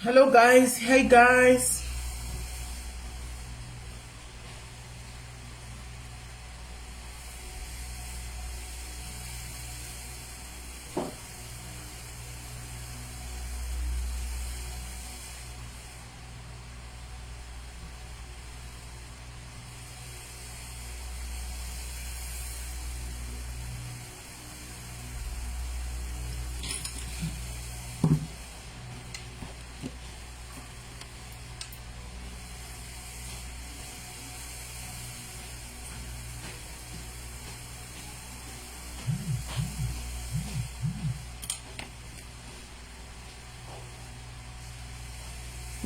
Hello guys, hey guys.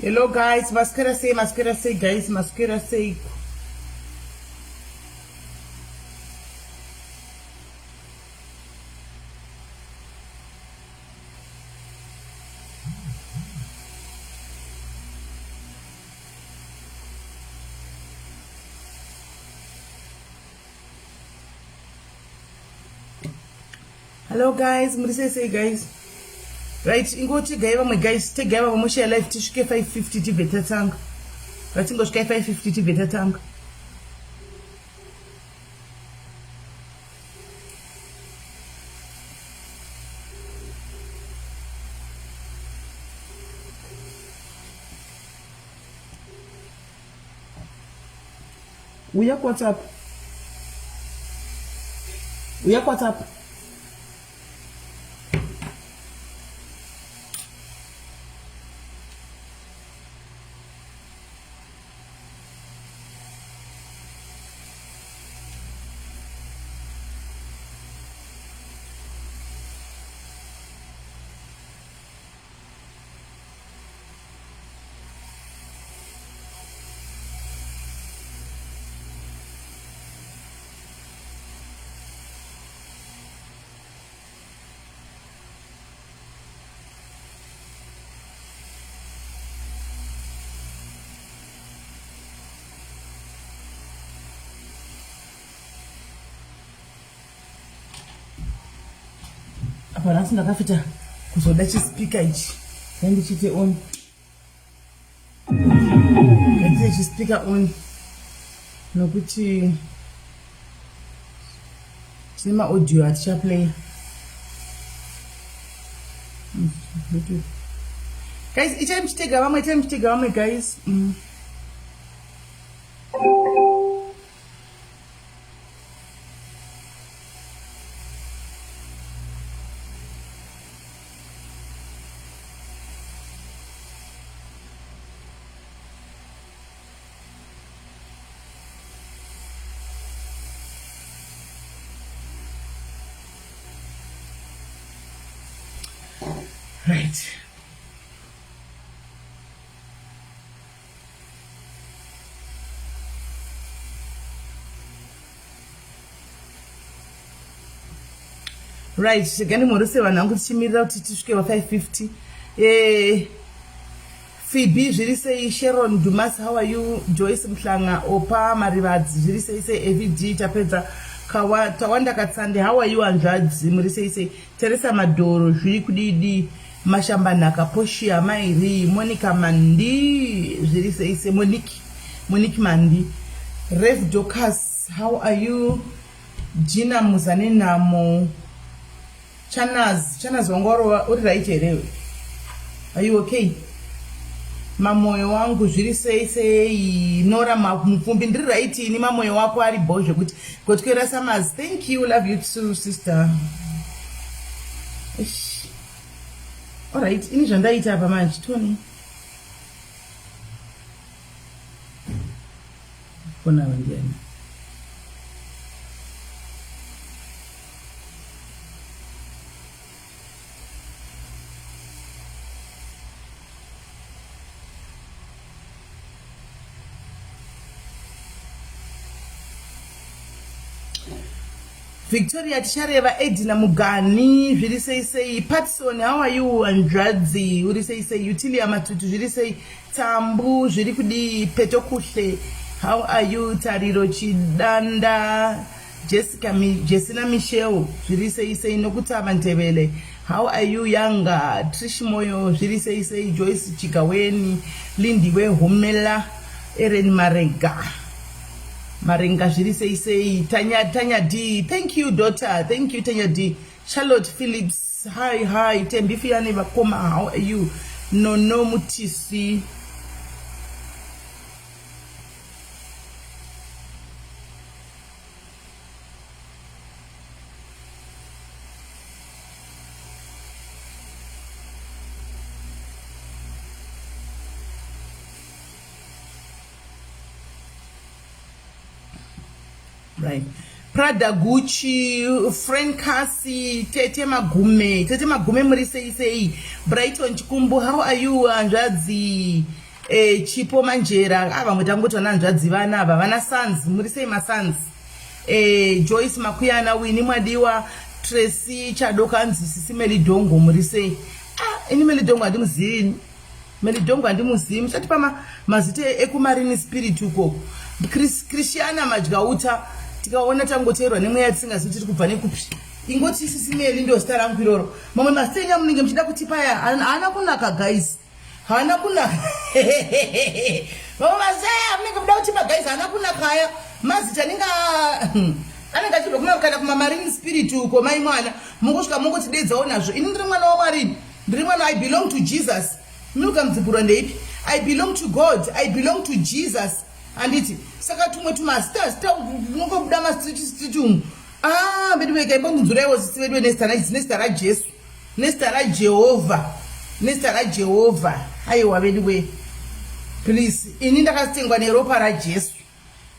Hello guys, maskera sei, maskera sei guys, maskera sei. Hello guys, muri sei sei guys? Right, ingoti gai vamwe guys, tegai vamwe mushare live tisvike 550 tibve tatanga. Ngatingosvikai 550 tibve tatanga. Uya kuWhatsApp. Uya kuWhatsApp. Apa nhasi ndakafita kuzoda chispika ichi ndandichiite on ngatiite chispika on nokuti tine maaudio atichaplaya guys ichai muchitega vamwe ichai muchitega vamwe guys mm. Right. Right, gani mhorose vanhu vangu tichimirira kuti tisvike va 550. Eh, Phoebe zviri sei Sharon Dumas how are you Joyce Mhlanga Opa Marivadzi zviri sei sei AVD tapedza Kawa, Tawanda Katsande how are you hanzvadzi muri sei sei Teresa Madhoro zviri kudidi Mashambanhaka Portia Mairi Monica Mandi zviri sei sei Monique Monique Mandi Rev Dorcas how are you Gina Muzanenhamo Chanaz, Chanaz wanga warova uri right here? Are you okay? Mamoyo wangu zviri sei sei Nora Mupfumbi ndiri right ini mamoyo wako ari bho zvekuti Gotyera Summers thank you love you too sister. Eish. All right ini zvandaita apa manje Tony. Fona ndiani? Victoria Tichareva Edina Mugani zviri sei sei Patson how are you hanzvadzi uri sei sei Utilia Matutu zviri sei Tambu zviri kudii Petokuhle how are you Tariro Chidanda Jessica Mi, Jesina Michelle zviri sei sei Nokutama Ndebele. How are you younger? Trish Moyo, zviri sei sei, Joyce Chigaweni, Lindiwe Homela, Eren Marenga. Marenga zviri sei sei, Tanya, Tanya D. Thank you daughter, thank you Tanya D. Charlotte Phillips, hi hi, Tembi Fiyane Vakoma, how are you? Nono Mutisi. Right. Prada Gucci, Frank Kasi, Tete Magume, Tete Magume muri sei sei, Brighton Chikumbu, how are you hanzvadzi? Eh, Chipo Manjera, ah vamwe tangoti vana hanzvadzi vana ava, vana sons, muri sei masons? Eh, Joyce Makuyana, Winnie Mwadiwa, Tracy Chadoka anzi sisi Melidongo muri sei? Ah, ini Melidongo handimuzivi ini. Melidongo handimuzivi. Muchatipa ma, mazita ekumarini spirit uko. Chris, Christiana Madyauta tikaona tangoteerwa nemweya tisingazivi tiri kubva nekupi. Ingoti sisi Meli ndo zita rangu iroro. Mamwe mazita enyu amunenge muchida kutipa aya haana kunaka guys. Haana kunaka. Vamwe mazita aya amunenge muda kutipa guys haana kunaka aya. Mazita anenge anenge achibva kuma kana kumamarine spirit uko mai mwana mungosvika mungotidedzawo nazvo. Ini ndiri mwana waMwari. Ndiri mwana I belong to Jesus. Milka Mudzipurwa ndeipi? I belong to God. I belong to Jesus. Handiti saka tumwe tumazita zita unongobuda mastreet street umu. Ah, vedu vega imbondinzuraiwo sisi vedu nezita raJesu. Nezita raJehovha. Nezita raJehovha. Aiwa vedu we. Please, ini ndakatengwa neropa raJesu.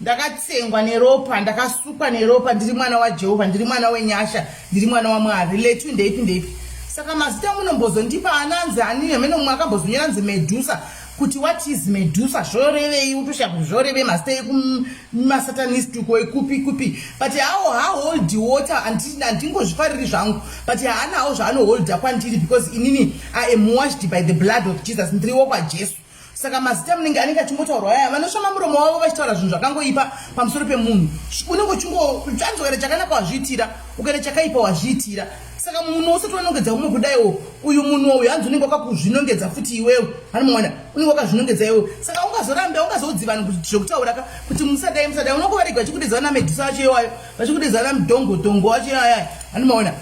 Ndakatsengwa neropa, ndakasukwa neropa, ndiri mwana waJehovha, ndiri mwana wenyasha, ndiri mwana waMwari. Letu ndeipi ndeipi. Saka mazita munombozondipa ananzi ani hameno mumwe akambozonyora anzi Medusa kuti what is Medusa zvorevei utoshaya kuti zvorevei mazita ekumasatanist uko ekupi kupi but hawo hahold water handingozvifariri zvangu but haana hawo zvaanoholda kwandiri because inini I am washed by the blood of Jesus ndiri wokwaJesu Saka mazita munenge anenge achingotaurwa aya vanoshama muromo wavo vachitaura zvinhu zvakangoipa pamusoro pemunhu. Unenge uchingo chanzi ukaita chakanaka wazviitira, ukaita chakaipa wazviitira. Saka munhu usati wanongedza umwe kudaiwo uyu munhu uyu hanzi unenge wakakuzvinongedza futi iwewe. Anomuona unenge wakazvinongedza iwewe. Saka ungazorambe ungazoudzi vanhu kuti zvekutaura ka kuti musadai musadai unongovarega vachikudedza vana Medusa vacho iwayo vachikudedza vana mudhongo dhongo wacho iwayo. Anomuona.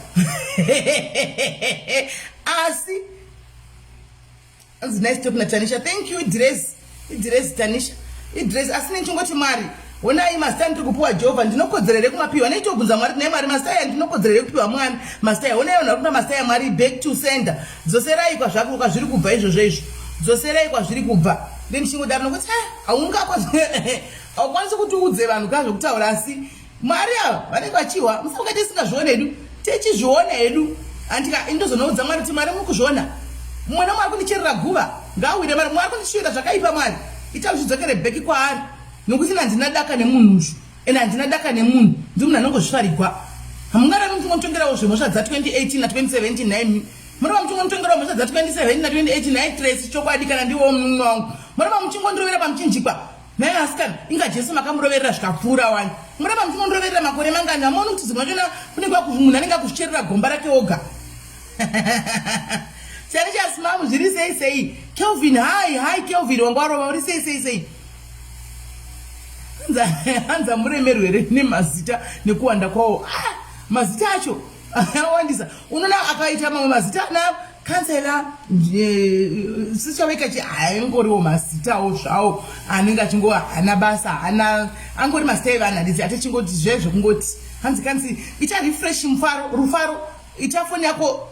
Asi Anzi nice talk na Tanisha. Thank you dress. Idress Tanisha. Idress asi nechingoti Mwari. Honai mazita ndiri kupiwa Jehovha ndinokodzera here kumapiwa? Neitobvunza Mwari naye Mwari mazita aya ndinokodzera here kupiwa Mwari? Mazita aya honai vanhu vari kupa mazita aya Mwari back to sender. Dzoserai kwazvako kwazviri kubva izvozvo izvo. Dzoserai kwazviri kubva. Ndichingodaro nokuti ah haungakodzere haukwanisi kuti uudze vanhu ka zvekutaura asi Mwari ava vanenge vachihwa musafunga tisingazvione hedu tichizviona hedu andika indozonoudza Mwari kuti Mwari muri kuzviona mwana mwari kundicherera guva ngaawire Mwari mwari kundishuwira zvakaipa Mwari ita zvidzokere bheki kwaari nokuti handina daka nemunhu uzvu ende handina daka nemunhu ndi munhu anongozvifarigwa hamungarami muchingonditongerawo zvemhosva dza 2018 na 2017 nhaimi muramba muchingonditongerawo mhosva dza 2017 na 2018 nhai Tracy chokwadi kana ndiwo munun'una wangu muramba muchingondirovera pamuchinjikwa Nhai asikana, inga Jesu makamuroverera zvikapfuura wani. Muramba muchingondiroverera makore mangani? Hamuoni kuti dzimwe vachona kunenge munhu anenge akuzvicherera gomba rake oga. Chari chasimamu zviri sei sei. Kelvin, hi, hi Kelvin, wanga warova uri sei sei sei. Hanza muremerwe here nemazita nekuwanda kwawo. Ah, mazita acho awandisa. Unoona akaita mamwe mazita ana kansela eh, sichaveka chi haingoriwo mazitawo zvawo anenge achingova hana basa hana angori mazita evanhu handiti atichingoti zve zvekungoti hanzi kanzi ita refresh mufaro rufaro ita foni yako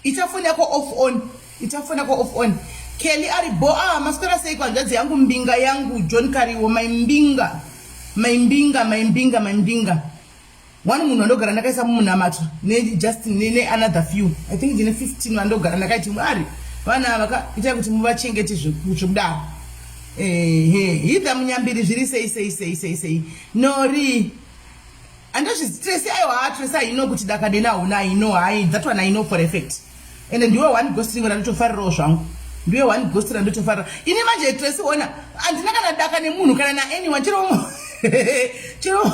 ita foni yako off on ita foni yako off on kelly ari bo ah maswera sei kwanzvadzi yangu mbinga yangu john kariwo mai mbinga mai mbinga mai mbinga mai mbinga One munhu wandogara ndakaisa mumunamato ne just ne, ne another few I think ndine 15 vandogara ndakaiti Mwari vana ava ka itai kuti muvachengete zvekudaro ehe hitha munyambiri zviri sei sei sei sei sei nori andozvistress aiwa ha tress I know kuti dakadena hauna I know hai that one I know for a fact ende ndiwe one ghost ringo randotofarirawo zvangu ndiwe one ghost randotofarira ini manje Tracy ona handina kana daka nemunhu kana naanyone chero chero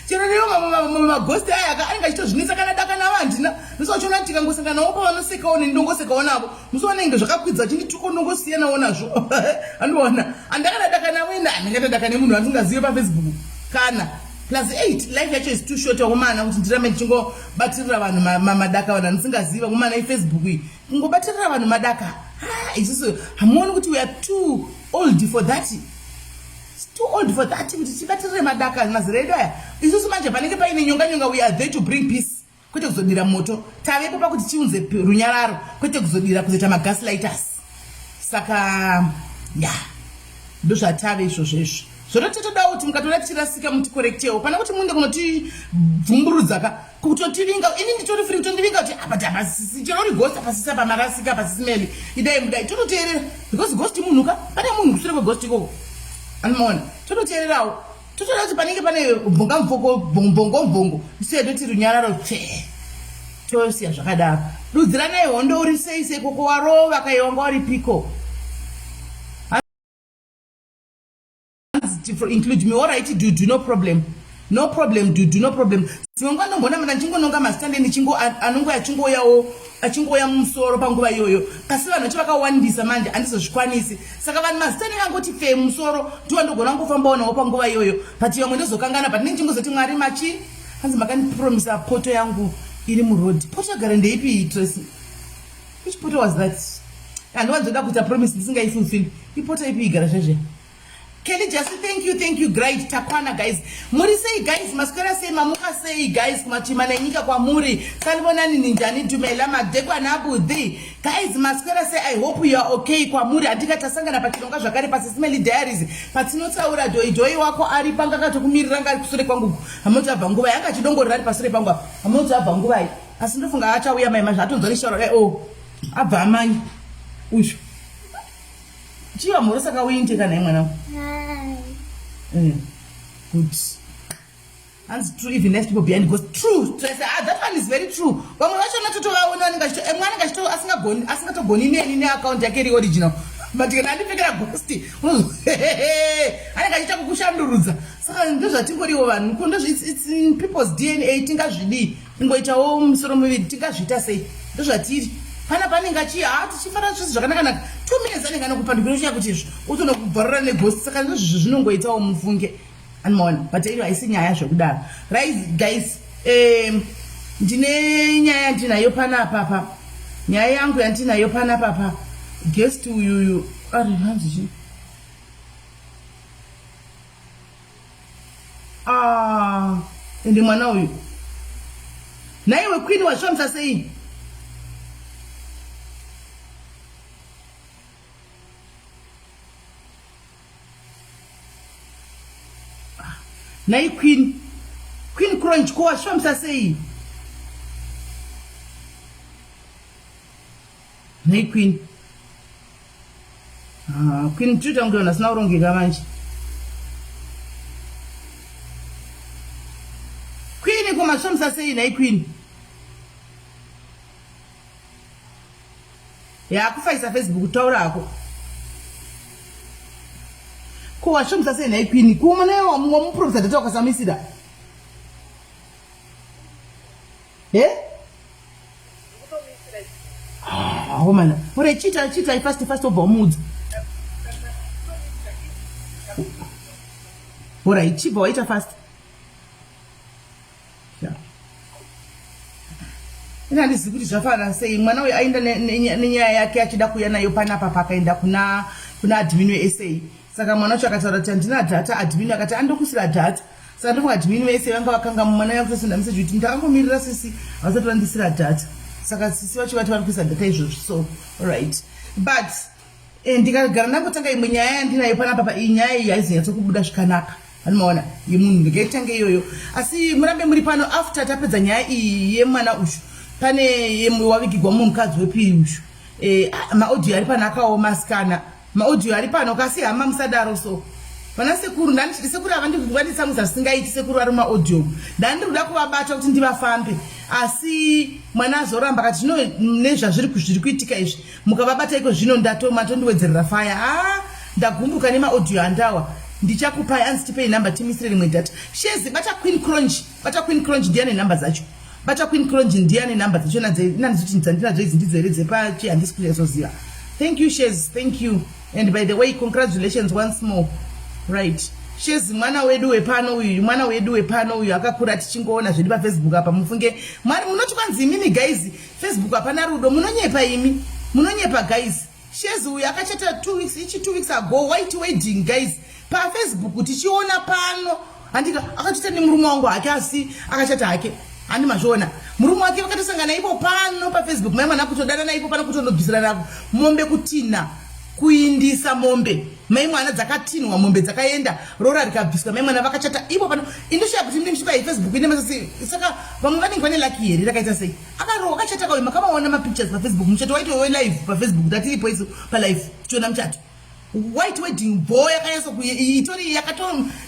Chero newo mamwe maghost aya aka anenge achitozvinetsa kana daka navo handina. Musi wachiona tikangosanganawo pavanosekawo neni ndongosekawo navo. Musi wanenge zvakakwidza achindituka ndongosiyanawo nazvo. Andiona. Andakana daka navo ina andingata daka nemunhu wandingazive paFacebook. Kana plus 8 life yacho is too short vakomana kuti ndirambe ndichingobatirira vanhu madaka vanhu andisingazivi vakomana ifacebook iyi kungobatirira vanhu madaka ha isusu hamuoni kuti we are too old for that. It's too old for that kuti tibatirire madaka mazera edu aya isusu manje panenge paine nyonga nyonga we are there to bring peace kwete kuzodira moto tavepo pakuti tiunze runyararo kwete kuzodira kuzoita magaslighters saka ya ndozvatave izvozvo izvo zvotototodawo kuti mukatoda tichirasika mutikorektewo pane kuti muende kunotibvumburudza ka kutotivinga ini nditori free kutondivinga kuti apa tapasisi chero uri ghost apasisi apa marasika apasisi meli idai mudai tototeerera because ghost munhu ka pane munhu kusure kweghost ikoko anomaona tototeererawo totoda kuti panenge pane bvongamvoko bvongo isiye toti runyararo tsvee tosiya zvakadaro dudziranai hondo uri sei sei koko warova kaiwanga wari piko include me alright dudu no problem no problem dudu no problem dzimwe nguva ndomboona mana ndichingononga mazita nde ndichingo anongo achingouyawo achingouya mumusoro panguva iyoyo kasi vanhu vacho vakawandisa manje andizozvikwanisi saka vanhu mazita anenge angoti pfee mumusoro ndiwo ndogona kungofambawo nawo panguva iyoyo but vamwe ndozokangana but ndinchingozoti mwari machi hanzi makandipromisa poto yangu iri muroad poto yagara ndeipi iyi tracy which poto was that handiwanzoda kuita promise ndisingaifulfill ipoto ipi igara zvezve Kelly just thank you thank you great takwana guys muri sei guys maswera sei mamuka sei guys kumatima nenyika kwamuri sanibonani ninjani dumela madekwana abudhi guys maswera sei i hope you are okay kwamuri handika tasangana pachirongwa zvakare pasisimeli diaries patinotaura dhoidhoi wako ari panga akatokumirira nga ari kusure kwangu hamunoti abva nguvai anga achidongorera ari pasure pangu apa hamunoti abva nguvai asi ndofunga achauya mai mazvo atonzwa neshauro dai o oh, abva amanya uyu Chiva mhoro saka uinte kana mwana wangu. Good. Hanzi true even nice people behind because true. Tracy, ah, that one is very true. Vamwe vacho natotovaona vanenge vachito eh, mwana achito asingagoni asingatogoni neni neaccount yake iri original. But kana andipfekera ghost unozo anenge achiita kukushandurudza. Saka ndozvatingoriwo vanhu. Ko ndozvi it's in people's DNA tingazvidii. Kungoitawo musoro muviri tingazviita sei? Ndozvatiri. Pana panenge achi ha tichifara zvese zvakanaka naka. 2 minutes anenge anokupandukira uchiya kuti izvo utonokubvarura neghost saka ndozvizvo zvinongoitawo mufunge. Anomaona but iyo haisi nyaya zvekudaro. Right guys, ndine nyaya yandinayo panapa pa. Nyaya yangu yandinayo panapa pa. Guest uyuyu ari hanzi chii? Ah, ende mwana uyu nhaiwe queen wazvifambisa sei ah, nhai queen queen crunch ko wazvifambisa sei nhai queen Ah, queen tuta kunge vanhu vasina kurongeka manje. Queen ko masvomisa sei nhai queen? Yakufaisa Facebook taura hako. Ko wasvomisa sei nhai queen? Ko mwana wamuprofesa data wakasamisira? He? Akomana, ore chita chita fast fast obva wamuudza. Ora chibva waita fast. Ini handizivi kuti zvafanana sei mwana uyu aenda nenyaya yake achida kuuya nayo panapa pakaenda kuna kuna admin weSA saka mwana wacho akataura kuti handina data admin akati andokusira data saka ndofunga admin vese vanga vakanga mwana yakutosenda message kuti ndakangomirira sisi havasati vandisira data saka sisi vacho vati vari kuisa data izvozvi so right but eh, ndikagara ndangotanga imwe nyaya yandinayo panapa pa iyi nyaya iyi haizonyatsokubuda zvikanaka anomaona yemunhu ndikaitange iyoyo asi murambe muri pano after tapedza nyaya iyi yemwana uyu pane wavigigwa mumwe mukadzi wepiri uyu eh, ah, maaudio ari pano akaoma asikana Maaudio ari pano kasi hama musadaro so. Vana sekuru ndani sekuru ava ndikuvanditsamwisa zvisingaiti sekuru vari mumaaudio. Ndani ndikuda kuvabata kuti ndivafambe asi mwana azoramba akati zvino nezvazviri zviri kuitika izvi mukavabata iko zvino ndato matondiwedzerera fire. Ah ndagumbuka nemaaudio andawa. Ndichakupai anzi tipei number timisire rimwe data. Shezi bata Queen Cronge, bata Queen Cronge ndiye ane number dzacho. Bata Queen Cronge ndiye ane number dzacho nadze nandizoti dzandinadzo idzi ndidzo here dzepachi handisi kunyatsoziva. Thank you Shezi, thank you. And by the way, congratulations once more. Right. Shezi mwana wedu wepano uyu, mwana wedu wepano uyu akakura tichingoona zvedu paFacebook apa mufunge. Mwari munoti kwanzi imimi guys, Facebook hapana rudo, munonyepa imi. Munonyepa guys. Shezi uyu akachata 2 weeks ichi 2 weeks ago white wedding guys pafacebook tichiona pano handika akachata nemurume wangu hake asi akachata hake handi mazviona murume wake vakatosangana ipo pano pafacebook mai mwana kutodanana ipo pano kutonobvisirana mombe kutinha kuindisa mombe mai mwana dzakatinhwa mombe dzakaenda rora rikabviswa mai mwana vakachata ipo pano indoshaya kuti ndimsvika yefacebook ine masasi saka vamwe vanenge vane laki here rakaita sei Akarohwa akachata kauyu makamaona mapictures pafacebook muchato waitove live pafacebook tatiripo isu palive tichiona muchato white wedding bho yakanyatso itori yakato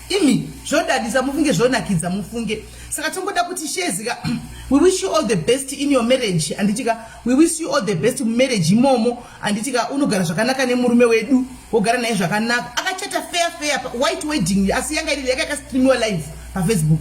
imi zvodadisa mufunge zvonakidza mufunge saka tingoda kuti shezika we wish you all the best in your marriage anditika we wish you all the best mumarriage imomo anditika unogara zvakanaka nemurume wedu wogara naye zvakanaka akachata fair fair white wedding asi yanga iri yaka yakastreamiwa live pafacebook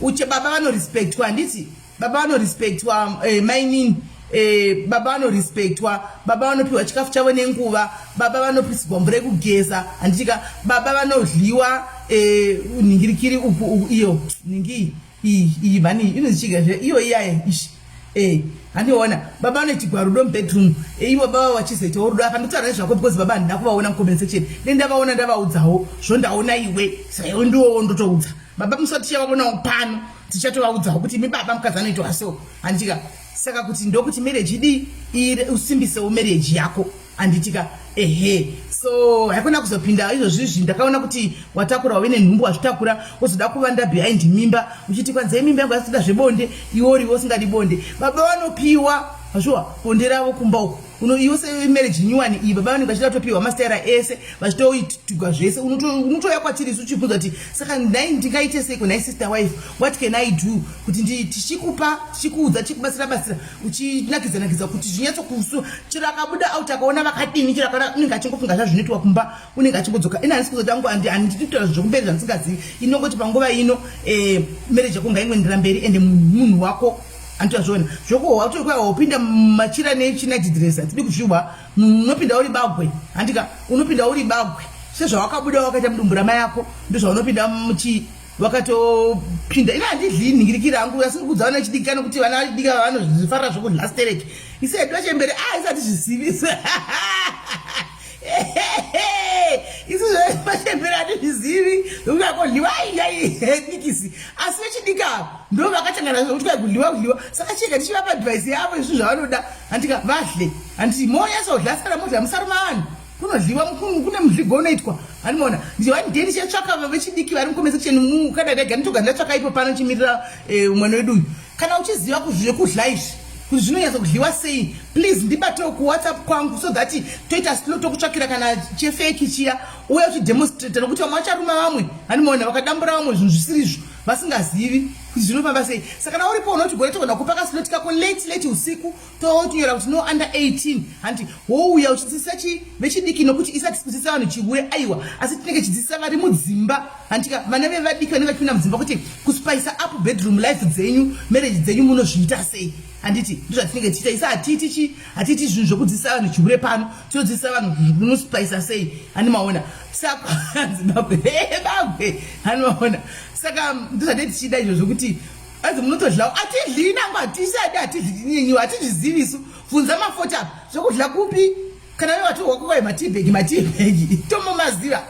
uche baba vanorespectwa handiti Baba vanorespectwa eh, mainini eh, baba vanorespectwa, baba vanopiwa chikafu chavo nenguva, baba vanopisigwa mvura yekugeza, handitika baba vanodliwa eh, nhingirikiri uku uku iyo nhingi iyi iyi mhani inozichiga zve iyo iyaye ishi eh handiona baba vanoitigwa rudo mubedroom eh, ivo baba vachizoitawo rudo apa ndikutaura nezvako because baba handina kuvaona mucomment section dendavaona ndavaudzawo zvondaona iwe saka iwe ndiwowo ndotoudza baba musati tichavaonawo pano tichatovaudzawo kuti imi baba mukadzi anoitwa so handitika saka kuti ndokuti marriage idii usimbisewo marriage yako handitika ehe so haikona kuzopinda izvozvizvi ndakaona kuti watakura wave nenhumbu wazvitakura wozoda kuvanda behind mimba uchiti kwanzai mimba yangu yasitoda zvebonde iwe uriwe usingadi bonde baba vanopiwa shuwa bonde ravo kumba uko uno iwe semarriage nyuwani iyi baba vanenge vachida kutopiwa masitayira ese vachitoitigwa zvese unotouya kwatiri isu uchibvunza kuti saka nhai ndingaite seiko nhai sister wife what can i do kuti tichikupa tichikuudza tichikubatsira batsira uchinakidza nakidza kuti zvinyatsokusu chero akabuda out akaona vakadini chero akaona unenge achingofunga zvazvinoitwa kumba unenge achingodzoka ini handisi kuzoti angu handidi kutaura zvekumberi zvandisingazivi inongoti panguva ino eh, marriage yako ngaingoendera mberi ende munhu wako Anditazviona zvokuhwa kuti kwa wopinda machira nechinight dress hatidi kuzvihwa unopinda uri bagwe handika unopinda uri bagwe sezvawakabuda wakaita mudumbu ramai ako ndozvaunopinda muchi wakatopinda ina handidli nhingirikira hangu asi ndikudza vana vechidiki kana kuti vana vechidiki ava vanozvifarira zvokudla stereki isi hedu vachembere a ah, isati zvizivi isu vachembere hatizvizivi zvekuti akodliwa aiyaidikisi asi vechidiki ava ndo vakatanga nazvo kuti kudliwa kudliwa saka chega tichivapa advice yavo izvi zvavanoda handika vadle handiti monyasodla sara modla musaruma vanhu kunodliwa kune mudligo unoitwa handimaona ndichivani dei ndichatsvaka vechidiki vari mucomment section mukadadega nditoga ndatsvaka ipo pano chimirira eh, mwana wedu uyu kana uchiziva zvekudla izvi kuti zvinonyatsa kudliwa sei please ndibatewo kuwhatsapp kwangu so that toita slow tokutsvakira kana chefeki chiya uye uchidemonstrata nokuti vamwe vacharuma vamwe handimaona vakadambura vamwe zvinhu zvisirizvo vasingazivi kuti zvinofamba sei saka kana uripo unoti gore togona kupa kaslot kako late late usiku totonyora kuti no under 18 hanti wouya uchidzidzisa chi vechidiki nokuti isati kudzidzisa vanhu chihure aiwa asi tinenge chidzidzisa vari mudzimba hantika vana vevadiki vanenge vachipinda mudzimba kuti kuspicer up bedroom life dzenyu marriage dzenyu munozviita sei handiti ndozvatinenge tichiita isa hatiiti chi hatiiti zvinhu zvokudzidzisa vanhu chihure pano tinodzidzisa vanhu munospicer sei handi maona saka hanzi bagwe bagwe handi maona saka ndozvatei tichida izvozvo kuti anzi munotodlawo atidli nangu hatisadi hatidli hatizvizivi isu bvunza mafoti apa zvokudla kupi kana ve vatorwa kukwai matibhegi matibhegi tomomaziva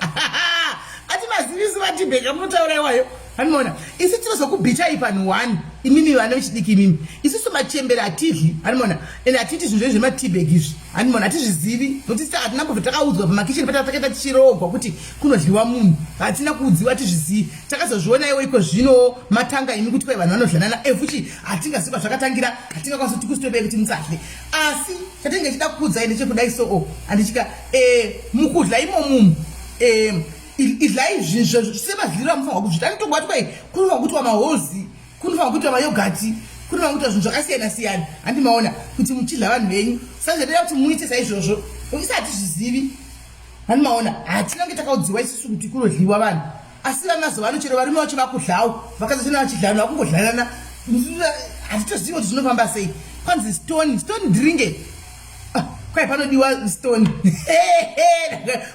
ati mazivisu matibhegi amunotaura iwayo hanimona isu tinozokubhichai panhu one imimi vana vechidiki imimi isusu machembere hatidli hanimona and hatiiti zvinhu zve zvematibhegi izvi hanimona hatizvizivi nokuti saka hatina mbobva takaudzwa pamakicheni pataka takaita tichiroogwa kuti kunodyiwa munhu hatina kuudziwa hatizvizivi takazozviona iwo iko zvino matanga imi kuti kwai vanhu vanodlanana efuchi hatingazivi kwazvakatangira hatingakwanisi kuti kusitobei kuti musadle asi chatinenge tichida kukuudzai ndechekudai so o handichika e, mukudla imomumu e, idlai zvinhu semadyiro amufanirwa kuzviita anotongwa kuti kwai kunofanirwa kuitwa mahozi kunofanirwa kuitwa mayogati kunofanirwa kuitwa zvinhu zvakasiyana siyana handi maona kuti muchidla vanhu venyu saka zvadoda kuti muite saizvozvo isati zvizivi. Hani maona hatinange takaudziwa isusu kuti kunodliwa vanhu asi vamazuva ano chero varume vacho vakudlawo vakadzi vachona vachidlana vakungodlanana hatitozivi kuti zvinofamba sei kwanzi stone stone dringe ah, kwai panodiwa stone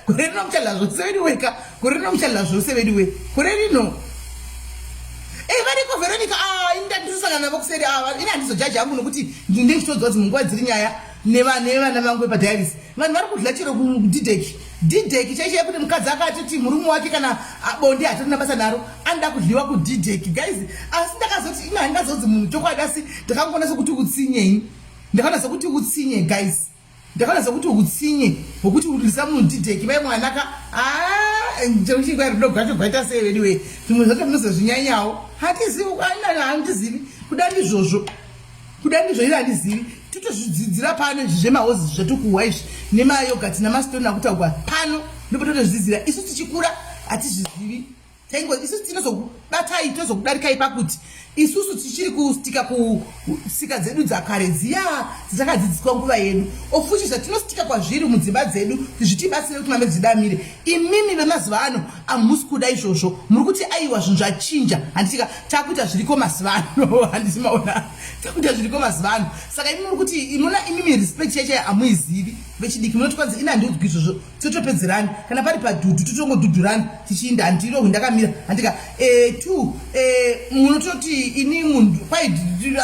gore rino muchadla zvose vedu weka gore rino muchadla zvose vedu we gore rino Eh, variko veronica ah, ini ndandisosangana navo kuseri ah, ini handizojaji hangu nokuti ndinenge ndichitodzwa dzimwe nguva dziri nyaya nevana vangu vepadiaris vanhu vari kudla chero kudidek didek chaicho yekuti mukadzi akatoti murume wake kana bonde hatorina basa naro anoda kudliwa kudidek guys asi ndakazoti ini handingazodzi munhu chokwadi asi ndakangoona sekuti utsinyei ndakaona sekuti utsinye guys ndakaona sekuti utsinye hwekuti udlisa munhu didek vai mwanaka chekuchikwa rudo gwacho gwaita sei veduwe zvimwe zvacho munozozvinyanyawo handizivi handizivi kuda ndizvozvo kuda ndizvo iri handizivi totozvidzidzira pano izvi zvemahozi zvatikuhwa izvi nemayogati namastoni akutaurwa pano ndipo totozvidzidzira isu tichikura hatizvizivi taingo isusu tinozokubatai tinozokudarikai pakuti isusu tichiri kustika kusika dzedu dzakare dziya dzatakadzidziswa nguva yedu ofuchi zvatinostika kwazviri mudzimba dzedu kuti zvitibatsire kuti mambe dzidamire Imimi vemazuva ano amusi kuda izvozvo muri kuti aiwa zvinhu zvachinja handitika takuita zviriko mazuva ano handisi maona takuita zviriko mazuva ano saka imi muri kuti inona imimi respect yacho amuizivi vechidiki munoti kwanzi ini handiudzwi izvozvo totopedzerani kana pari padhudhu totongodhudhurani tichiinda handirohwi ndakamira handika e, two e, munototi ini munhu kwai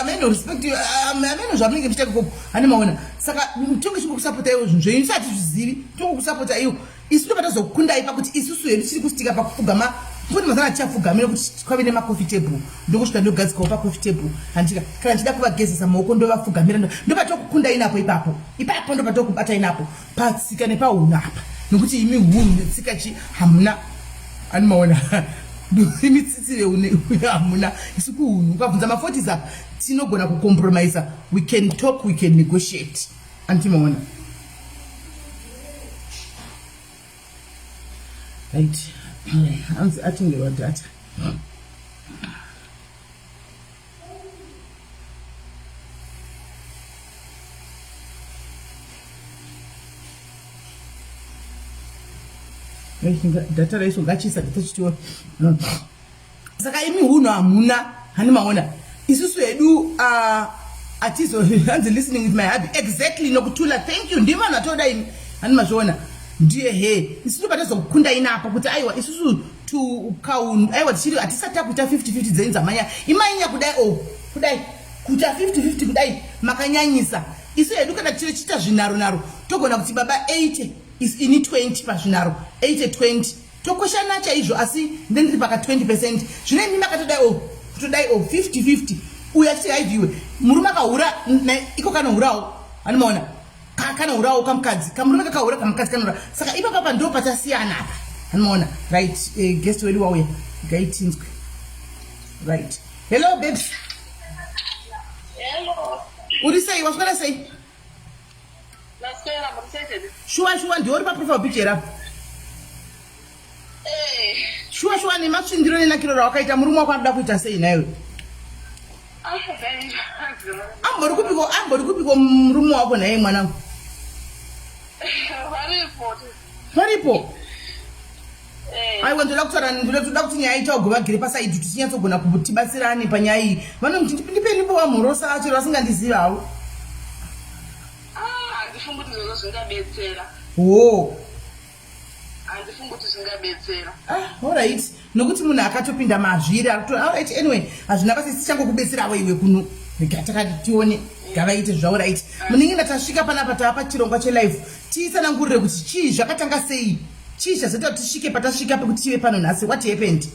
ameno respect ameno zvamunenge muchiita ikoko handi maona saka tonge chingokusapota iwo zvinhu zvenyu isati zvizivi tongokusapota iwo isu ndopatazokukundai pakuti isusu hedu tiri kusitika pakupfugama futi mazana tichapfugamira kuti kwave nemacoffee table ndokusvika ndogadzikawo pacoffee table handika kana ndichida kuvagezesa maoko ndovapfugamira ndopatokukundai napo ipapo ipapo ndopatokubatai napo patsika nepahunhu apa nokuti imi hunhu netsika chi hamuna animaona imi tsitsi veune hamuna isu kuhunhu ukabvunza maforties apa tinogona kucompromisa we can talk we can negotiate Anti maona. Right. Hanzi atengerwa data. Data raiso ngachiisa data chitiwa. Saka imi hunhu hamuna hani maona isusu hedu atizo hanzi listening with my hubby exactly nokutula thank you ndimi vanhu vatoda imi hani mazviona ndiye he isusu tobata inapo kuti aiwa isusu tukaunhu aiwa tichiri hatisati takuita 50 50 dzenyu dzamanya imainya kudai o oh, kudai kuita 50 50 kudai makanyanyisa isu hedu kana tichiita zvinharo nharo togona kuti baba 80 ini 20 pazvinharo 80 20 tokweshana chaizvo asi ndendiri paka 20 percent zvino imi makatodai o kutodai o 50 50 uyo achiti haiviwe murume akahura iko kanohurawo anomaona kanohurawo kamukadzi kamurume kakahura kamukadzi kanohura saka ipapa pa ndo patasiyana apa anomaona right eh, guest wedu wauya gaitinzwe right hello babes hello uri sei waswera sei shuwa shuwa ndiwe uri paprofile picture apo eh. shuwa shuwa nematsvindiro nenakiro rawakaita murume wako anoda kuita sei nhaiwe ambori kupiko ambori kupiko murume wako nhaiye mwanangu varipo Eh. Aiwa ndoda kutaura ndoda kuti nyaya itaugwe vagere pasaidi tichinyatsogona kutibatsirane panyaya iyi vanoti ndipeni bowamhorosa chero vasingandizivi havo ah, handifungi kuti zvozvo zvingabetsera hoo handifungi kuti zvingabetsera ah, alright nokuti munhu akatopinda mazviri alright anyway hazvina basa sichangokubetseravo iwe kuno rega takati tione ngavaite zvavo right munin'ina tasvika panapa tava pachirongwa chelife titsanangurire kuti chii zvakatanga sei Chii chazoita kuti tisvike patasvika pekuti tive pano nhasi? What happened?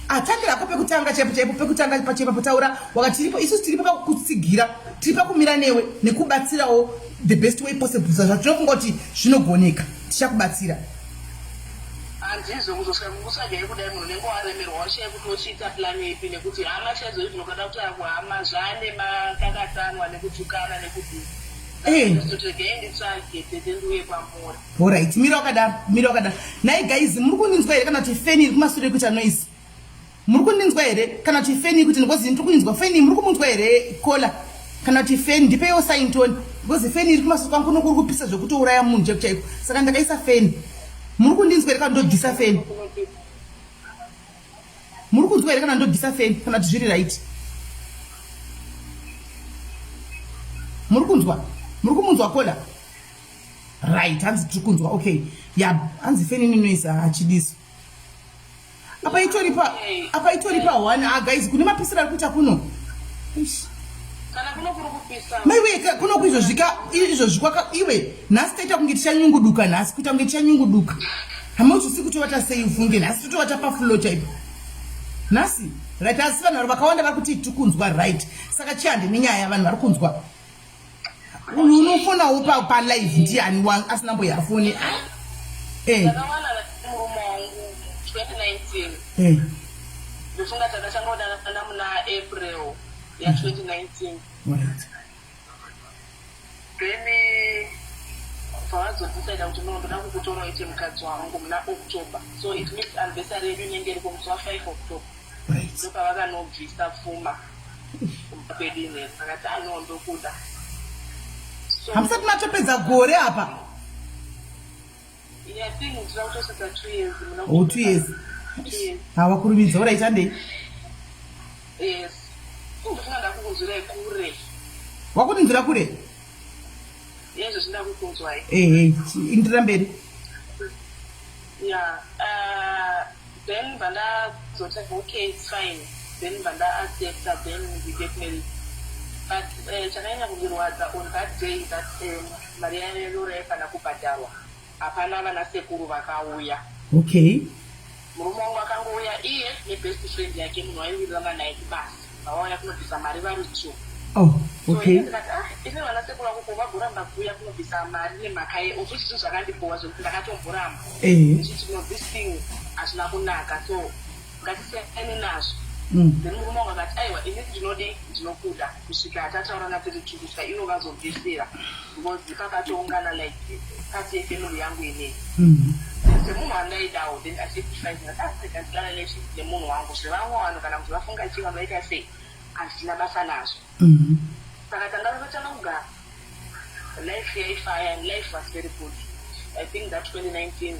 Atangira hako pekutanga chaipo chaipo pekutanga pachaipo potaura wakati tiripo isusu tiripo pakukutsigira tiri pakumira newe nekubatsirawo the best way possible zvatinofunga kuti zvinogoneka tichakubatsira Handizvo kuzosvika kukutsvagai kudai munhu unenge waremerwa washaya kuti wochiita plan ipi nekuti hama chaidzo even ukada kutaura kuhama zvane makakatanwa nekutukana nekudii Eh. Kuti regai nditsvage tete ndiuye kwamuri. Alright, mira wakadaro, mira wakadaro. Nhai guys, muri kundinzwa here kana kuti feni iri kumasure kuita noise? Muri kundinzwa here kana kuti feni iri kuita because ndiri kuinzwa feni muri kumunzwa here kola? Kana kuti feni, ndipeiwo saintoni because feni iri kumaso kwangu kuno kuri kupisa zvekutouraya munhu chaiko chaiko. Saka ndakaisa feni. Muri kundinzwa here kana ndobvisa feni? Muri kunzwa here kana ndobvisa feni kana kuti zviri right? Muri kunzwa? Muri kumunzwa kola? Right, hanzi tiri kunzwa. Okay. Ya, hanzi feni inonoisa hachidiso. Apa itori pa apa itori pa one. Ah guys, kune mapisira ari kuita kuno. Eish. Kana kuno kuri kupisa. Maiwe kuno kuizvozvika izvozvi kwaka iwe nhasi taita kunge tichanyunguduka nhasi kuita kunge tichanyunguduka. Hama uchi usiku tovata sei ufunge nhasi totovata pafloor chaipo. Nhasi right asi vanhu vari vakawanda vari kuti tikunzwa right. Saka chihande nenyaya vanhu vari kunzwa. Uyu unofonawo pa pa live ndiani wang asina mboya afone. Ah. Eh. Ndakawana murume wangu 2019. Eh. Ndofunga takatanga kudanana muna April ya 2019. Right. Then pavazodecida kuti no ndoda kukutora uite mukadzi wangu muna October. So it means anniversary yedu inenge iri kumusi wa 5 October. Right. Ndopavakanobvisa pfuma kumba kwedu inene vakati ah no ndokuda. So Hamusati matopedza gore apa. Yeah, I think ndinoda kutosvitsa 2 years muna Oh, 2 years. 2 years. Hawakurumidza uraita handei. Yes. Ndofunga ndakukunzwirai kure. Wakundinzwira kure? Yes, zvindakukunzwai. Ehe, indira mberi. Yeah. Then vandazoti okay it's fine. Then vanda accepta then we get married. But chakanyanya kundirwadza on that day that mari yelora yaifana kubhadharwa hapana vana sekuru vakauya. Okay. Murume wangu akangouya iye nebest friend yake munhu waiwirirana naye kubasa vavauya kunobvisa mari vari two. Oh, okay. So ndikati ah ini vana sekuru vako ko vagoramba kuuya kunobvisa mari nemhaka ye of which zvinhu zvakandibhowa zvekuti ndakatomboramba. Eh. Ndichiti no this thing hazvina kunaka so ngatisiyane nazvo. Then murume wangu akati aiwa ini ndinodi ndinokuda kusvika tataurana tiri two kusvika ivo vazobvisira because pakatoungana like part yefamily yangu inei. Semunhu wandaidawo then I sacrifice ndati ah rega ndidanane nemunhu wangu zvevamwe vanhu kana kuti vafunga chii vanoita sei handina basa nazvo. Saka tanga tatotanga kugara life yaifaya and life was very good I think that 2019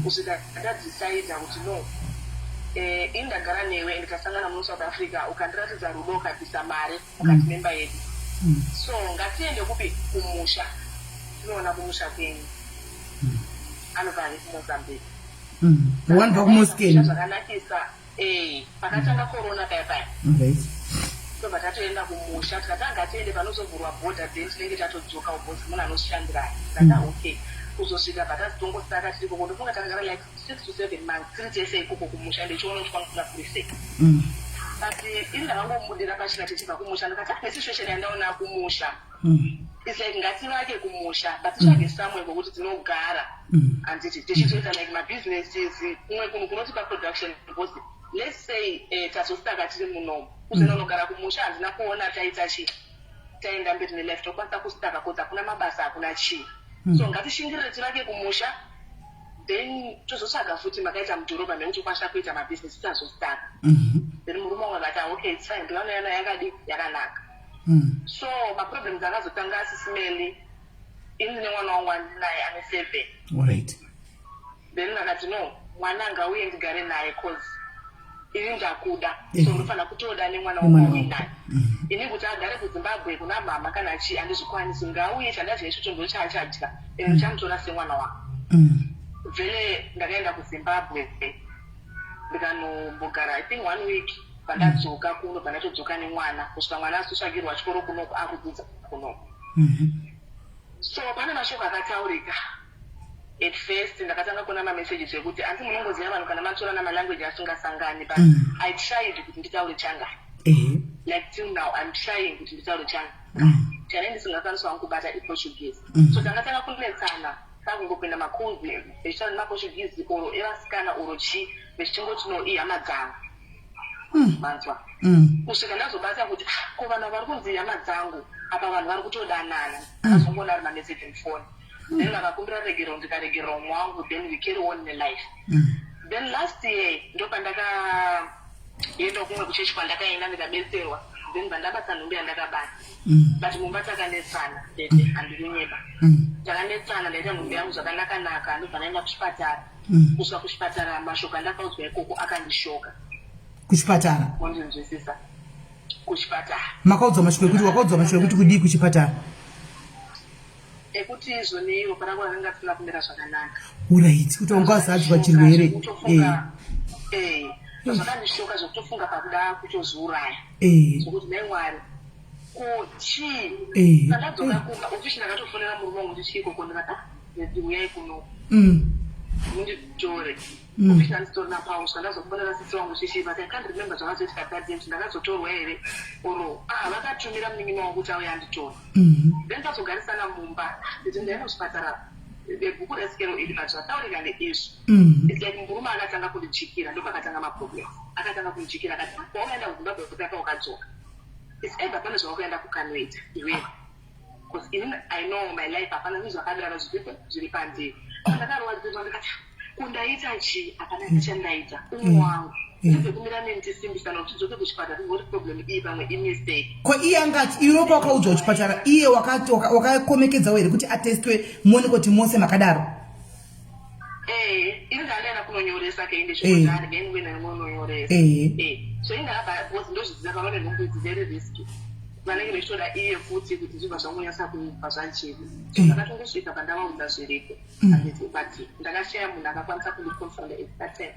kusvika ndadecida kuti no ini ndagara newe and tasangana muno South Africa ukandiratidza rudo ukabvisa mari ukati memba yedu so ngatiende kupi kumusha tinoona kumusha kwenyu anobva ari kuMozambique. Wanobva kuMosken. Zvakanakisa Eh, pakatanga corona paya paya. Right. Tobva tatoenda kumusha tikati anga tiende panozovhurwa border then tinenge tatodzoka because munhu anoshandira. Tikati mm. okay. Kuzosvika patazitongosaka tiri ikoko ndofunga takagara like 6 to 7 months tiri tese ikoko kumusha ndichiona kuti kwanga kuri sei. But ini ndakangomudira pachina tichibva kumusha ndikati ah nesituation yandaona kumusha. It's like ngativake kumusha but titsvage somewhere kwekuti tinogara handiti tichitoita like mabusinesses kumwe kunhu kunotipa production because let's say tazositaka tiri munomu kuzoenda kumusha handina kuona taita chii taenda mberi nelife tokwanisa kusitaka cause hakuna mabasa hakuna chii so ngatishingirire tivake kumusha then tozotsvaga futi makaita mudhorobha mekuti ukwanisa kuita mabusiness tisazositaka. Then murume wangu akati okay it's fine plan yana yakadi yakanaka. So maproblems akazotanga asisimeli ini nemwana wangu andinaye ane 7. Alright. Then ndakati no mwana ngauye ndigare naye cause ini ndakuda so ndofanira kutoda nemwana wangu uinaye. Ini kuti agare kuZimbabwe kuna mama kana chii handizvikwanisi ngauye chandadya ichocho ndochaachadya and ndichamutora semwana wangu. Vele ndakaenda kuZimbabwe ndikanombogara I think 1 week pandadzoka kuno pandatodzoka nemwana kusvika mwana azotsvagirwa chikoro kunoku akudzidza kunoku. So pane mashoko akataurika at first ndakatanga kuona mamessages ekuti hanzi munongoziva vanhu kana matorana malanguage asingasangani but I tried kuti nditaure changani. Like till now I'm trying kuti nditaure changani. Chane ndisingakwanisi wangu kubata iPortuguese. So tangatanga kunetsana takungopinda macalls vechitaura nemaPortuguese or evasikana or chii vechingoti no ihama dzangu. Manzwa. Kusvika ndazobata kuti ko vanhu vari kunzi ihama dzangu apa vanhu vari kutodanana. Ndakazongoona ari mamessage mufoni. Then vakakumbira regero ndikaregerera umwe wangu then we carry on nelife. Then last year ndopandakaenda kumwe kuchechi kwandakaenda ndikabetserwa. Then bandabata nhumbi yandakabata. But mumba takanetsana, tete, handikunyeba. Takanetsana, ndaita nhumbi yangu zvakanaka-naka, ndobva ndaenda kuchipatara. Kusvika kuchipatara, mashoko andakaudzwa ikoko akandishoka. Kuchipatara? Mondinzwisisa, kuchipatara. Makaudzwa mashoko ekuti, wakaudzwa mashoko ekuti kudii kuchipatara? Ekuti izvoni ropa rako rakanga risina kumira zvakanaka. Alright, kuti wanga wazadzwa chirwere. Eh, zvakandishoka zvekutofunga pakuda kutozviuraya, zvokuti nhai Mwari, ko chii? Pandadzoka kumba ofishi, ndakatofonera murume wangu ndichiikoko, ndikati, "Ah, uyai kuno munditore." Ofishi handitorina pauswa. Ndazofonera sisi wangu chichi, but I can't remember zvakazoitika that day, kuti ndakazotorwa here or ah, vakatumira munin'ina wangu kuti auye anditora. Then tazogarisana mumba, nditi ndaenda kuchipatara, bhuku resikero iri, but zvataurika ndeizvi. It's like murume akatanga kundityikira, ndopakatanga maproblems. Akatanga kundityikira akati, "Wauenda kuZimbabwe kutaka wakadzoka, it's either pane zvawakaenda kukanoita iwewe, because inini I know my life, hapana zvinhu zvakadaro zviripo zviri pandiri." Ndakarwadzirwa, ndikati, "Kundaita chii? Hapana chandaita." Umwe wangu ndibve kumira neni, tisimbisana kuti tidzoke kuchipatara, tingoti problem iyi pamwe imistake. Ko iye angati iwe pawakaudzwa kuchipatara, iye wakakomekedzawo here kuti atestwe, muone kuti mose makadaro? Eh, ini ndandaenda kunonyoresa keinde zvekudhari, ngenguenda kunonyoresa. So indakabva, because ndozviziva pamwe nenhumbu idzi very risky, vanenge vechitoda iye futi kuti zvibva zvangonyasa kubva zvajeka. So ndakatongosvika pandavaudza zviripo, handiti? But ndakashaya munhu akakwanisa kundiconfronta at that time.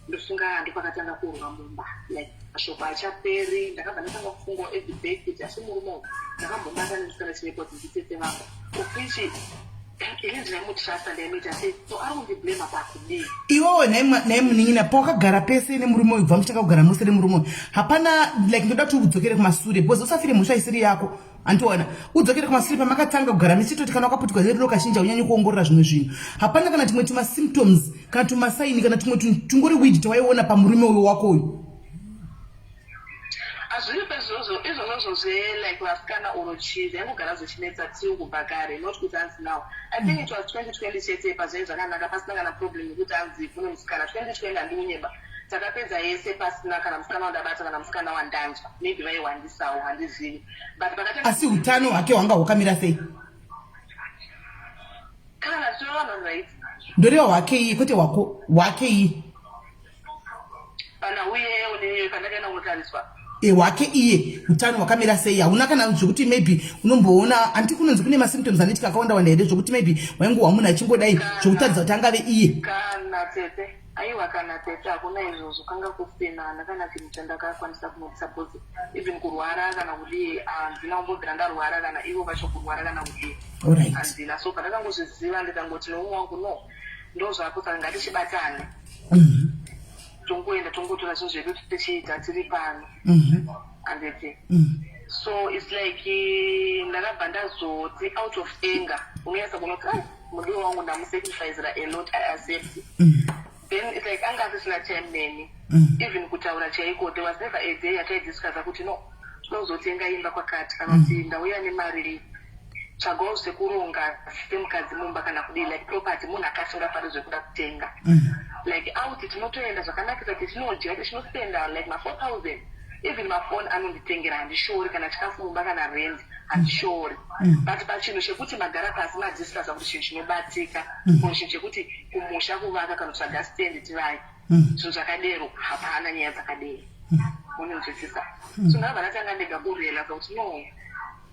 Ndofunga ndopakatanga kurwa mumba, like mashoko achaperi. Ndakabva ndatanga kufungawo at the back kuti asi murume uyu ndakambobata nemusikana chinepo kuti nditete vangu, of which ini ndinaimutrasta, ndaimuita sei? So ari kundiblema pakudii? Iwewe nhai munin'ina, pawakagara pese nemurume uyu, bva muchitanga kugara mose nemurume uyu, hapana, like, ndoda kuti udzokere kumasure, because usafire mhosva isiri yako, andiona? Udzokere kumasure pamakatanga kugara, michitoti kana wakaputikwa nerino kazhinji haunyanyi kuongorora zvimwe zvinhu. Hapana kana tumwe tumasymptoms kana tumasigns kana tumwe tungori weird tawaiona pamurume uyu wako uyu? Hazviripo izvozvo. Izvozvozvo zvelike vasikana oro chii, zvaingogara zvichinetsa till kubva kare, not kuti hanzi now. I think it was 2020 chete pazvai zvakanaka, pasina kana problem yekuti hanzi kune musikana. 2020, handikunyeba, takapedza yese pasina kana musikana wandabata kana musikana wandanzwa. Maybe vaiwandisawo, handizivi, but pakatanga Asi utano hwake hwanga hwakamira sei? Kana zvichireva vanhu right? Ndoreva hwake iye, kwete hwako, hwake iye. Pana uye une pandakaenda kunotariswa. E, hwake iye, utano hwakamira sei? Hauna kana zvekuti maybe unomboona, handiti kunonzi kune masymptoms anoitika akawanda wanda here, zvokuti maybe waingohwa munhu achingodai, zvokutaridza kuti angave iye? Kana tete, aiwa, kana tete, hakuna izvozvo, kanga kusina. Hana kana chinhu chandakakwanisa kunotisa, because even kurwara kana kudii, handina kumbobvira ndarwara, kana ivo vacho kurwara kana kudii. Handina. So pandakangozviziva, ndikangoti noumwe wangu, "No, ndo zvako, saka ngatichibatane, tongoenda tongotora zvinhu zvedu tichiita tiri pano," handiti? So it's like ndakabva ndazoti out of anger, unonyatsa kunoti, "Ah, mudiwa wangu ndamusacrificera a lot, I accept." Then it's like anga asisina time neni, even kutaura chaiko. There was never a day yataidiscussa kuti, "No, tinozotenga imba kwakati," kana kuti, "Ndauya nemari, tsvagawo zvekuronga semukadzi mumba," kana kudii. Like property, munhu akasingafari zvekuda kutenga. Like out tinotoenda zvakanakisa, tichinodya, tichinospenda like ma4,000. Even mafoni anonditengera, handishori. Kana chikafu mumba, kana rent, handishori. But pachinhu chekuti magara pasi madiscussa kuti chinhu chinobatika, or chinhu chekuti kumusha kuvaka kana kutsvaga stand tivake, zvinhu zvakadero, hapana nyaya dzakadero, unonzwisisa? So ndakabva ndatanga ndega kurealiza kuti no,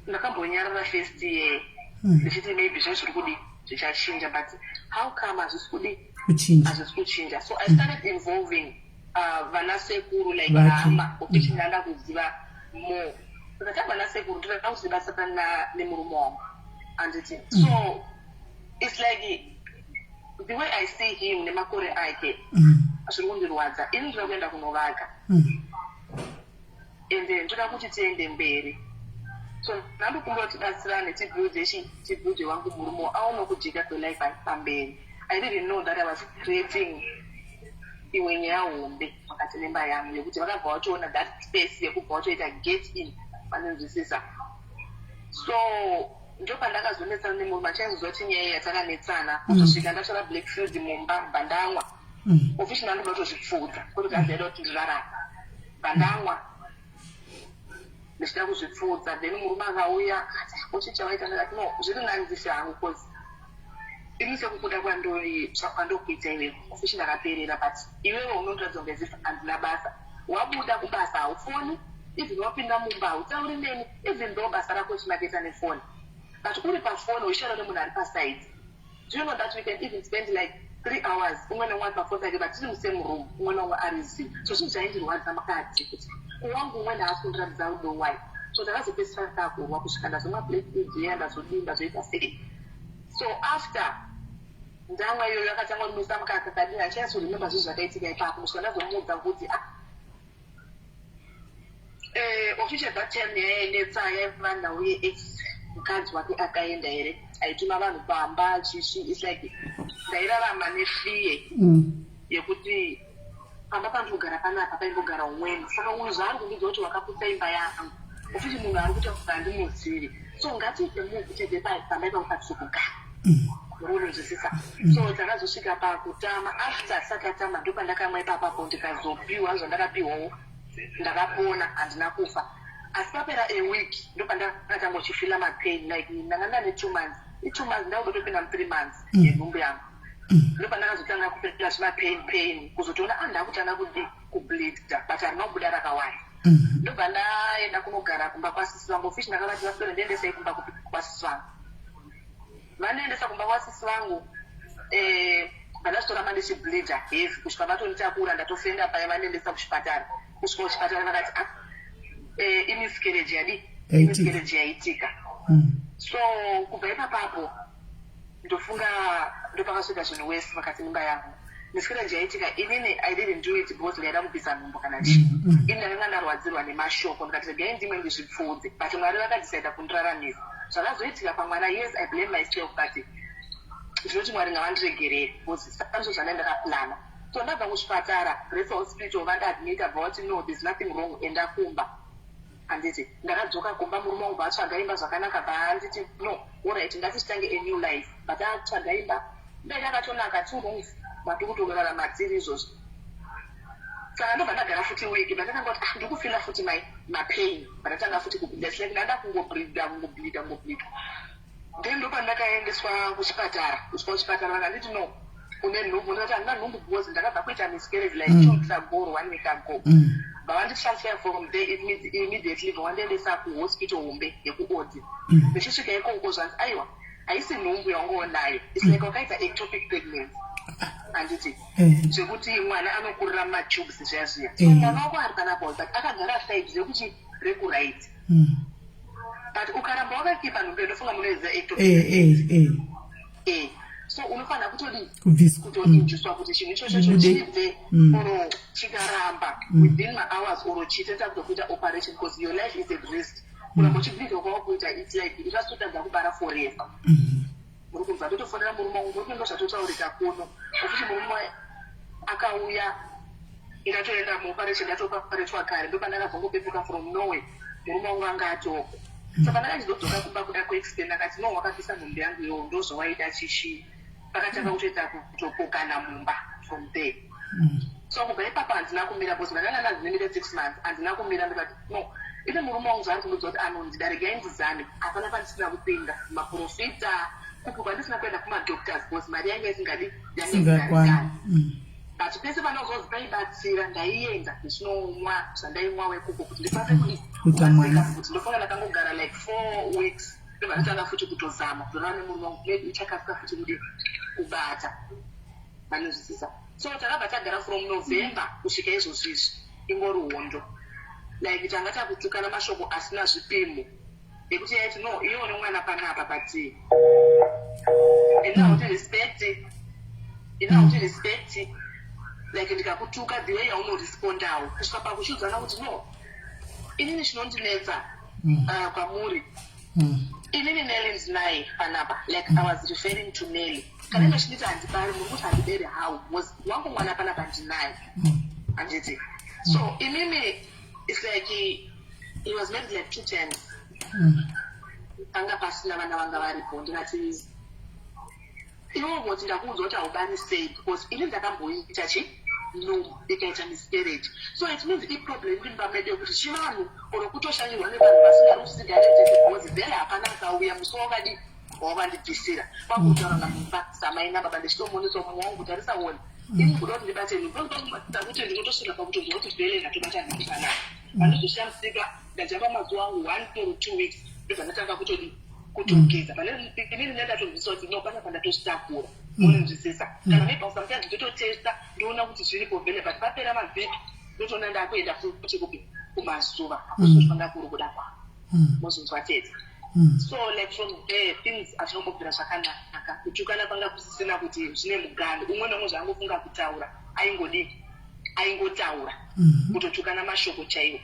ndakambonyarara first year ndichiti maybe zvinhu zviri kudi zvichachinja, but how come hazvisi kudi Kuchinja. Hazvisi kuchinja. So I started involving vana sekuru, like Vake. hama, kuti ndanda kuziva more. Saka tabva nasekuru, ndinoda kuzibatsirana nemurume wangu, handiti? So it's like the way I see him nemakore ake, zviri kundirwadza. Ini ndinoda kuenda kunovaka, ende ndoda kuti tiende mberi. So ndandokumbira kuti tibatsirane, tibuilde chi, tibuilde wangu murume aone kujeka kwelife pamberi. I didn't know that I was creating imwe nyaya hombe pakati nemba yangu, yekuti vakabva vatoona that space yekubva vatoita get in, vanonzwisisa? So ndopandakazonetsana nemurume. Achainzwa kuti nyaya yatakanetsana kutosvika ndatora Blackfield mumba, bva ndamwa. Officially ndandoda kutozvipfuudza, kwete kuti anzaida kuti ndirarame. Bva ndamwa. Ndichida kuzvipfuudza. Then murume akauya akati, "Uchichawaita?" Ndikati, "No, zviri nani ndife hangu, 'cause ini sekukuda kwandokuita iwewe kufishi ndakaperera, but iwewe unondiratidza kunge as if handina basa. Wabuda kubasa haufoni, even wapinda mumba hautauri neni, even though basa rako uchimaketa nefoni, but uri pafoni uchitaura nemunhu ari paside. Do you know that we can even spend like 3 hours umwe neumwe ari pafoni pake, but tiri musame room, umwe neumwe ari zi?" So zvinhu zvaindirwadza mukati kuti kuwangu umwe haasi kundiratidza rudo. Why? So takazopedzisira takurwa kusvika ndazomwa black iya, ndazodii, ndazoita sei. So after ndamwa iyoyo, akatanga kunwisa mukaka kadini, achinyatsoremember zvinhu zvakaitika ipapo, kusvika ndazomuudza kuti, ah, official, that time yainetsa yaiva nhau yeex mukadzi wake akaenda here, aituma vanhu pamba chichi. It's like ndairarama nefear yekuti pamba pandikugara panapa paimbogara umweni. Saka uyu zvaari kundiudza kuti wakaputsa imba yangu, ofisi munhu ari kuita kuti handimuzivi. So ngatiite move tibve pamba ipapo patiri kugara. Unonzwisisa? So takazosvika pakutama. After sakatama, ndopandakamwa ipapapo, ndikazopiwa zvandakapiwawo, ndakapona, handina kufa. Asi papera a week ndopandakatanga uchifeela mapain, like ndanga ndane 2 months, i2 months, ndakutotopinda mu3 months yenhumbu yangu. Ndopandakazotanga kupera zvimapain pain, kuzotoona, ah, ndakutanga kudi kubleeda, but harina kubuda rakawanda. Ndobva ndaenda kunogara kumba kwasisi vangu. Fishi ndakavati vaswere ndiendesei kumba kwasisi vangu. Vandiendesa kumba kwasisi vangu, vandachitoramba ndichibleeda heavy kusvika vatonditakura, ndatofenda paya. Vandiendesa kuchipatara. Kusvika kuchipatara vakati, ah, imiscarriage yadi. Yaitika. Imiscarriage yaitika. So kubva ipapapo ndofunga ndopakasvika zvinhu wese vakati mimba yangu miscarriage yaitika. Inini I didn't do it because ndaida kubvisa nhumbu kana chii. Ini ndakanga ndarwadzirwa nemashoko, ndikati regai ndimwe ndizvipfuudze, but Mwari vakadecida kundiraramisa. Zvakazoitika pamwana, yes, I blame myself, but ndinoti Mwari ngavandiregerere because sandizvo zvandai ndakaplana. So ndabva kuchipatara, Grace Hospital, vandiadmita, bva vati, "No, there's nothing wrong, enda kumba." Handiti ndakadzoka kumba, murume wangu bva imba zvakanaka, bva anditi, "No, alright, ngatichitange a new life." But atsvaga imba, imba yakatonaka, two rooms, matikutorarama tiri izvozvo. Saka ndobva ndagara futi wiki, ndatanga kuti, ah, ndikufeela futi mapain. Ndatanga futi kubleeda. Like ndada kungobleeda, kungobleeda, kungobleeda. Then ndopandakaendeswa kuchipatara. Kusvika kuchipatara vakanditi, "No, une nhumbu." Ndikati handina nhumbu because ndakabva kuita miscarriage like 2 weeks ago or one week ago. Vavanditransfer from there immediately, vawandiendesa kuhospital hombe yekuOdzi. Ndichisvika ikoko zvanzi, "Aiwa, haisi nhumbu yaungonayo. It's like wakaita ectopic pregnancy," handiti? Zvekuti mwana anokurira mumatubes zviya zviya. So mwana wako ari panapa, but akagara side rekuti rekuright, but ukaramba wakakeepa nhumbu, ndofunga munoziva ectopic. So unofanira kutodi Kubviswa. Kutoinjuswa kuti chinhu ichocho Chibude. chibve, or chikaramba within mahours or chiteta kutokuita operation, because your life is at risk. Kuramba uchibleedwa kwawakuita, it's like uchazotadza kubara forever. Muri kunzwa? Ndotofonera murume wangu, murume ndo zvatotaurika kuno, okuti murume akauya, ndatoenda muoperation, ndatooperetwa kare. Ndopandakazongopepuka from nowhere, murume wangu anga atoko. Saka ndakachizodzoka kumba kuda kuexplain, akati, "No, wakabvisa nhumbu yangu iyowo, ndozvawaida." Chichi pakatanga kutoita kutopokana mumba from there. So kubva ipapo handina kumira because ndakanga ndandinimire 6 months, handina kumira. Ndikati, no, ine murume wangu zvaari kundiudza kuti anondida, regai ndizame. Hapana pandisina kupinda, maprofita kupi, kwandisina kuenda, kumadoctors, because mari yanga isingadi, yanga Singakwana. isingarikani. But pese panozozi paibatsira ndaienda ndichinomwa zvandaimwa wekoko kuti ndikwanise kudi Kuita mwana. Kuti ndofunga ndakangogara like 4 weeks, ndobva ndatanga futi kutozama kutorana nemurume wangu, maybe ichakasika futi kudi kubata. Vanozwisisa? So takabva tagara from November kusvika izvozvi izvi, ingori hondo. Like tanga takutukana mashoko asina zvipimo ekuti yaiti, "No, iwe une mwana panapa, but ina kuti respect, ina kuti respect." Like ndikakutuka, the way yaunorespondawo, kusvika pakuchiudzana kuti, no, inini chinondinetsa kwamuri, inini Nelly ndinaye panapa. Like I was referring to Nelly. Kana ime chinditi handibari, muri kuti handiberi how? Because wangu mwana panapa ndinaye, handiti? So imimi, it's like he was married like two times, panga pasina vana vanga varipo. Ndikati, iwe ungoti ndakuudza kuti haubari sei? Because ini ndakamboita chi Nhumbu ikaita miscarriage. So it means iproblem iri mumba medu yekuti chivanhu or kutoshanyirwa nevanhu vasingarusigarete, because vhele hapana akauya musi wavadi wavandibvisira kwakutaura namumba samai nababa. Ndichitomuonesa mumwe wangu, tarisa one, ini kuda kuti ndibate nhumbu kuti ndinotosvika pakutozwa kuti vhele ndatobata nhumbu panapa. Pandizoshamisika ndajamba mazuva angu 1 or 2 weeks, ndobva ndatanga kutodi kutogeza. Pane inini ndandatozvisa kuti no, panapa ndatozvitakura, munonzwisisa? Kana maybe sometimes ndototesta, ndoona kuti zviripo vhele, but papera mavhiki ndotoona ndakuenda futi kupi? Kumazuva. Hakusi kwanga kuri kuda kwangu, mozonzwa tete? So like from there things hazvinombobvira zvakanaka. Kutukana kwanga kusisina kuti zvine muganho. Umwe nomwe zvaangofunga kutaura aingodii, aingotaura, kutotukana mashoko chaiwo.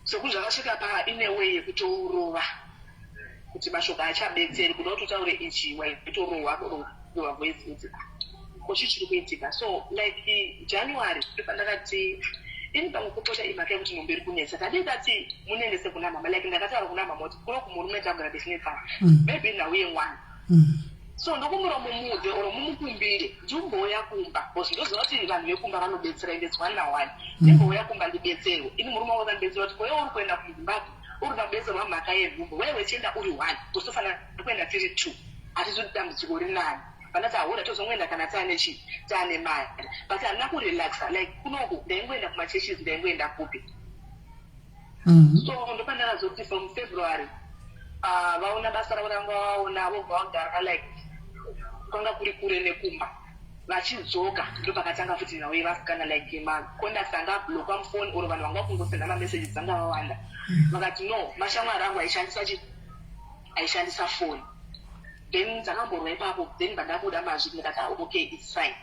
Sokuti zvakasvika pa ine way yekutorova kuti mashoko achabetseri, kuda kuti utaure ichi waitorohwa rova voice kuti kochi chiri kuitika. So like January ndopandakati ini pamwe kupota imhaka yekuti nhumbu iri kunetsa. Tadii tati munendese kuna mama. Like ndakataura kuna mama kuti kuno kumurume tagara tichinetsana, maybe nhau yemwana. So ndokumura mumuudze or mumukumbire ndimbouya kumba, because ndoziva kuti vanhu vekumba vanobetsera, ende it's one na one. Ndimbouya kumba ndibetserwe ini. Murume wangu akandibetsera kuti koye uri kuenda kuZimbabwe, uri kuda kubetserwa mhaka yenhumbu, wewe wechienda uri one, usofanira kuenda tiri two, hatizoti dambudziko rinani. Vandati ahura tozongoenda kana taane chii, taane mari. But handina kurelaxa. Like kunoku ndaingoenda kumachurches, ndaingoenda kupi. So ndopandakazoti from February, vaona basa ravo ranga vaona, vobva vagara like kwanga kuri kure nekumba. Vachidzoka ndopakatanga futi nhau yevasikana, like macontacts anga ablockwa mufoni or vanhu vanga kungosenda mamessages anga vawanda. Vakati no, mashamwari angu aishandisa chi aishandisa foni. Then dzakamborwa ipapo, then pandabuda mazvi ndikati, "Ah, okay, it's fine."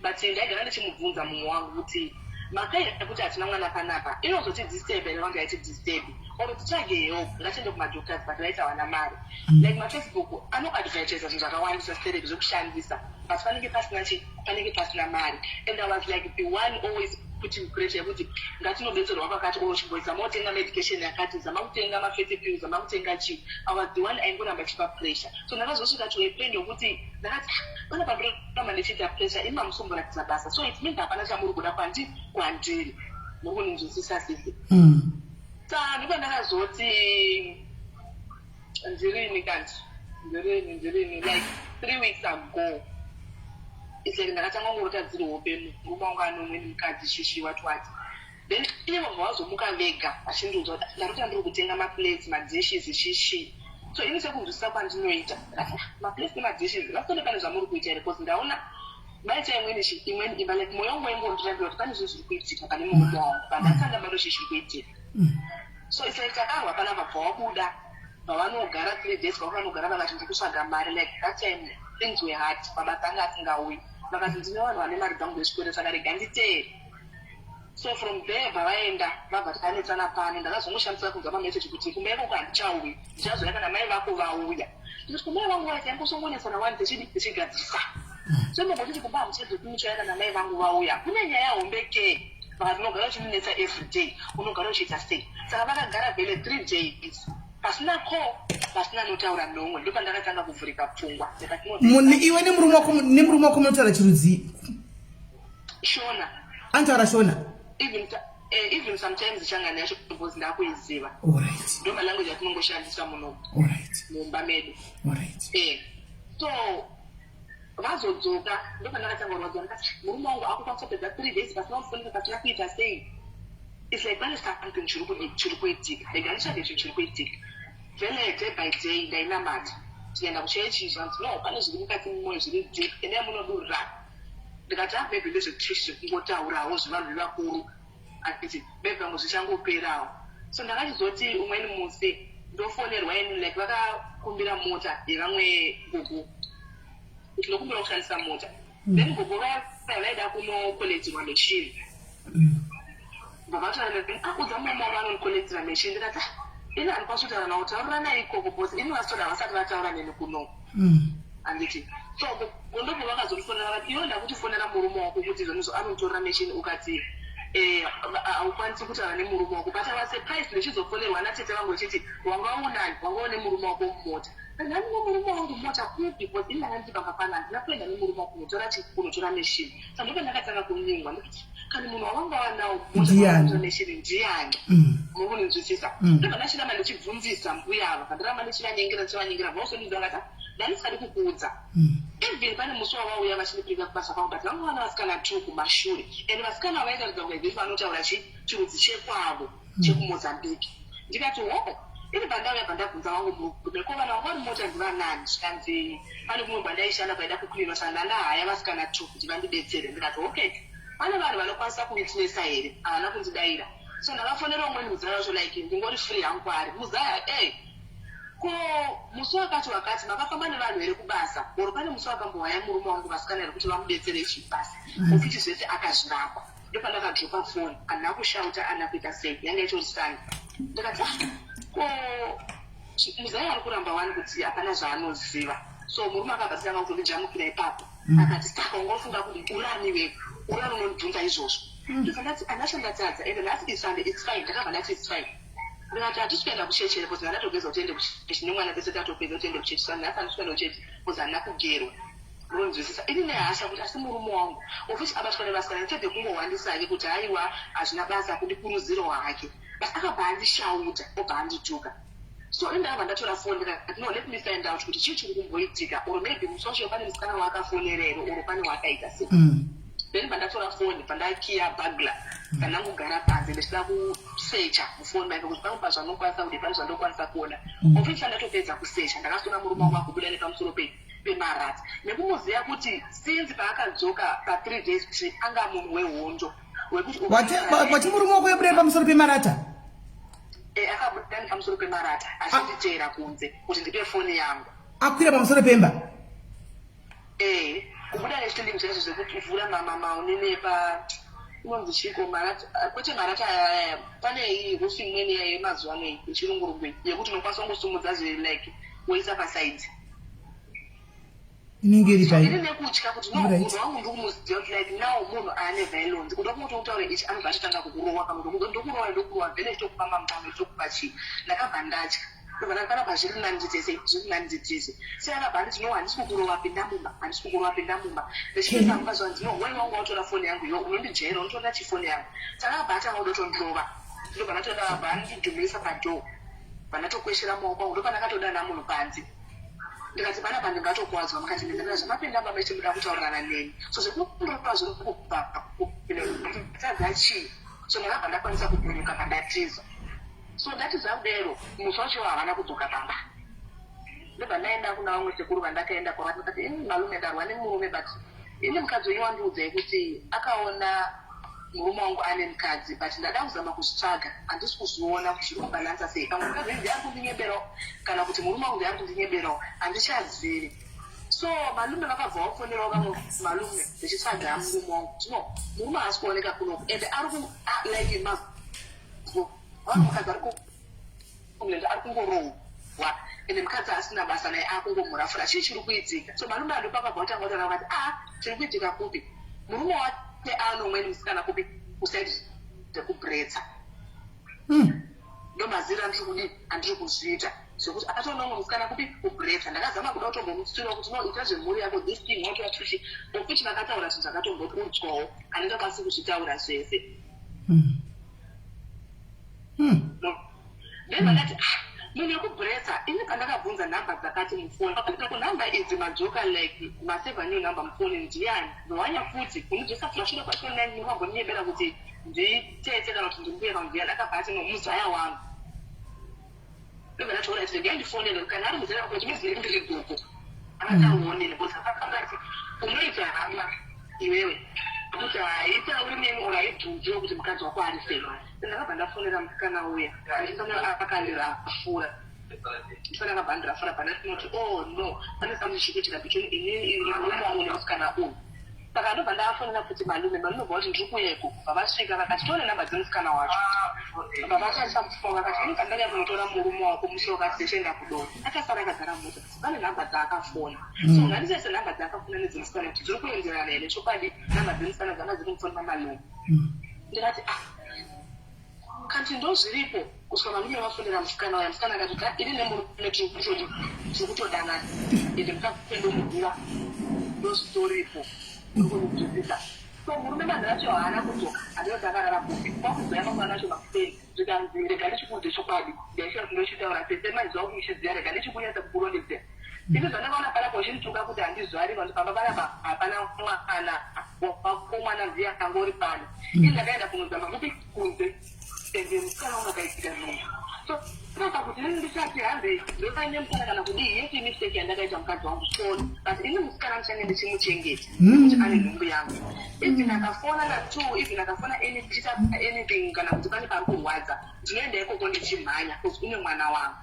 But ndaigara ndichimubvunza mumwe wangu kuti mhaka yekuti hatina mwana panapa inozotidisturb here? Vanga yaitidisturb or titsvage help, ngatiende kumadoctors, but vaita vana mari. Like maFacebook anoadvertisa zvinhu zvakawandisa stereki zvekushandisa, but panenge pasina chi panenge pasina mari. And I was like the one always putting pressure yekuti ngatinobetserwa kwakati, or chimboizama kutenga medication yakati, zama kutenga mafeti pills, zama kutenga chii. I was the one aingoramba chipa pressure. So ndakazosvika to a point yokuti ndakati, "Ah, pana pandoramba ndichiita pressure, imi mamusomboratidza basa, so it means hapana chamuri kuda kwandiri." Muri kuninzwisisa, sisi? Sa ndipo ndakazoti ndirini kanti ndirini like 3 weeks ago, it's like ndakatanga kungorota dziri hope, murume wangu ane umweni mukadzi, shishi, what what. Then ivo vabva vazomuka vega vachindiudza kuti ndarota ndiri kutenga maplates, madishes, shishi. So ini sekunzwisisa kwandinoita, maplates nemadishes vasitone pane zvamuri kuita here? Because ndaona maita imweni imweni imba. Like mwoyo wangu waingondirambira kuti pane zvinhu zviri kuitika pane murume wangu, pandasanga bado chii chiri kuitika. So it's like takarwa panapa, bva wabuda, bva 3 days vakanogara. Vakati ndiri kutsvaga mari. Like that time things were hard, mabasa anga asingauyi. Vakati ndine vanhu vane mari dzangu dzechikoro, saka rega nditeere. So from there bva vaenda, vabva tanetsana pano. Ndakazongoshandisa kunzwa mameseji kuti kumba ikoko handichauyi, ndichazouya kana mai vako vauya. Ndikati kumai vangu vaita ingosongonetsana wani dzechidi dzichigadzirisa. So mombotiti kumba hamuchadzoki, muchauya kana mai vangu vauya. Kune nyaya hombe ke. Vakati unogara uchindinetsa every day, unogara uchiita sei? Saka vakagara vhele 3 days pasina call, pasina anotaura nomwe. Ndopandakatanga kuvhurika pfungwa. Ndikati no. Iwe nemurume wako munotaura chirudzi? Shona. Anotaura Shona? Even sometimes Changani yacho, because ndakuiziva. Ndo malanguage atinongoshandisa muno mumba medu. So vazodzoka, ndopandakatanga kurwadziwa. Ndikati murume wangu akukwanisa kupedza 3 days pasina kufonera, pasina kuita sei. It's like pane something chiri kuitika, rega nditsvage chinhu chiri kuitika. Vhele day by day ndainamata, tikaenda kuchechi, zvanzi no, pane zviri mukati mumwoyo zviri deep, endai munodurira. Ndikati ah, maybe ndezvekuchechi, zvekungotaurawo zvevanhu vevakuru, anditi maybe pamwe zvichangoperawo. So ndakachizoti umweni musi ndofonerwa ini, like vakakumbira mota yevamwe gogo kuti ndokumbira kushandisa mota. Then gogo vaya vaida kunocollectirwa machine. Bva udza mumwe wavo anonicollectira machine. Ndikati, "Ah, ini handikwanisi kutaura nawo, taurirana ikoko, because ini vasitoda vasati vataura neni kuno." Handiti so ndobva vakazondifonera, vakati iwe ndakutifonera murume wako kuti izvonizvo anonitorera machine, ukati haukwanisi kutaura nemurume wako. But I was surprised ndichizofonerwa natete vangu vechiti wanga unani, wanga une murume wako mumota. Ndani nemurume wangu mota kupi because ini ndanga ndiri pamba pano handina kuenda nemurume wangu kunotora chi kunotora machine. Saka ndipo ndakatanga kunyengwa ndikuti kana munhu wawanga wanawo mota Ndiani? kunotora machine ndiani? Muri kundinzwisisa? Ndobva ndachiramba ndichibvunzisa mbuya ava ndiramba ndichivanyengera ndichivanyengera vausondinzwa vakati ndandisingadi kukuudza. Even pane musi wavauya vachindipinda kubasa kwangu but vanga vana vasikana two kumashure and vasikana vaitaridza kunge vhiri vanotaura chi chirudzi chekwavo chekuMozambique. Ndikati hoo ini pandauya pandabvunza wangu murume ko vana vanga vari mota ndivanani zvikanzi pane kumwe kwandaishanda kwaida kucleanwa saka ndandahaya vasikana two kuti vandibetsere. Ndikati okay pane vanhu vanokwanisa kuwitnessa here havana kundidaira so ndakafonera umweni muzaya wacho like ndingori free hangu kwaari muzaya eh ko musi wakati wakati makafamba nevanhu here kubasa or pane musi wakambohaya murume wangu vasikana here kuti vamubetsere chibasa ofiti zvese akazviramba ndopandakadropa foni handina kushauta handina kuita sei yanga itori Sunday ndikati "Ah, ko muzaya ari kuramba wani kuti hapana zvaanoziva so murume akabva tanga kutondijamukira ipapo akati saka ungofunga kuti urani wewe urani unondibvunza izvozvo ndobva ndati handina chandatadza ende nhasi iSunday it's fine ndakabva ndati it's fine ndikati hatisi kuenda kuchechi here because ndatogeza kuti tiende kuchechi nemwana tese tatopedza kuti tiende kuchechi saka nhasi handisi kuenda kuchechi because handina kugerwa unonzwisisa ini nehasha kuti asi murume wangu ofisi abatwa nevasikana instead yekungohwandisa hake kuti haiwa hazvina basa kundikurudzirawo hake but akabva andishauta obva andituka so ini ndakabva ndatora foni ndikati no let me find out kuti chii chiri kumboitika or maybe musi wacho pane musikana waakafonera here or pane waakaita sei then pandatora foni pandakiya burglar pandangogara panze ndichida kusecha mufoni make kuti pamwe pazvanokwanisa kuti pane zvandokwanisa kuona ofisi andatopedza kusecha ndakazoona murume wangu akubuda nepamusoro pemarata nekumuziva kuti since paakadzoka pa3 days trip anga munhu wehondo wekuti Wati murume wako yabuda pamusoro pemarata? Akabuda nepamusoro pemarata achinditeera kunze kuti ndipe foni yangu. Akwira pamusoro pemba? Kubuda nechitendemu chaizvo zvekuvhura maunene pa inonzi chiko marata, kwete marata aya, pane iyi roof imweni iya yemazuva ano iyi yechirungurungu iyi yekuti unokwanisa kungosumudza zve like woisa pasaidzi. Inenge iri pai? Ini nekutya kuti no munhu wangu ndikumuziva kuti like now munhu aane violence kuda kungoti utaure ichi anobva achitanga kukurowa kana kuti ndokurowa ndokurowa then echitokupa mamutano echitokupa chii. Ndakabva ndatya ndobva ndati panapa zviri nani nditese zviri nani nditese se akabva anditi no handisi kukurova pinda mumba handisi kukurova pinda mumba ndichipinda mumba zvanzi no wai wangu watora foni yangu yo unondijaira unotora chifoni yangu saka akabva atanga kudotondirova ndobva ndatoda abva andidhumisa padoor bva ndatokweshera maoko angu ndopandakatodana munhu panze ndikati panapa ndingatokuwadzwa mukati ndindaa zvamapinda baba ichimuda kutaurirana neni so zvekundirova zviri kubva tadza chii so ndakabva ndakwanisa kupunyuka pandatiza so ndatiza kudero musi wacho havana kudzoka pamba ndobva ndaenda kuna vamwe sekuru vandakaenda kwavari ndikati ini malume ndarwa nemurume but ini mukadzi wenyu wandiudzai kuti akaona murume wangu ane mukadzi but ndada kuzama kuzvitsvaga handisi kuzviona kuti zviri kubhalansa sei pamwe mukadzi wenyu ndiye ari kundinyeberawo kana kuti murume wangu ndiye ari kundinyeberawo handichazivi so malume vakabva vafonerawo vamwe malume vechitsvaga murume wangu kuti no murume haasi kuoneka kunoku and ari ku like vamwe mukadzi ari kuenda ari kungorohwa ende mukadzi asina basa naye akungomurafura chii chiri kuitika so malume ando pakabva kutanga kutaura vakati a chiri kuitika kupi murume wake anomweni musikana kupi kusaidi rekubretsa ndomazira andiri kudii andiri kuzviita zvekuti akatoona umwe musikana kupi kubretsa ndakazama kuda kutombomutsura kuti no ita zvemhuri yako this thing what what futi okuti vakataura zvinhu zvakatombokudzwawo handingakwanisi kuzvitaura zvese then vakati ah munhu wekubretsa ini pandakabvunza nhamba dzakati mufoni ko nhamba idzi madzoka like maseva new number mufoni ndiani nowanya futi unidzosa futi kwacho nambonyebera kuti nditete kana kuti ndimbuya kana ndiyani akabva ati no muzaya wangu ndobva ndati alright regai ndifonere kana ari muzaya wako ndinozive ndiri gogo akataurawo neni because akati unoita hama iwewe kuti haitauri neni or haibvunziwo kuti mukadzi wako ari sei ndakabva ndafonera musikana uya ndifanira akandirafura ndifanira akabva andirafura pandatinoti oh no pane something chiri kuitika between inini murume wangu nemusikana uyu saka ndobva ndafonera futi malume malume bva kuti ndiri kuuya ikoko bva vasvika vakati tione nhamba dzemusikana wacho bva vatarisa mufoni vakati ini pandauya kunotora murume wako musi wakati tichienda kudoro akasara akagara mota pane nhamba dzaakafona so ngatitarise nhamba dzaakafona nedzemusikana kuti dziri kuenderana here chokwadi nhamba dzemusikana dzanga dziri mufoni mamalume ndikati ah Kanti ndozviripo kusvika malume vafonera musikana uya, musikana akati ta ini nemurume tiri kutodi tiri kutodanana ende mukadzi ndomuziva ndozvitoripo urikundinzwisisa. So murume manhu acho haana kudzoka handinoti akarara kupi kwakuzouya mangwana acho makuseni zvikanzi rega ndichikuudze chokwadi ndaisha kuti ndochitaura tete maiziva kuti muchiziva rega ndichikunyatsa kukurondedzera ini zvandakaona panapa uchindituka kuti handizvari vanhu pamba panapa hapana mwana wako mwana ndiye angori pano ini ndakaenda kunozama kupi kunze ende musikana wangu akaitika nhumbu so saka kuti ini ndisati hanzi ndovaine musikana kana kudii yes imistake yandakaita mukadzi wangu sorry but ini musikana ndichange ndichimuchengeta nekuti ane nhumbu yangu even akafona na2 even akafona any- anything kana kuti pane pari kurwadza ndinoenda ikoko ndichimhanya because une mwana wangu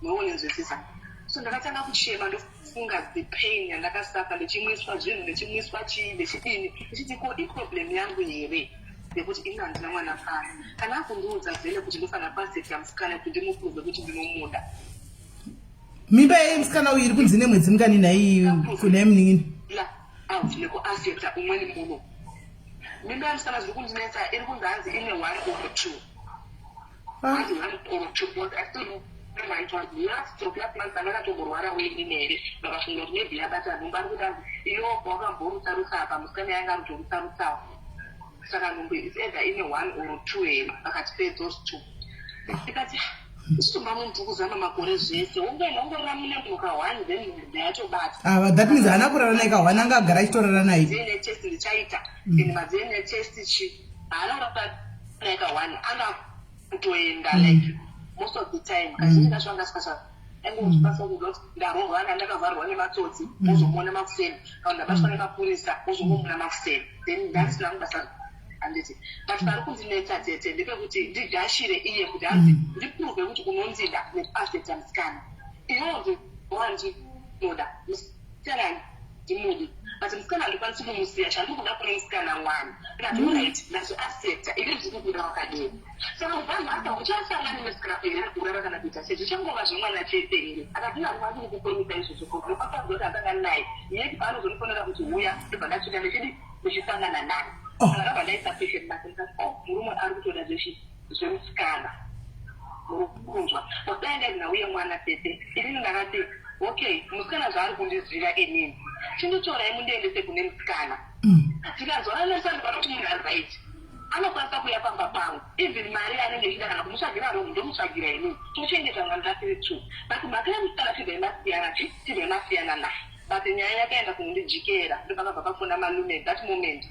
munoninzwisisa. So ndakatanga kuchema ndofunga the pain yandakasuffer ndichimwiswa zvinhu ndichimwiswa chii ndichidini ndichiti ko iproblem yangu here yekuti ini handina mwana pano kana akundiudza vhele kuti ndofanira kuaccepta musikana kuti ndimuprove kuti ndinomuda. Mimba yemusikana uyu iri kunzi ine mwedzi mingani nhai kunhai munin'ini? Out nekuaccepta umweni munhu. Mimba yemusikana zviri kundinetsa iri kunzi hanzi ine one or two. Hanzi one or two but I still remember it was last of last month andakatomborwara uinini here vakafunga kuti maybe yabata nhumbu ari kuti hanzi iyo wakamborutsa-rutsa apa musikana yanga ari kutorutsa-rutsawo saka nhumbu is either ine one or two here vakati pay those two ndikati uchitomba munhu kuzama makore zvese wongoenda wongorara mune munhu ka one then nhumbu yatobata. Ah, that means haana kurara naye ka one anga agara achitorara naye. DNA test ndichaita and maDNA test chi haana kurara naye ka one anga kutoenda like most of the time kazhinji kacho anga asikasa aingozvikwanisa kuudza kuti ndarohwa ndandakavharwa nematsotsi wozomuona makuseni kana ndabatwa nemapurisa wozongomuona makuseni then ndandisina kubasa handiti but pari kundinetsa tete ndepekuti ndigashire iye kuti hanzi ndiprove kuti unondida nekuaccepta musikana iwewo wandinoda musikana handimudi but musikana handikwanisi kumusiya chandiri kuda kune musikana mwana ndikati alright ndazviaccepta ini ndiri kukuda wakadini saka kubva nhasi hauchasangani nemusikana here kurara kana kuita sei zvichangova zvemwana chete here akati ina handikwanisi kukupromisa izvozvo because ndokwanisa kuziva kuti handisangani naye yet paanozondifonera kuti huya ndobva ndasvika ndichidi ndichisangana naye saka ndabva ndaisa question mark ndikati oh murume ari kutoda zvechi zvemusikana muri kunzwa but dai ndazi nauye mwana tete inini ndakati okay musikana zvaari kundiziva inini chinditorai mundiendese kune musikana tikanzwana nemusikana panoti munhu ari right anokwanisa kuuya pamba pangu even mari yaanenge ichida kana kumutsvagira room ndomutsvagira inini tochengeta mwana tasiri two but mhaka yemusikana tibve masiyana chi tibve masiyana naye but nyaya yakaenda kunondijikera ndopakabva pafona malume that moment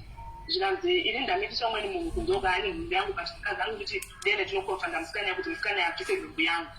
zvikanzi ini ndamitisa umweni munhu kunze uko ane nhumbu yangu but mukadzi angu kuti dene tinokonfanda musikana yakuti musikana abvise nhumbu yangu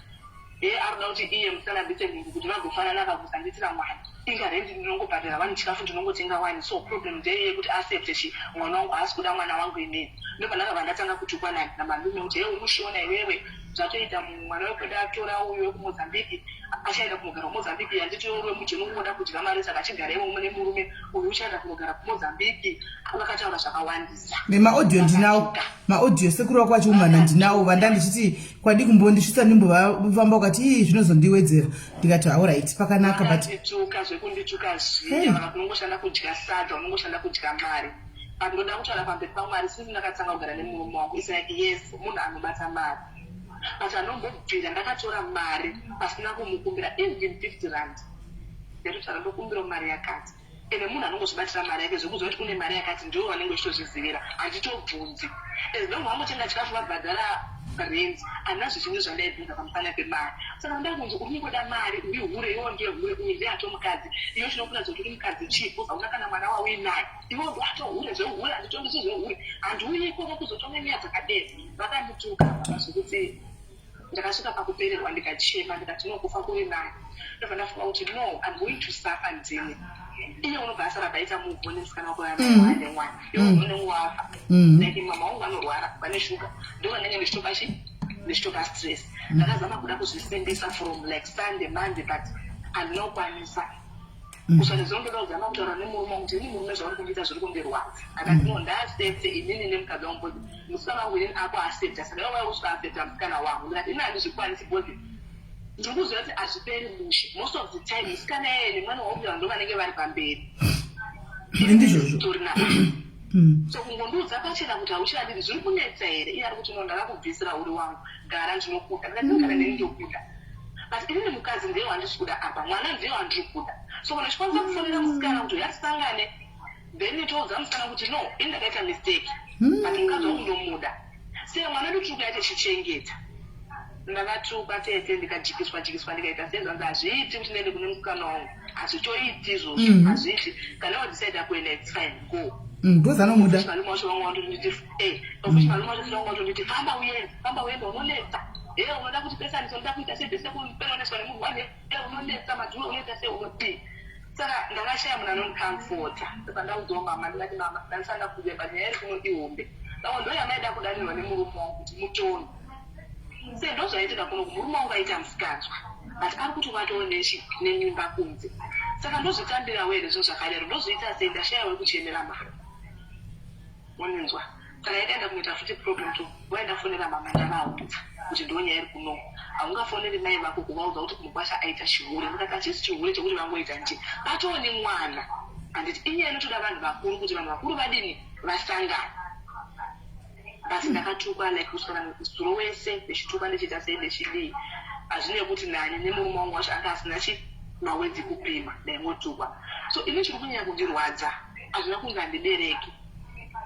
he arikuda kuti iye musikana abvise nhumbu kuti vagofanana akakusandiitira mwana inga rendi ndinongobhadhara wani chikafu ndinongotenga wani so problem ndeye yekuti accepte chi mwana wangu haasi kuda mwana wangu inini ndobva ndakabva ndatanga kutukwa nani namalume kuti he uri iwewe zvatoita mwana wekwedu atora uyu wekuMozambique achaenda kunogara kuMozambique handiti uri mujeni unongoda kudya mari saka achigara imomo nemurume uyu uchaenda kunogara kuMozambique vakataura zvakawandisa. Nemaaudio ndinawo maaudio sekuru vako vachiumana ndinawo vanda ndichiti kwadi kumbondisvitsa ndimbovafamba ukati ii zvinozondiwedzera ndikati alright pakanaka but vakandituka zvekundituka zviya vakati unongoshanda kudya sadza unongoshanda kudya mari but ndoda kutaura pamberi pamwari since ndakatanga kugara nemurume wangu is like yes munhu anobata mari but anombobvira ndakatora mari pasina kumukumbira even 50 rand ndatotaura ndokumbirawo mari yakati ende munhu anongozvibatira mari yake zvekuziva kuti une mari yakati ndiwo vanenge vechitozvizivira handitobvunzi as long vangotenga chikafu vabhadhara rent handina zvizhinji zvandaibvunza pamusana pemari saka ndakunzi uri kungoda mari uri hure iwo ndiye hure uyu ndiye ato mukadzi iyo chinokuratidza kuti uri mukadzi chipo hauna kana mwana wauinaye iwo watohure zvehure handitongisi zvehure handiuyi ikoko kuzotonga nyaya dzakadero vakandituka baba zvekuti ndakasvika pakupererwa ndikachema ndikati no kufa kuri nani ndobva ndafunga kuti no I'm going to suffer ndini iye unobva asara paita move on nemusikana wako ane mwana iwe unenge wafa like mama wangu vanorwara vane shuga ndo vanenge ndichitopa chi ndichitopa stress ndakazama kuda kuzvisimbisa from like Sunday Monday but handina kukwanisa kusvika zino ndoda kuzama kutaura nemurume wangu kuti ini murume zvauri kundiita zviri kundirwadza akati no ndaasepte inini nemukadzi wangu because musikana wangu inini akuasepta saka iwe wauya kusvika asepta musikana wangu ndikati ini handizvikwanisi because ndiri kuziva kuti hazviperi mushe most of the time musikana iyeye nemwana wauya ndo vanenge vari pamberi ndizvozvo tori na So kungondiudza pachena kuti hauchandidi zviri kunetsa here? Iye ari kuti no, ndakakubvisira uri wangu, gara, ndinokuda. Ndikati kana neni ndokuda, but inini mukadzi ndiye wandisi kuda apa, mwana ndiye wandiri kuda. So kana uchikwanisa kufonera musikana kuti uyatisangane, then toudza musikana kuti no, ini ndakaita mistake, but mukadzi wangu ndomuda. Sei mwana wedu tiri kuya tichichengeta? Ndakatuka tete, ndikajikiswa jikiswa, ndikaita sei. Zvanzi hazviiti kuti ndiende kune musikana wangu, hazvitoiti izvozvo. Hazviiti. Kana wadecida kuenda, it's fine, go. Because anomuda. Malume wacho vanga watonditi futi, malume wacho vanga watonditi, "Famba uende, famba uende, unonetsa. E, unoda kuti pesanisa, unoda kuita sei, bese kupenoneswa nemunhu wane, e, unonetsa madhuwe, unoita sei, unodii." Saka ndakashaya munhu anondicomforta. Saka ndaudzawo mama, ndikati, "Mama, ndandisanda kuuya panyaya iri kuno ihombe. Saka ndo yamaida kudanirwa nemurume wangu kuti mutono se ndo zvaitika kuno. Murume wangu aita musikanzwa, but ari kuti watowo nemimba kunze. Saka ndozvitambirawo here zvinhu zvakadaro? Ndozviita sei? Ndashaya wekuchemera mama." Muninzwa? Saka yakaenda kunoita futi problem to waendafonera mama, ndavaudza kuti ndo nyaya iri kuno. "Haungafoneri mai vako kuvaudza kuti mukwasha aita chihure." Ndikati, "Hachisi chihure chekuti vangoita nje, patoo nemwana. Handiti inyaya inotoda vanhu vakuru, kuti vanhu vakuru vadini, vasangana." But ndakatukwa like kusvikana zuro wese ndichitukwa, ndichiita sei, ndichidii. Hazvinei kuti nani nemurume wangu wacho anga asina chi mawedzi kupima, ndaingotukwa. So ini chiri kunyanya kundirwadza, hazvina kunge handibereki,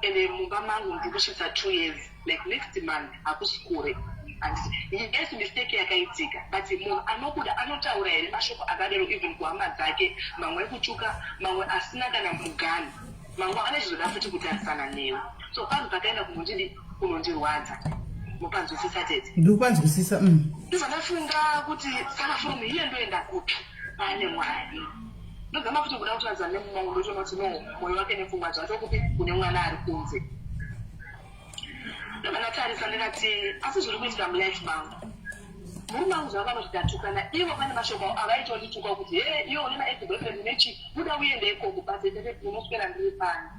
ende mumba mangu ndiri kusvitsa 2 years like next month, hakusi kure. Handiti yes, mistake yakaitika, but munhu anokuda anotaura here mashoko akadaro, even kuhama dzake, mamwe ekutuka, mamwe asina kana mugani, mamwe anechizoda futi kutarisana newe? So panhu pakaenda kunondidi, kunondirwadza. Mupanzwisisa, tete? Ndikupanzwisisa. Ndobva ndafunga kuti saka from here ndoenda kupi pane mwana? Ndozama futi kuda kutaridza nemumangu, ndotoona kuti no, mwoyo wake nepfungwa zvacho kupi? Kune mwana ari kunze. Ndobva ndatarisa, ndikati, asi zviri kuitika mulife mangu, murume wangu zvavanoti tatukana, ivo pane mashoko avaitondituka kuti, "He, iwe une maex boyfriend nechi, buda uende ikoko." But tete, unoswera ndiri pano,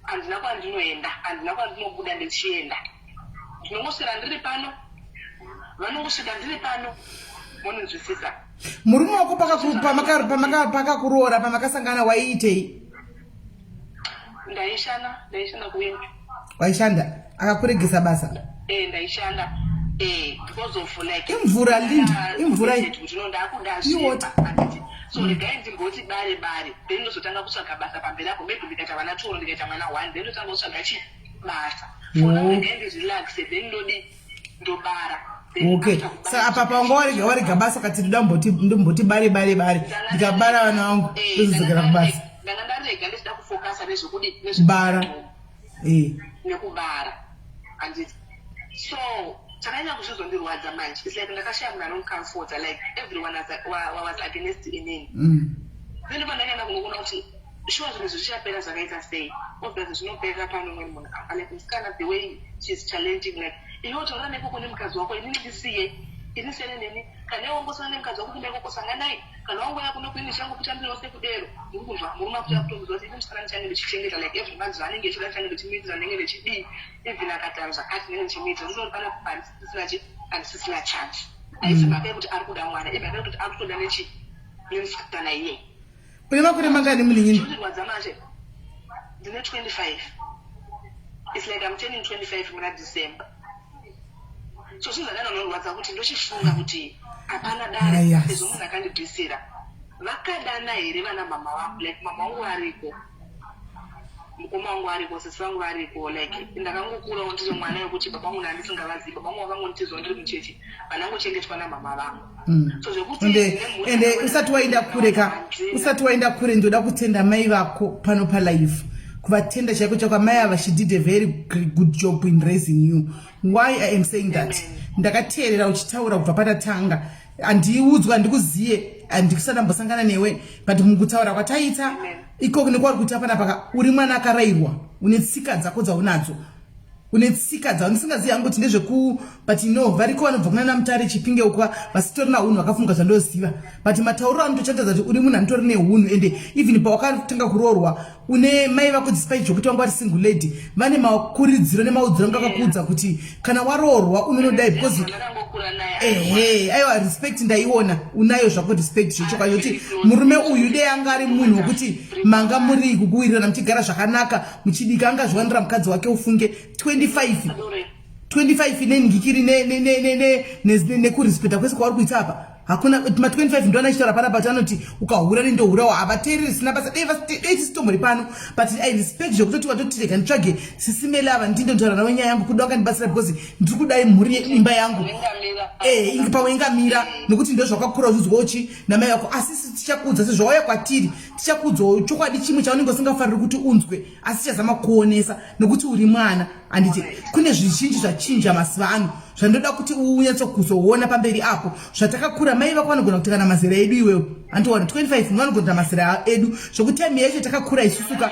handina kwandinoenda, handina kwandinobuda ndichienda. Ndinongoswera ndiri pano, vanongosvika ndiri pano. Muninzwisisa? Murume wako pakakuroora, pamakasangana, waiitei? Ndaishanda kuWimpy. Waishanda, akakuregesa basa? Eh, ndaishanda, because of like Imvura, Linda, imvura. Kuti no, ndakuda Iwota. zvemba, handiti? So regai ndimboti bare bare, then ndozotanga kutsvaga basa pamberi apo. Maybe ndikaita vana two, ndikaita mwana one, then ndotanga kutsvaga chi basa. For now regai ndirelaxe, then ndodi, ndobara. Then Okay. after kubara, Saka apa pawanga warega basa, kati ndoda ndomboti bare bare bare, ndikabara vana vangu, ndozodzokera kubasa. Ndanga ndarega ndichida kufocusa nezvekudi Bara. Nekubara, handiti? So chakanyanya kuzvizondirwadza manje, it's like ndakashaya munhu anondicomforta, like everyone was against inini. Then ndobva ndakaenda kunokuona kuti shuwa zvinhu zvichapera zvakaita sei. Obviously zvinopera pano umweni munhu afa, like musikana, the way she's challenging, like, "Iwe taura nekoko nemukadzi wako, inini ndisiye, ini siyane neni. Kana iwe wangosiyana nemukadzi wako, kumba ikoko sanganai. Kana wangoya kuno kuini, ndichangokutambirawo sekudero." Muri kunzwa? Murume akutoya kutomuudza kuti ini musikana ndichange ndichichengeta, like every month zvaanenge echida ndichange ndichimuitira, ndinenge ndichidii, even akataura zvakati ndinenge ndichimuitira. Ndinoti pana pandisisina chi, handisisina chance. Haisi mhaka yekuti ari kuda mwana, imhaka yekuti ari kutoda nechi, nemusikana iye. Une makore mangani, munin'ina? Zvinondirwadza manje, ndine 25. It's like I'm turning 25 muna December. So zvinhu zvakanyanya kuti ndochifunga kuti hapana dare sezvo munhu akandibvisira. Vakadana here vana mama vangu? Like mama vangu variko, mukoma wangu ariko, sisi vangu variko. Like ndakangokurawo ndiri mwana wekuti baba vangu ndandisingavazivi. Baba vangu vakangonditizawo ndiri muchechi, vandangochengetwa namama vangu. So zvekuti Ende usati waenda kure ka, usati waenda kure, ndoda kutenda mai vako pano palive, kuvatenda chaiko chaiko. Mai ava, she did a very good job in raising you. Why I am saying that, ndakateerera uchitaura kubva patatanga. Handiudzwa, handikuziye, handisati ndambosangana newe, but mukutaura kwataita ikoko nekwauri kuita panapa, uri mwana akarayirwa, une tsika dzako dzaunadzo, une tsika dzao. Ndisingazivi hangu kuti ndezveku, but no, variko vanobva kuna naMutare, Chipinge ukwa, vasitorina unhu, vakafunga zvandoziva. But matauriro anotochatadza kuti uri munhu anotori neunhu. Ende even pawakatanga kuroorwa, une mai vako, despite zvokuti vanga vari single lady, vane makuridziro nemaudziro anga akakuudza kuti kana waroorwa unonodai, because Ndakangokura. Wandakakura naye. Ehe, aiwa, respect ndaiona unayo zvako, respect zvechokwadi, kuti murume uyu dei anga ari munhu wekuti manga muri kukuwirirana, muchigara zvakanaka, muchidika, angazviwanira mukadzi wake. Ufunge 25, 25 nengikiri nekurespecta kwese kwauri kuita apa, hakuna ma25 ndo anachitaura panapa kuti anoti ukahura nendohurawo. Havateereri, sina basa. Dei tisitombori pano, but I respect zvekutoti watoti rega nditsvage Sisi Meli ava, ndindotaura navo nyaya yangu, kuda vakandibatsira, because ndiri kudai mhuri imba yangu pamwe ingamira, nekuti ndo zvakakura uchidzwa uchi namai vako. Asi tichakuudza sezvauya kwatiri, tichakuudzawo chokwadi chimwe chaunenge usingafariri kuti unzwe, asi tichazama kuonesa nekuti uri mwana, handiti? Kune zvizhinji zvachinja mazuva ano zvandoda kuti unyatsokuzoona pamberi apo. Zvatakakura, mai vako vanogona kuti kana mazera edu iwewo, handiwana 25, vanogona kuita mazera edu, zvokuti time yacho takakura isusuka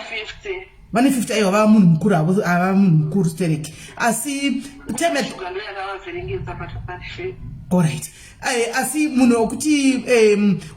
vane 50. Aiwa, vava munhu mukuru havo, ava munhu mukuru stereki, asi time, alright. Asi munhu wekuti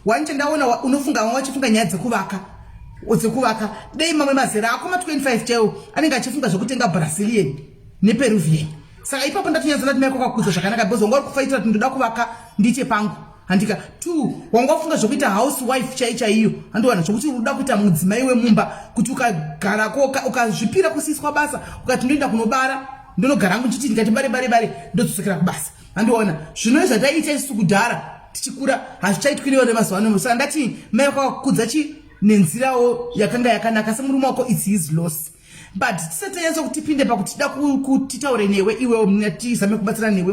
one chandaona, unofunga vamwe vachifunga nyaya dzekuvaka, dei mamwe mazera ako ma25 chaiwo anenge achifunga zvekutenga Brazilian nePeruvian. Saka ipapo ndatinyatsona kuti maiko kakudza zvakanaka, because wanga uri kufaitira kuti ndoda kuvaka ndiite pangu, handika? Two, wanga wafunga zvokuita housewife chai chaiyo, handiwana zvokuti uda kuita mudzimai wemumba, kuti ukagarako ukazvipira kusiiswa basa, ukati ndoenda kunobara, ndonogara hangu ndichiti ndikati bare bare bare, ndodzokera kubasa, handiona? Zvino zvataiita isusu kudhara tichikura hazvichaitwi nevo nemazuva ano. Saka ndati mai vakakudza chi nenzirawo yakanga yakanaka. Semurume wako, it's his loss, but tisati tanyatsa kuti tipinde pakuti tida kuti titaure newe iwewo, tizame kubatsira newe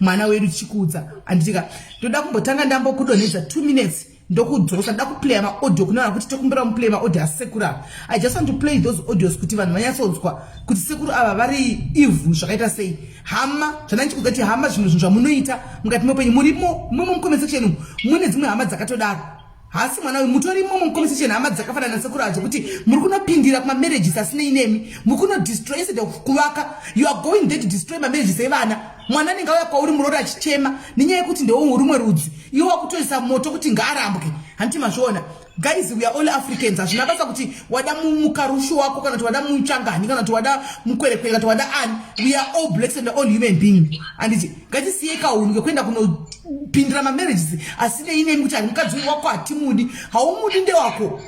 mwana wedu tichikuudza, handitika? Ndoda kumbotanga ndambokudonhedza 2 minutes, ndokudzosa. Ndoda kuplaya maaudio kune vanhu kuti tokumbira muplay maaudio asekuru ava. I just want to play those audios kuti vanhu vanyatsonzwa kuti sekuru ava vari ivhu zvakaita sei. Hama, zvandanichikudza kuti hama, zvimwe zvinhu zvamunoita mukati meupenyu, murimo mumo mucomment section umu, mune dzimwe hama dzakatodaro. Hasi mwana uyu, mutori imomo mucomment section, hama dzakafanana nasekuru adzo, kuti muri kunopindira kumamarriages asinei nemi, muri kunodestroy instead of kuvaka. You are going there to destroy mamarriages evana. Mwana anenge auya kwauri murori achichema nenyaya yekuti ndewourumwe rudzi, iwe wakutoisa moto kuti ngaarambwe, handiti mazviona? Guys, we are all Africans. Hazvina basa kuti wada mukarushu wako, kana kuti wada muchangani, kana kuti wada mukwerekwere, kana kuti wada ani. We are all blacks and all human being, handiti? Ngatisiyei kahunhu kekuenda kunopindira mamarriages asinei nemi, kuti hari mukadzi wako hatimudi. Haumudi, ndewako,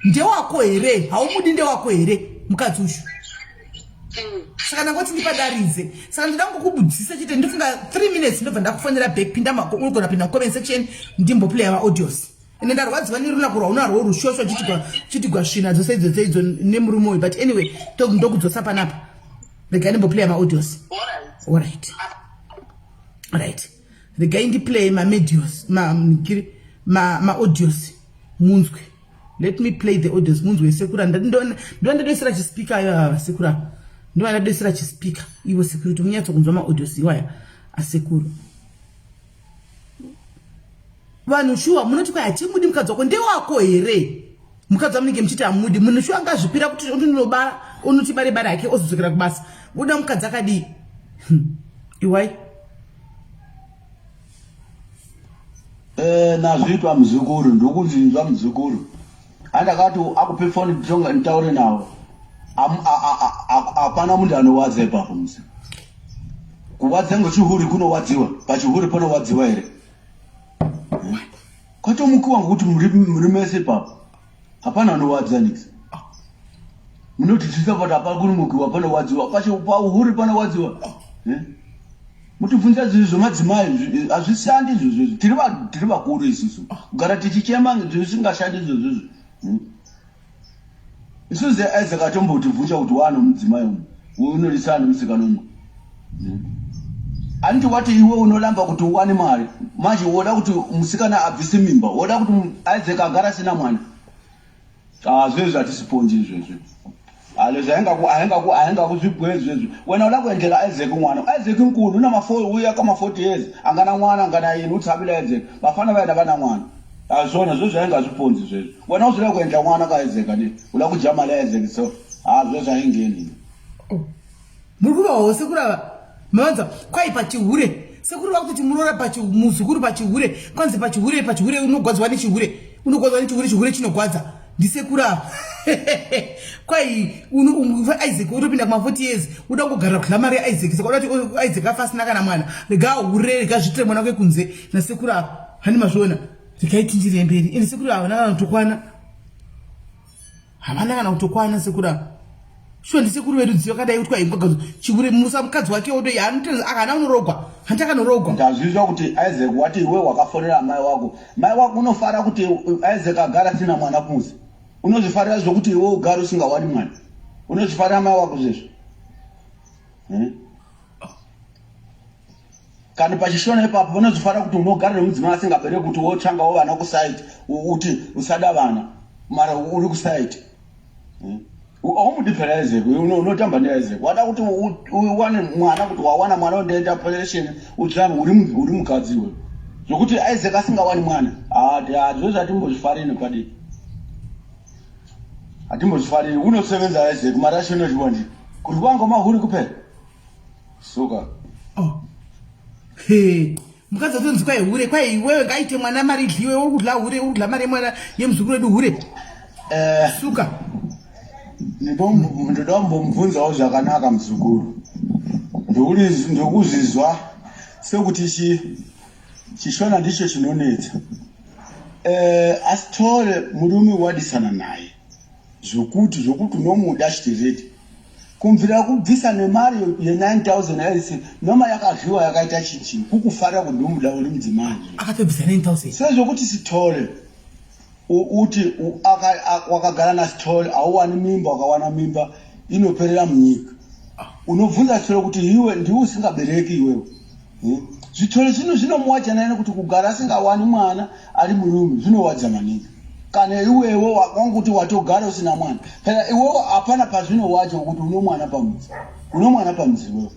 ndewako here? Haumudi, ndewako here mukadzi uyu? Saka ndangoti ndipadaridze. Saka ndoda ngokubudzisa chete, ndofunga 3 minutes, ndobva ndakufonera back. Pinda mako, unogona pinda mucomment section, ndimboplaya maaudios. Ende ndarwadziwa nerunako rwaunarwo rushoshwa chitigwa svina dzose idzo dzeidzo nemurume uyu. But anyway, ndokudzosa panapa. Regai ndimboplaya maaudios. Alright, right, regai ndiplay mamedios, maaudios munzwe. Let me play the audios munzwe sekura. Ndo ndadoisira chispeaker ayo ava sekura, ndo ndadoisira chispeaker ivo sekuru kuti munyatsokunzwa maaudios iwaya asekuru. Vanhu shuwa munoti kwai hatimudi mukadzi wako, ndewako here mukadzi wamunenge muchiti hamudi? Munhu shuwa angazvipira kuti unobara, unoti bare bare hake, ozodzokera kubasa, uda mukadzi akadii? Iwai. Nazviitwa muzukuru, ndokuzvinzwa muzukuru. Andakati akupe foni nditaure nawo. Hapana munhu anowadza ipapo musi kuwadza ngechihuri kunowadziwa pachihuri panowadziwa here? Kwatomukiwa ngokuti muri mese ipapo hapana anowadza nix. Munoti tisapata hapana kunomukiwa, panowadziwa pauhuri panowadziwa. Mutibvunza zvinhu zvemadzimai hazvishandi izvozvo. Tiri vakuru isusu, kugara tichichema zvisingashandi izvozvozvo. Isusu Isaac atombotibvunza kuti wane mudzimai umwe unorisana nemusikana umwe. Anditi wati iwe unolamba kuti uwane mari, manje woda kuti musikana abvise mimba, woda kuti Isaac agara asina mwana. Ah, zvezvo hatisiponji izvezvo. Alo aingakuzvibwe izvezvo. Wena uda kuendela Isaac mwana. Isaac nkulu una ma 4 uya kama 40 years. Angana mwana, angana yini utshabile Isaac. Bafana vayena vana mwana. Azvona zvezvo aingazviponzi zvezvo. Wena uzoda kuendla mwana ka Isaac ani. Uda kudya mali ya Isaac so. Ah, zvezvo aingeni. Muri kuvawo sekuru ava mavanza kwai pachihure. Sekuru vakutoti muroora muzukuru pachihure, kwanzi pachihure, pachihure unogwadzwa nechihure, unogwadzwa nechihure, chihure chinogwadza. Ndisekuru ava. Kwai Isaac utopinda kuma 40 years uda kugara kudla mari yaIsaac, saka uda kuti Isaac afa asina kana mwana. Rega ahure, rega zviitire mwana wake kunze nasekuru ava. Hani mazviona? Regai tindire mberi. Ende sekuru ava havana kana kutokwana. Havana kana kutokwana sekuru ava. Shuwa ndisekuru vedu dziyo kadai kuti kwai mukadzi chihure musa mukadzi wake woto yaanotenza akana unorogwa. Hanti akanorogwa. Ndazvizwa kuti Isaac wati iwe wakafonera mai wako. Mai wako unofara kuti Isaac agara asina mwana kunze. Unozvifarira zvokuti iwe ugare usingawani mwana. Unozvifarira mai wako zvezvo. Kana pachishona ipapo unozvifarira kuti unogara nemudzimai asingabereki kuti wotsangawo vana kusaiti uti usada vana mara uri kusaiti. Haumudi phela Isaac, unotamba neIsaac. Wada kuti uwane mwana kuti wawana mwana undoenda operation utsvange uri mukadzi iwe. Zvokuti Isaac asingawani mwana. Hazvo hatimbozvifariri nepadiki. Hatimbozvifariri. Unosevenza Isaac mari yacho inodyiwa ndi. Kuti kwanga mahuri kuphela. Suka. Oh. Hey. Mukadzi watonzi kwai hure, kwai iwewe ngaite mwana mari idliwe, uri kudla hure, uri kudla mari yemwana yemuzukuru wedu hure. Suka. Ndoda kumbomubvunzawo zvakanaka muzukuru. Ndokuzvizwa sekuti chishona ndicho chinonetsa. Asithole murume wadisana naye zvokuti unomuda chitireti. Kumvira kubvisa nemari ye9000 aisi noma yakadyiwa yakaita chichi kukufarira kuti ndomuda uri mudzimai. Akatobvisa 9000. Sezvokuti Sithole uti wakagara naSithole hauwani mimba, wakawana mimba inoperera munyika. Unobvunza Sithole kuti iwe ndiwe usingabereki iwewe. Zvithole zvino zvinomuwadza naye nekuti kugara asingawani mwana ari murume zvinowadza maningi. Kana iwewe wanguti watogara usina mwana, phela iwewe hapana pazvinowadza kuti uno mwana pamuzi, uno mwana pamuzi iwewe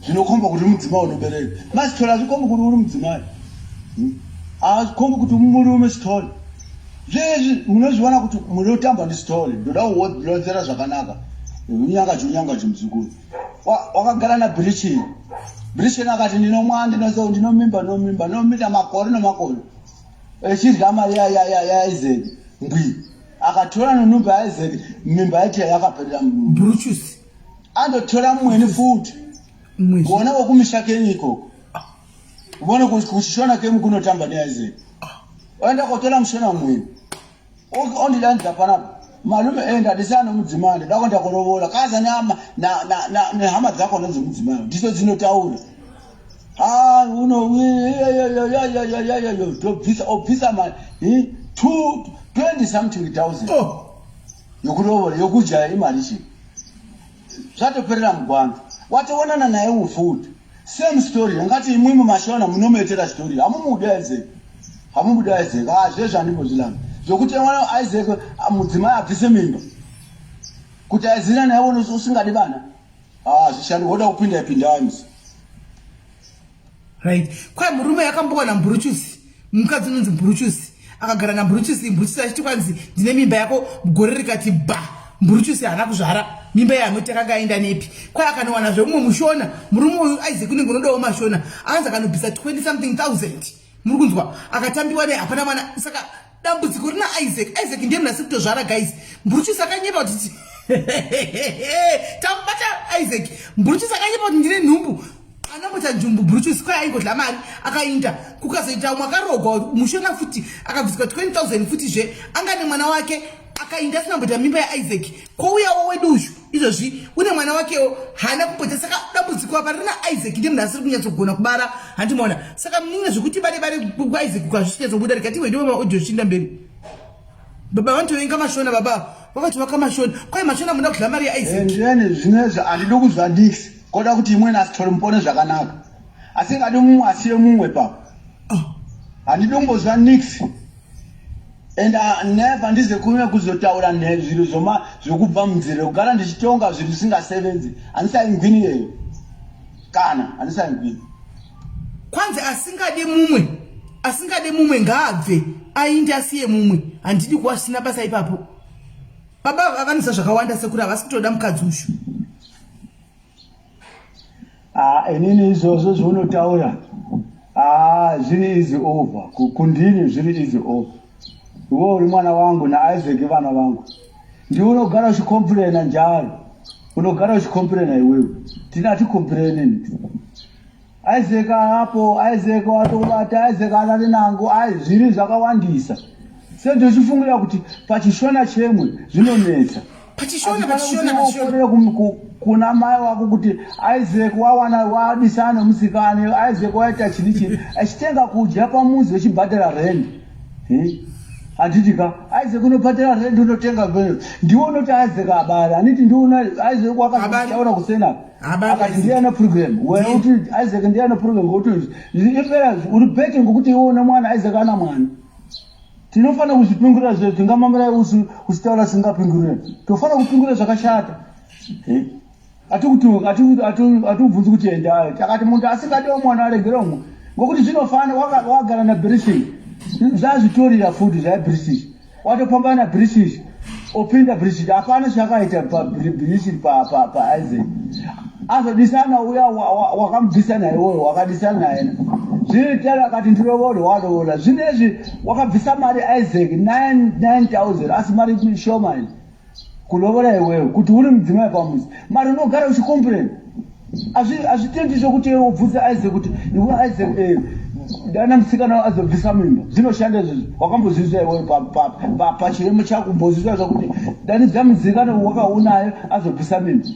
zvinokomba kuti mudzimai unobereka. Masithole azvikombi kuti uri mudzimai, azvikombi kuti murume Sithole. Zvezvi munozviona kuti munotamba ndiSithole. Ndoda kuwedzera zvakanaka. Unyangaji unyangaji muzukuru. Wakagara naBrichini. Brichini akati ndinomwa ndinoso ndinomimba nomimba nomita makore nomakore. Echidya mari yaIsaac ngwi. Akatora nonumba yaIsaac mimba yacho yakaperera Brutus. Andotora mumweni futi. Kuona wokumisha kenyu ikoko. Ubone kuchishona kemu kunotamba neIsaac. Oenda kotora mushona mumweni. Ondidanidza panapa. Malume enda ndisana nomudzimai ndoda kuenda kurovola. Kaza nehama dzako nedzemudzimai ndidzo dzinotaura. Ah, uno tobvisa obvisa mari 20 something thousand. Oh. Yokurovola yokudya imari chii? Zvatoperera mugwanda. Watoonana naye futi. Same story. Ngati imwimwi mashona munomuitira story. Hamumudi Isaac. Hamumudi Isaac. Ah, zvezvo handimbozvilamba. Zvokuti mwana Isaac mudzimai abvise mimba. Kuti aizina naye usingadi vana. Ah, zvishandi woda kupinda pindai musi. Right. Kwai murume akambowana Mbruchusi. Mukadzi unonzi Mbruchusi. Akagara naMbruchusi, Mbruchusi achiti kwanzi ndine mimba yako gore rikati ba. Mbruchusi haana kuzvara. Mimba yaanoti akanga aenda nepi. Kwai akanowana zvemumwe mushona. Murume uyu Isaac unenge unodawo mashona. Akanzi akanobvisa 20 something thousand. Muri kunzwa? Akatambiwa naye hapana mwana. Saka dambudziko rina Isaac. Isaac ndiye munhu asiri kutozvara guys. Mbruchusi akanyepa kuti tambata Isaac. Mbruchusi akanyepa kuti ndine nhumbu. Anamboita njumbu Brutus kwai aingodla mari akainda kukazoita umwe akarogwa mushona futi akabviswa 20000 futi zve anga nemwana wake akainda asina kumboita mimba yaIsaac kouyawo wedu uyu izvozvi une mwana wakewo haana kumboita. Saka dambudziko apa rina Isaac ndiye munhu asiri kunyatsogona kubara handimaona. Saka munin'ina zvekuti bare bare kwaIsaac kwazvisinyatsobuda rikati wedu maaudio zvichienda mberi. Baba vanotovenga mashona baba vakati vakamashona kwai mashona munoda kudla mari yaIsaac. Endeni zvinezvi handidi kuzwa nix. Koda kuti imweni asithole mupone zvakanaka. Asingadi mumwe asiye mumwe pa. Handidi kumbozwa nix. And I never ndize kuuya kuzotaura zviro zvoma zvokubva munzira kugara ndichitonga zviro zvisingasevenzi. Handisaingwini iyeyo. Kana handisaingwini. Kwanzi asingade mumwe asingade mumwe ngaabve ainde asiye mumwe. Handidi kuwa zvisina basa ipapo. Baba vanoziva zvakawanda sekuru havasi kutoda mukadzi uyu. Ah, inini izvozvo zvaunotaura ah, zviri easy over kundini zviri easy over. Iwe uri mwana wangu naIsaac vana vangu. Ndiwe unogara uchicomplaina njalo. Unogara uchicomplaina iwewe. Tina haticomplaini. Isaac apo, Isaac watokubata, Isaac alale nangu, ai zviri zvakawandisa. Sezvo uchifungira kuti pachishona chemwe zvinonetsa. Pachishona, pachishona, pachishona. Kuna mai wako kuti Isaac wawana wadisana nemusikana, Isaac waita chini chini, achitenga kudya pamuzi wechibhadhara rent. Handiti ka Isaac unobhadhara rent unotenga ndiwe unoti Isaac abara handiti ndiwe Isaac wakataura kusena akati ndiye ane program wena kuti Isaac ndiye ane program ngokuti ipera uri bete ngokuti iwe une mwana Isaac ana mwana tinofanira kuzvipingurira zve tingamamira usitaura singapingurire tofanira kupingurira zvakashata atikubvunzi kuti endai takati muntu asingadiwo mwana aregere umwe ngokuti zvinofana wagara nabritish zvazvitorira futi zvabritish watopambana nabritish opinda british hapana chakaita pabritish paisaac azodisana uya wakamubvisa naye uyo wakadisana naye zvino akati ndirovole warovola zvinezvi wakabvisa mari isaac 9000 asi mari shoma ini kulovora iwewe kuti uri mudzimai pamuzi mari unogara uchicomplain hazvitendi zvekuti iwe ubvunze isaac kuti iwe isaac eh, dana musikana azobvisa mimba zvinoshanda izvozvo wakambozvizwa iwewe pachiremo chako umbozvizwa zvakuti danidza mudzikana wakaunayo azobvisa mimba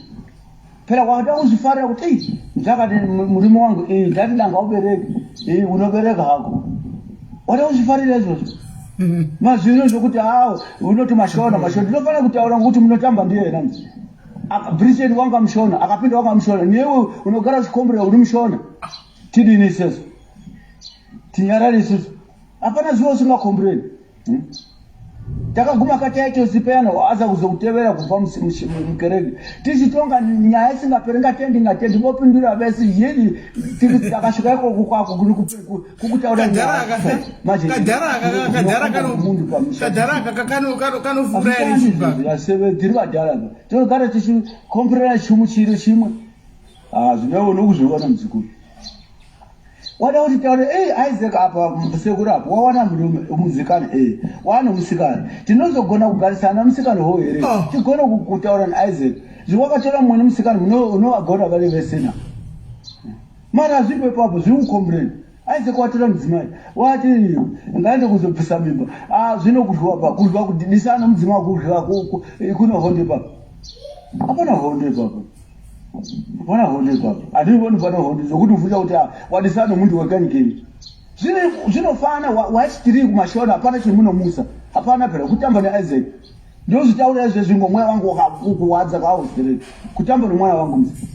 Phela wakada kuzvifarira kuti ei ndakati murume wangu ei ndati danga ubereke ei unobereka hako wada kuzvifarira izvozvo mazvino zvokuti hawo unoti mashona mashona ndinofanira kutaura ngokuti munotamba ndiye yena Britain wanga mushona akapinda wanga mushona newe unogara uchikomborera uri mushona tidini isusu tinyarare isusu hapana zuva usingakomboreri Hmm? Takaguma kataitosi payana aza kuzokutevera kubva mukereke tichitonga nyaya isingaperi ngatendi ngatendi vopindura vese yeni takasvika ikoko kwako kukutaura tiri vadhara tinogara tichikomperera chimu chiro chimwe ah, zvinewo nokuzviona muzukuru wada kuti taure ei isaac apa sekuru apo wawana murume musikana e wane musikana tinozogona kugarisana musikana ho here oh. tigone kutaura naisaac zviwakatora mumwe nemusikana unovagona vari vesena mari hazvipo ipapo zviri kucomplain isaac watora mudzimai wati ngaende kuzobvisa mimba ah, zvino kudyiwa pa kudyiwa kudisana mudzimai kudyiwa kunohonde ipapo hapana hondo ipapo Hapana hondo ipapo. Handivoni pane hondo zvokuti ufunga kuti ah, wadisana nomuntu wekanyikeni. Zvinofana waiti tiri kumashona hapana chemunomusa. Hapana phela kutamba naIsaac. Ndozvitaura izvezvi ngomweya wangu wakakuwadza kwawo straight. Kutamba nomwana wangu mzi.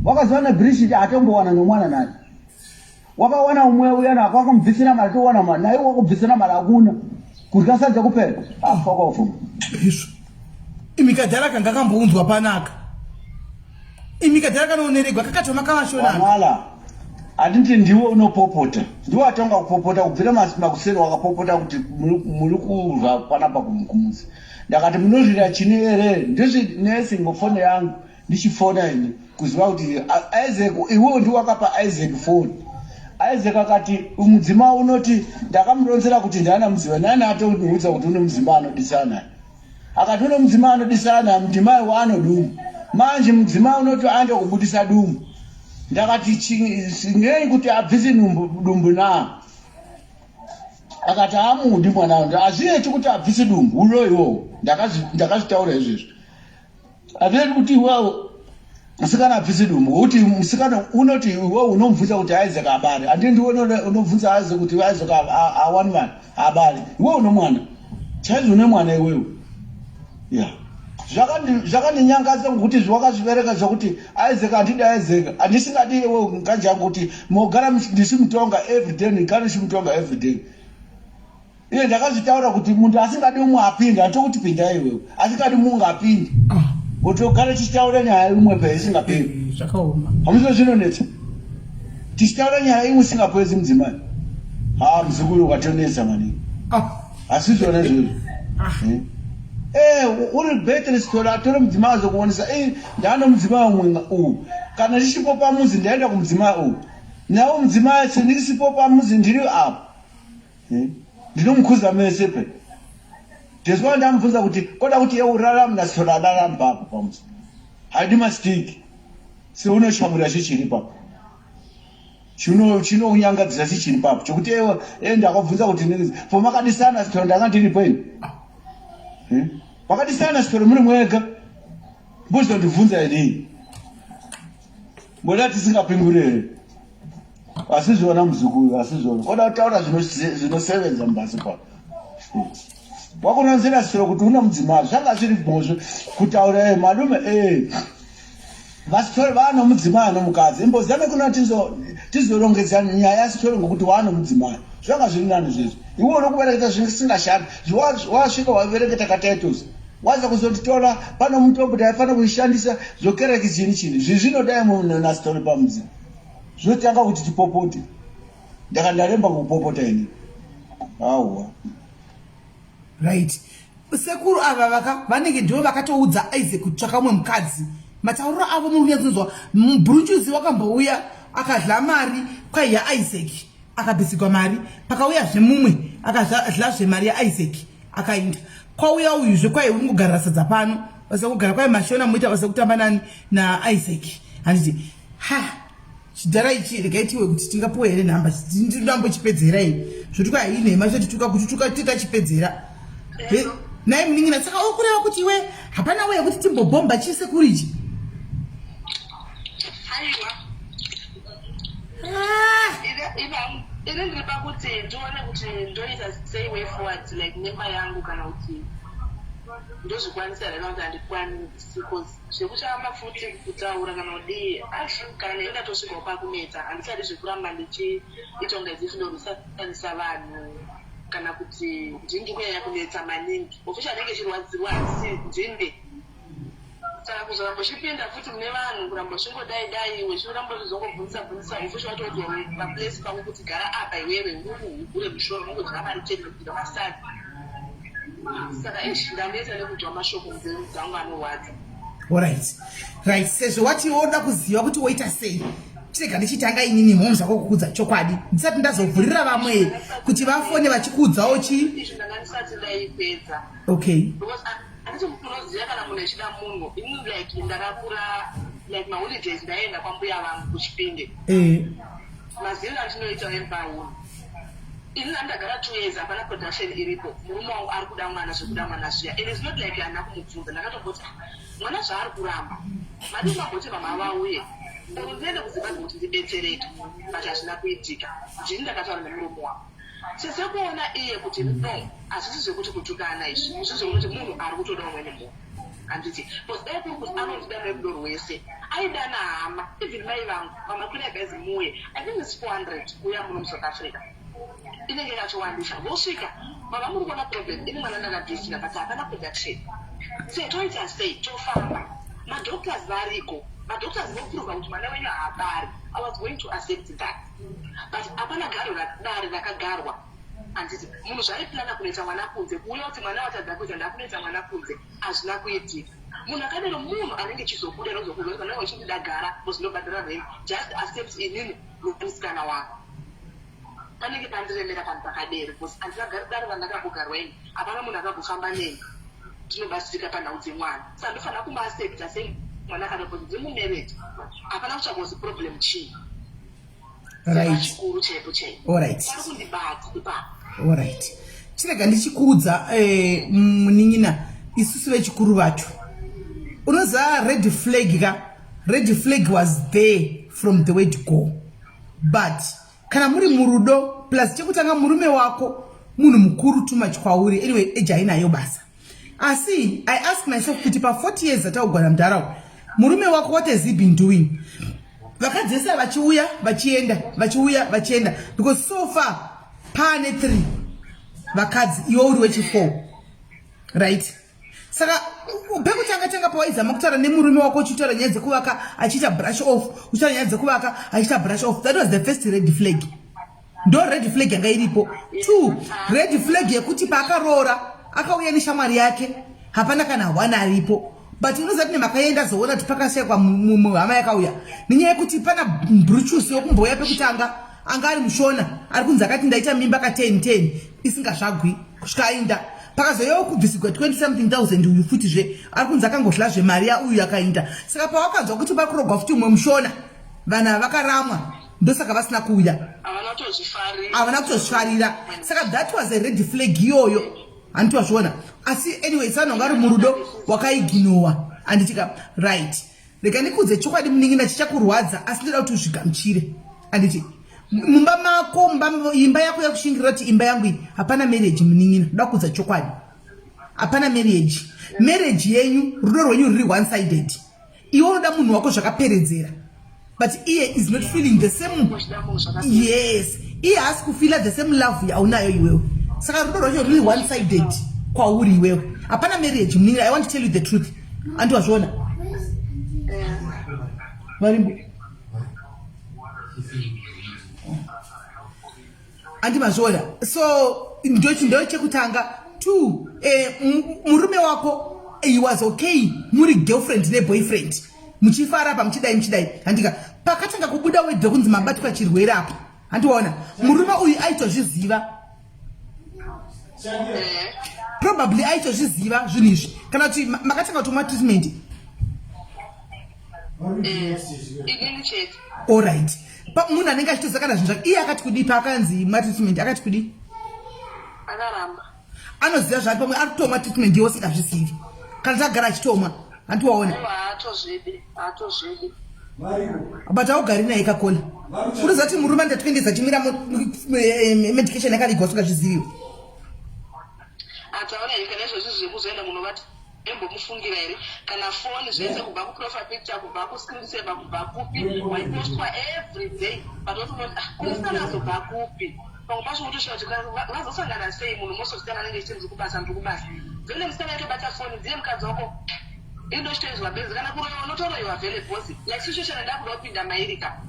Wakaziva naBritish atombowana nomwana naye. Wakawana umwe uya nako wakamubvisira mari towana mari naye wakubvisira mari hakuna. Kudya sadza kupera. Ah, fuck off. Izvo. Imi kadhara kanga kambounzwa panaka. Imi kadhara kanooneregwa kakatoma kavashona. Wamala. Handiti ndiwe unopopota. Ndiwe watanga kupopota kubvira makuseri wakapopota kuti muri kurwa panapa kumuzi. Ndakati munorwira chini here? Ndizvi nesi ngofoni yangu. Ndichifona ini kuziva kuti Isaac iwewe ndiwe wakapa Isaac foni. Isaac akati mudzimai unoti ndakamuronzera kuti ndana mudzimai nani atondiudza kuti une mudzimai anodisana naye. Akati une mudzimai anodisana naye mudzimai waanodumu. Manje mudzimai unoti aende kubudisa dumbu. Ndakati ngei kuti abvise dumbu na akati haamudi mwana wangu hazviiti kuti abvise dumbu uyo iwowo ndakazvitaura izvezvi Hazvirevi kuti iwewe musikana abvise dumbu ngokuti musikana unoti iwewe unomubvunza kuti Isaac abare handi ndiwe unobvunza Isaac kuti Isaac awani vana abare iwewe une mwana chaizvo une mwana iwewe ya zvakandinyangadza ngokuti wakazvivereka zvokuti Isaac handidi Isaac handisingadi iwewe mukadzi yangu kuti mogara ndichimutonga everyday ndigara ndichimutonga everyday Iye ndakazvitaura kuti munhu asingadi umwe apinde handitokuti pindai iwewe asingadi mumwe apinde ah. kuti ugare tichitaura nyaya imwe pe isingaperi eh, zvakaoma hamuzo zvinonetsa tichitaura nyaya imwe isingapedzi mudzimai ha muzukuru ukatonetsa maningi ah. asi zvona izvozvo ah. eh? eh, uri better sithole atore mudzimai azokuonesa eh, ndano mudzimai umwe uwu kana ndichipo pamuzi ndaenda kumudzimai uwu nawo mudzimai sendisipo pamuzi ndiri apo Eh? Ndinomukhuza mese pe. Jesu ndamubvunza kuti koda kuti iye urarame nasora ararame papo pamusi. Haidi mastiki. Seunoshamurira chichiri papo. Chino chinokunyangadzisa chichiri papo. Chokuti ewe eh ndakabvunza kuti nini for makadisana sithole ndanga ndiripo ini. Eh? Makadisana sithole muri mwega. Mbozondibvunza inini. Mboda tisingapingure here? Asi zvona muzukuru, asi zvona. Koda kutaura zvinosevenza mubasi pa. Wakunonzera siro kuti une mudzimai, zvanga zviri bhozvo kutaura eh malume eh. Vasithole vano mudzimai nomukadzi. Imbozame kuna tizo tizorongedza nyaya yasithole ngokuti wano mudzimai. Zvanga zviri nani zvezvo. Iwe uri kuvereketa zvisingashandi. Wasvika wavereketa katitles. Waza kuzonditora pano mutombo taifanira kuishandisa zvokereke chini chini. Zvi zvinodai munhu nasithole pamuzi. Zvinotanga kuti tipopote. Ndaka ndaremba kupopota ini. Awa. Right. Sekuru ava vaka vanenge ndivo vakatoudza Isaac kutsvaka umwe mukadzi. Matauriro avo muri kunyatsonzwa. Mubhurunjuzi wakambouya akadla mari kwai yaIsaac akabhisigwa mari pakauyazve mumwe akadlazve mari yaIsaac akainda kwauya uyuzve kwai uri kugarira sadza pano basa kugara kwai mashona moita basa kutamba nani naIsaac handiti ha chidhara ichi regai tiwe kuti tingapuwe here nhamba ndinambochipedzera ini zvoti kwai hainhema chotituka kututuka titachipedzera nhai munin'ina saka ukureva kuti iwe hapana uye kuti timbobhomba chisekuru ichi Ah! Ini ndiri pakuti ndione kuti ndoita sei way forward like nemba yangu kana kuti ndozvikwanisa here kana kuti handikwanisi bcause zvekuchava mafuti kutaura kana kudii ash kana neni ndatosvikawo pakunetsa handichadi zvekuramba ndichiita kunge as if ndorwisanisa vanhu kana kuti ndini ndiri kunyanya kunetsa maningi official anenge ichirwadziwa handisi ndini Saka kuzoramba uchipinda futi mune vanhu kuramba uchingodai dai iwe uchiramba uchizongobvunzisa bvunzisa ufu watoudzwa paplace pako kuti gara apa iwewe uri mushoro unongodya mari chete nekudya masadza saka ish ndaneta nekudya mashoko munzeve dzangu anorwadza. Alright. Right, sezvo wati woda kuziva kuti woita sei chirega ndichitanga inini mhom zvako kukuudza chokwadi ndisati ndazovhurira vamwe kuti vafone vachikuudzawo chi Izvi ndanga ndisati ndaipedza. Okay. Because Handiti munoziva kana munhu echida munhu ini like ndakakura like maholidays ndaienda kwambuya vangu kuchipinge eh. Maziviro andinoita embaunhu ini ndandagara 2 years hapana production iripo murume wangu ari kuda mwana zvekuda mwana zviya and it's not like handina kumubvunza ndakatomboti ah, mwana zvaari kuramba madii mamboti mama vauye or ndiende kuzimbabwe kuti ndibetsereke but hazvina kuitika ndini ndakataura nemurume wangu Sesekuona iye kuti no hazvisi zvekuti kutukana izvi zvisi zvekuti munhu ari kutoda umweni munhu handiti bcause dai kuri kuti anondida nerudo rwese aidana hama even mai vangu mama kwinai guys muuye I think it's 400 kuuya muno muSouth Africa inenge yakatowandisa vosvika mama muri kuona problem ini mwana ndakadhesira but hapana production sei toita sei tofamba madoctors variko madoctors voprova kuti mwana wenyu haabari I was going to accept that but hapana garo dare rakagarwa handiti munhu zvaiplana kunoita mwana kunze kuuya kuti mwana watadza kuita ndakunoita mwana kunze hazvina kuitika munhu akadero munhu anenge chizobuda nozokuza kana uchindida gara mozinobhadhara rent just accept inini nomusikana wako panenge pandiremera panhu pakadero because handingagari dare randakagogarwa ini hapana munhu akagofamba neni ndinobatsirika panhau dzemwana saka ndofanira kumuaccepta sei mwana akadaro because ndiri mumarriage hapana kutsvaga kuti problem chii right chikuru chaipo chaipo alright pari kundibata ipapo alright chirega ndichikuudza eh, munin'ina isusu vechikuru vacho unoziva red flag ka red flag was there from the word go but kana muri murudo plus chekutanga murume wako munhu mukuru too much kwauri anyway age hainayo basa asi I ask myself kuti pa 40 years ataugwana mudharawo murume wako what has he been doing vakadzi vese vachiuya vachienda vachiuya vachienda because so far paane 3 vakadzi iwe uri wechi 4 right saka pekutanga tanga pawaizama kutaura nemurume wako uchitaura nyaya dzekuvaka achiita brush off uchitaura nyaya dzekuvaka achiita brush off that was the first red flag ndo red flag yanga iripo two red flag yekuti paakaroora akauya neshamwari yake hapana kana one aripo but unoziva kuti nemhaka yei ndazoona kuti pakashaikwa hama yakauya nenyaya yekuti pana bruchus yokumbouya pekutanga anga ari mushona ari kunzi akati ndaita mimba ka 10 10 isingazvagwi kusvika ainda. Pakazoyawo kubvisigwa 20 something thousand uyu futi zve ari kunzi akangohla zvemari yauyu yakainda. Saka pawakanzwa kuti pakurogwa futi umwe mushona vanhu ava vakaramwa ndosaka vasina kuuya. Havana kutozvifarira. Saka that was a red flag iyoyo. Handiti wazviona? Asi anyway sanhu wanga ari murudo wakaiginowa. Handitika right. Rega ndikuudze chokwadi munin'ina chichakurwadza asi ndoda kuti uzvigamuchire. Handiti mumba mako mumba imba yako yakushingirira kuti imba yangu iyi hapana marriage munin'ina ndoda kuudza chokwadi. Hapana marriage. Marriage yenyu rudo rwenyu ruri one sided. Iwe unoda munhu wako zvakaperedzera. But iye is not feeling the same. Yes. Iye haasi kufeela the same love yaunayo iwewe. Saka rudo rwacho ruri one sided kwauri iwewe. Hapana marriage munin'ina I want to tell you the truth. Anti wazviona? Varimbo. Anti mazviona? So ndochi ndo chekutanga. Two, eh, murume wako he was okay muri girlfriend ne boyfriend. Muchifara apa muchidai muchidai. Handika pakatanga kubuda wedhe kunzi mabatwa chirwere apa. Hanti waona? Murume uyu aitozviziva. Probably aitozviziva zvinhu izvi. Kana kuti makatanga kutomwa treatment. Alright. Munhu anenge achitoziva kana zvinhu zvake. Iye akati kudii paakanzi mwa treatment akati kudii? Akaramba. Anoziva zvaari pamwe ari kutomwa treatment iwe usingazvizivi. Kana tagara achitomwa. Hanti waona? Haatozvidi, haatozvidi. But haugari naye kakola. Unoziva kuti murume anoita 20 years achimwira medication yakavigwa usingazviziviwo. Ataura here kana izvozvi zvekuzoenda munovati embomufungira here kana foni zvese kubva kuprofile picture kubva kuscreen saver kubva kupi waipostwa every day but wotoona ah, kumusikana azobva kupi pamwe pacho wotoshaya kuti vazosangana sei munhu most of time anenge achiti ndiri kubasa ndiri kubasa vele musikana aitobata foni ndiye mukadzi wako indochitoizwa benzi kana kuroiwa unotoroiwa vele bosi like situation yandakuda kupinda mairi ka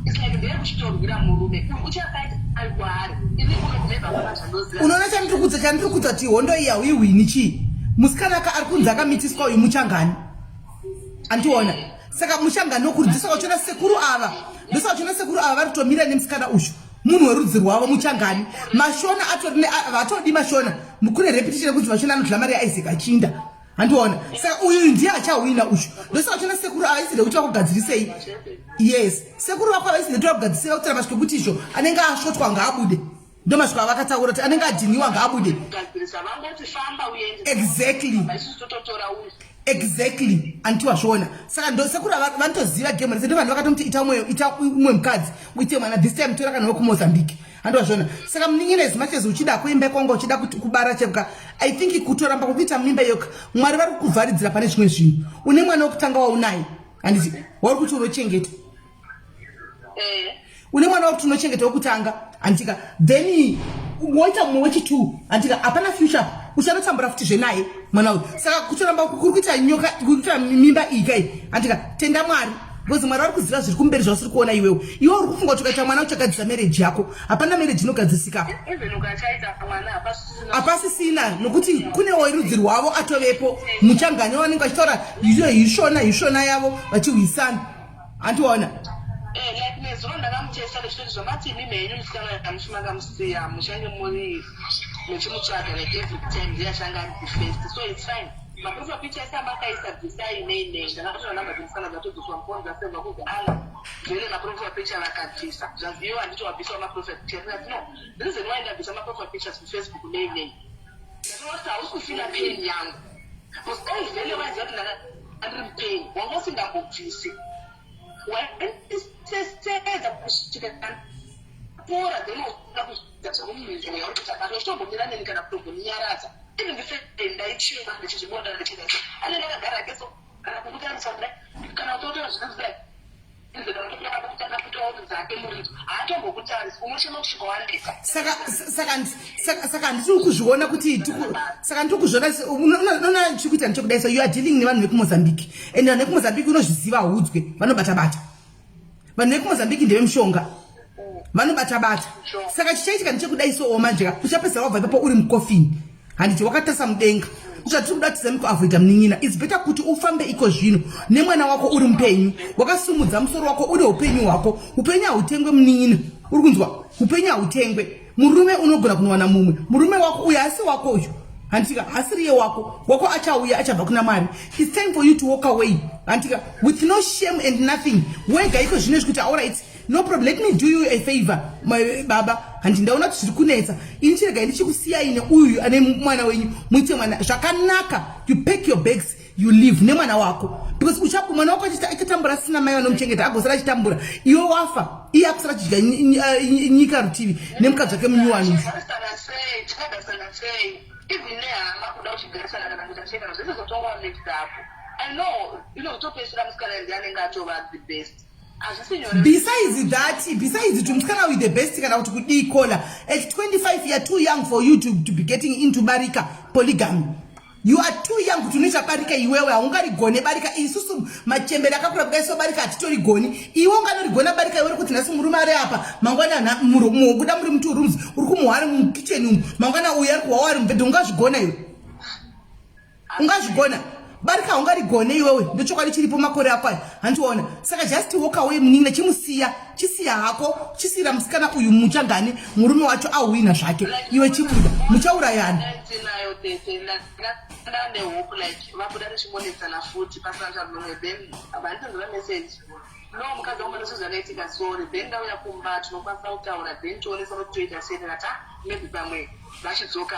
It's like ndeye kuchitorwira murume uyu uchafaita ari kwaari ini kuno kumeba kuna zvandoziva. Unoona chandiri kudza chandiri kudza kuti hondo iyi hauihwini chii musikana aka ari kunzi akamitiswa uyu muchangani andiona saka muchangani wokurudzisa saka uchiona sekuru ava ndosaka uchiona sekuru ava vari kutomira nemusikana uyu munhu werudzi rwavo muchangani mashona atori vatodi mashona kune repetition yekuti mashona anodla mari yaisaac achinda handiona saka uyu ndiye achahwina uyu ndosaka uchiona sekuru avaisire kuti vakugadzirisei yes sekuru vako avaisire kuti vakugadzirisei vakutora masviko ekuti izvo anenge asvotwa ngaabude ndo masviko avakataura kuti anenge adhiniwa ngaabude exactly exactly anti wazviona saka ndo sekuru vanotoziva game rese ndo vanhu vakatomuti ita umwe ita umwe mukadzi uite mwana this time tora kana wekumozambique handi wazviona saka munin'ina as much as uchida kuimba kwanga uchida kubara cheka i think kutoramba kukuita mimba iyoka mwari vari kukuvharidzira pane zvimwe zvinhu une mwana wekutanga waunaye handiti wauri kuti unochengeta eh. une mwana wekuti unochengeta wekutanga handitika then woita mumwe wechitwo handitika hapana future uchanotambura futi zvenaye mwana uyu saka kutoramba kuri kuita nyoka kuri kuita mimba iyi kai handitika tenda mwari because mwari vari kuziva zviri kumberi zvausiri kuona iwewe iwe uri kufunga kuti ukaita mwana uchagadzisa marriage yako hapana marriage inogadzisika hapasisina nokuti kune werudzi rwavo atovepo muchangani vanenge vachitaura iyo hishona hishona yavo vachihwisana handiona eh, like nezuro ndakamuchesa ndichitoti zvamati imi mhenyu musikana yamuchimakamusiya muchange muri muchimutsvaga like every time ndiye achange ari the first so it's fine maprofile picture ese amakaisa bvisai nei nei ndakatora namba dzemusikana dzatodzoswa mufoni dzasevha kuzi ana vele maprofile picture vakabvisa zvaziva handiti wabvisawo maprofile picture ndikati no the reason why ndabvisa maprofile pictures kufacebook nei nei ndakati hausi kufila pain yangu because dai vele waiziva kuti ndanga ndiri mupain wanga usingambobvisi waisesedza kusvika pora then woda kuita zvekuminzwa yauri kuita but uchitombomira neni kana kutombonyaradza even the first day ndaichema ndichizvibonda ndichida anenge akagara ake so kana kukutarisa kudai kana kutotora zvinhu kudai saka handisi kuzviona kuti saka ndiri kuzviona unoona chiri kuita ndechekudai so you are dealing nevanhu vekumozambique and vanhu vekumozambique unozviziva haudzwe vanobata bata vanhu vekumozambique ndevemushonga vanobata bata saka chichaitika ndechekudai so manje ka uchapedzisa wabva ipapo uri mukofini handiti wakatarisa mudenga zvatiri kuda tizame kuavoida munin'ina its better kuti ufambe iko zvino nemwana wako uri mupenyu wakasumudza musoro wako une upenyu hwako upenyu hautengwe munin'ina uri kunzwa upenyu hautengwe murume unogona kunowana mumwe murume wako uyo asi wako uyu Handitika hasiriye wako, wako achauya achabva kuna Mwari. It's time for you to walk away, handitika, with no shame and nothing. Wega iko zvino izvi kuti alright, no problem, let me do you a favor, my baba. Handi ndaona kuti zviri kunetsa ini, chiregai ndichikusiyai neuyu ane mwana wenyu, muite mwana zvakanaka. You pack your bags, you live nemwana wako, because uchapo mwana wako achatambura asina mai vanomuchengeta, agosara achitambura. Iwe wafa, iye akusara achidya nyika rutivi nemukadzi wake munyuwani. Tigarisana sei, tikagarisana sei, even nehama kuda kuchigarisana kana kuita sei, kana zvese zvatongova mixed up. I know inozotopedzisira musikana ndiye anenge atova the best. Hazvisi nyore. Besides that, besides to musikana with the best kana kuti kudii, kola at 25 you are too young for you to be getting into barika, polygamy. You are too young kuti unoita barika iwewe, haungarigone barika. Isusu machembere akakura kudai so barika hatitorigoni. Iwe unganorigona barika iwe, kuti nhasi murume ari apa, mangwana mubuda muri mutwo rooms, uri kumuhwa ari mukitchen umu, mangwana uyu ari kuhwawo ari mubhedha. Ungazvigona iwe? Ungazvigona? Barika haungarigone iwewe, ndochokwadi chiripo makore ako aya, handiona. Saka just walk away, munin'ina, chimusiya, chisiya hako, chisiyira musikana uyu muchangani murume wacho ahwina zvake. Iwe chibuda, muchaurayana. Ndinayo tete, ndane hope, like vabuda richingonetsana futi pasina mumwe, then vanditenzera message, "No, mukadzi wangu, pane zvakaitika, sorry." Then ndauya kumba, tinokwanisa kutaura, then tionesa kuti toita sei. Ndikati, "Ah, maybe pamwe vachidzoka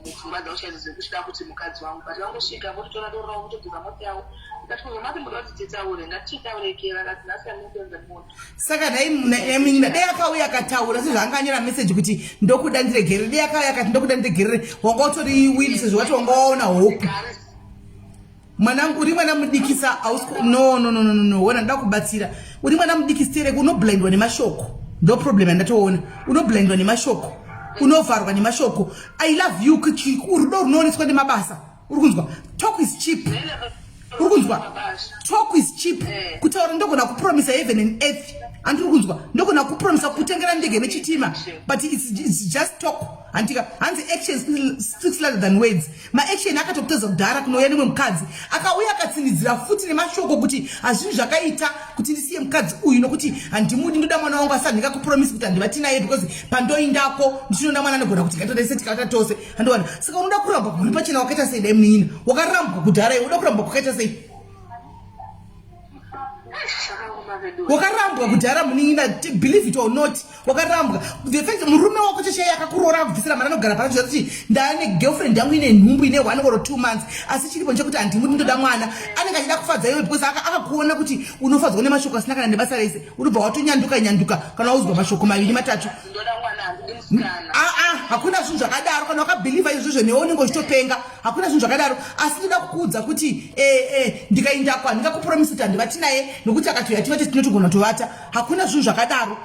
mupfungwa dzavo chaidzo dzekuchida kuti mukadzi wangu." But vangosvika vototora doro ravo, votogeza mota yavo. Ndikati, "Kuzomati muda kuti titaure, ngatichitaureke." Vakati, "Nhasi amupenze munhu." Saka dai munin'ina dai akauya akataura sezvaanganyora message kuti, "Ndokuda, ndiregerere." Dai akauya akati, "Ndokuda, ndiregerere," wanga utori win, sezvo wati wanga waona hope. Mwanangu, uri mwana mudikisa, hausi no, no, no, no, no, no. Wona, ndoda kubatsira. Uri mwana mudiki stereki, unoblindwa nemashoko. Ndo problem yandatoona, unoblindwa nemashoko, unovharwa nemashoko. "I love you." Rudo runooneswa nemabasa, uri kunzwa? Talk is cheap, uri kunzwa? Talk is cheap. Kutaura ndogona kupromisa heaven and earth, handiri kunzwa? Ndogona kupromisa kutengera ndege nechitima, but it's just talk, handika? Hanzi action speaks louder than words. Maaction akatokutedza kudhara kunouya nemwe mukadzi, akauya akatsinidzira futi nemashoko kuti hazvinhu zvakaita kuti ndisiye mukadzi uyu nokuti handimudi, ndoda mwana wangu, asi handingakupromisi kuti handivati naye because pandoindako ndichinoda mwana anogona kuti ngatodai setikata tose, handiwana. Saka unoda kurambwa kuri pachena wakaita sei? Dai munin'ina wakarambwa kudhara iwe, unoda kurambwa kwakaita sei? Wakarambwa kudhara, munin'ina, believe it or not, wakarambwa. The fact murume wako chechai akakuroora, akubvisira mari, anogara pano kuti ndaane girlfriend yangu ine nhumbu ine 1 or 2 months, asi chiripo nchekuti handimudi, ndoda mwana. Anenge achida kufadza iwe because akakuona kuti unofadzwa nemashoko asina kana nebasa rese. Unobva watonyanduka nyanduka kana wauzwa mashoko maviri matatu. Ndoda mwana, handidi musikana. Aa, hakuna zvinhu zvakadaro. Kana wakabhilivha izvozvo, newe unenge uchitopenga. Hakuna zvinhu zvakadaro. Asi ndoda kukuudza kuti ndikaindako handingakupromisi kuti handivati naye nokuti akati yativate tinotogona tovata. Hakuna zvinhu zvakadaro,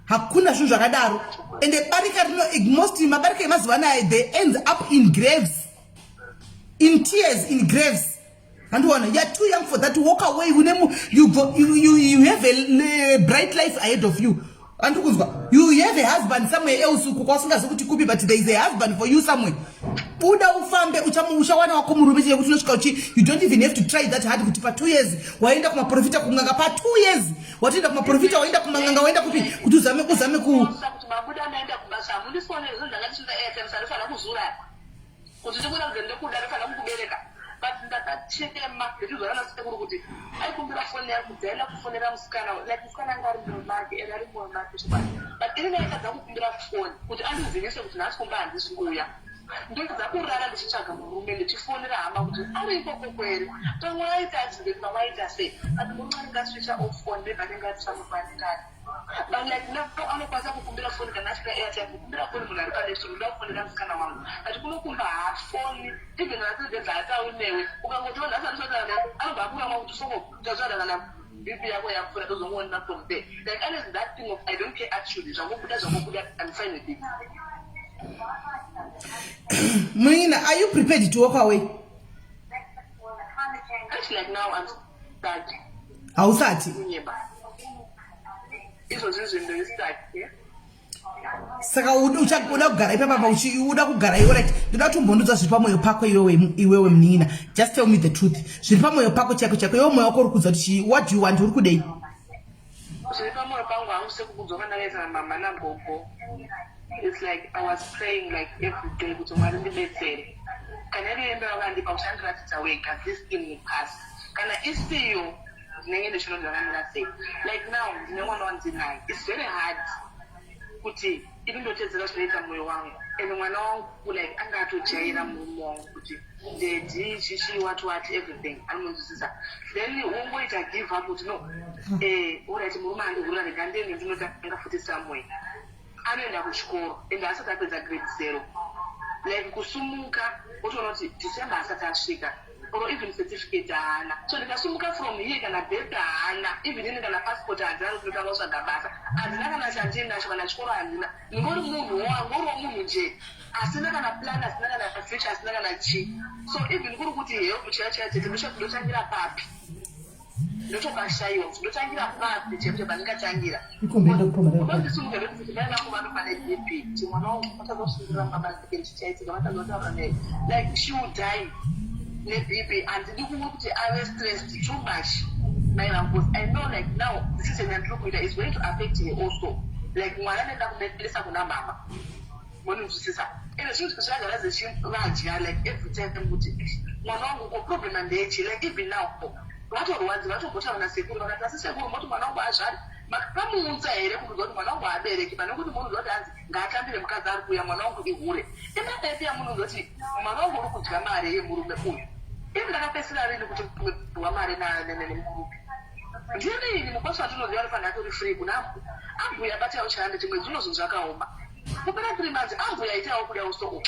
hakuna zvinhu zvakadaro. Ende barika rino, most mabarika emazuva anaya, they ends up in graves, in tears, in graves, handiona? You are too young for that. Walk away. Une you, go, you have a bright life ahead of you, andikunzwa? You have a husband somewhere else uko kwausingazi kuti kupi, but there is a husband for you somewhere. Buda ufambe, uchawana wako murume cheye kuti unosvika uchi you don't even have to try that hard kuti pa2 years waenda kumaprofita, kung'anga. Pa2 years watoenda kumaprofita, waenda kumang'anga, waenda kupi kuti uzame ku Kuti mabuda, ndaenda kubasa, hamundifoneri. Zvinhu ndanga ndichinda airtime, sandifana kuzura kuti ndikuratidze ndekuda, ndofana kukubereka. But ndakachema ndichizwa nasekuru kuti aikumbira foni yangu, dzaenda kufonera musikana, like musikana anga ari mumwe make and ari mumwe make chokwadi, but ini ndaitadza kukumbira foni kuti andizivise kuti nhasi kumba handisi kuuya. Ndotadza kurara ndichitsvaga murume, ndichifonera hama kuti ari ikoko kweri, pamwe aita accident, pamwe aita sei. But murume anenge aswitcha off phone, maybe anenge ari somewhere kwaanenge ari. But like now anokwanisa kukumbira foni kana asvika airtime, kukumbira foni munhu ari paleft, unoda kufonera musikana wangu. But kunokumba haafoni, even asizedza haatauri newe. Ukangotiwa nhasi andisataura naye, anobva akuramwa kuti soko tazvada kana BP yako yapfuura, tozongoonera from there. Like ane that thing of "I don't care." Actually zvangobuda, zvangobuda, I'm fine with it. Munin'ina, are you prepared to walk away? Actually, like now I'm stuck. Hausati? Kunyeba izvozvi zvinhu ndiri-stuck. Saka uda kugara ipapapa, uda kugara iwe? Right, ndoda kuti umbondudza zviri pamwoyo pako iwewe munin'ina. Just tell me the truth, zviri pamwoyo pako chaiko chaiko. Iwe mwoyo wako uri kudza kuti chii? What do you want? Uri kudei? Zviri pamwoyo pangu hangu, sekukudzwa kwandakaita namama nagogo, it's like I was praying like every day kuti Mwari ndibetsere. Kana iri hembe vakandipa uchandiratidza wega this thing will pass. Kana isiyo ndinenge ndichino ndakamira sei. Like now ndine mwana wandinaye. It's very hard kuti ini ndotedzera zvinoita moyo wangu and mwana wangu like anga atojaira murume wangu kuti daddy chichi what what everything anomunzwisisa then wongoita give up kuti no eh alright murume andihurira rega ndiende ndinotanga futi somewhere anoenda kuchikoro and asati apedza grade zero like kusumuka wotoona kuti December asati asvika or even certificate haana so ndikasumuka from here kana birth haana even ini kana passport handina ndinotanga kutsvaga basa handina kana chandinacho kana chikoro handina ndingori munhu wangoriwo munhu nje asina kana plan asina kana future asina kana chii so even kuri kuti help chaiyo chaiyo tete ndotangira papi ndotopashaiwa kuti ndotangira papi chaipo chaipo pandingatangira unondisumuka ndokuti mai vangu vanofa nebp kuti mwana wangu vatadza kusungirira baba ake ndichaitika vatadza kutaura naye like she will die nebp handidi kumwe kuti ave stressed too much mai vangu because I know like now decision yandiri kuita is going to affect her also like mwana nenda kumuendesa kuna mama Mononzwisisa ende zvinhu zvagara zechivadya like every time kuti mwana wangu ko problem ndeyechi like even now vatorwadzi vatombotaura nasekuru vakati asi sekuru moti mwana wangu azvari makamuunza here kunzwa kuti mwana wangu haabereki pane kuti munonzwa kuti hanzi ngaatambire mukadzi ari kuuya mwana wangu ihure imapepi yamunonzwa kuti mwana wangu uri kudya mari yemurume uyu ini ndakapesera rini kuti kudya mari nemurume ndirini mukwasha watinoziva anofanira atori free kuna ambuya bataiwo chaanditi mwedzi unozonzi zvakaoma Kupera 3 months ambuya aitawo kudawo so but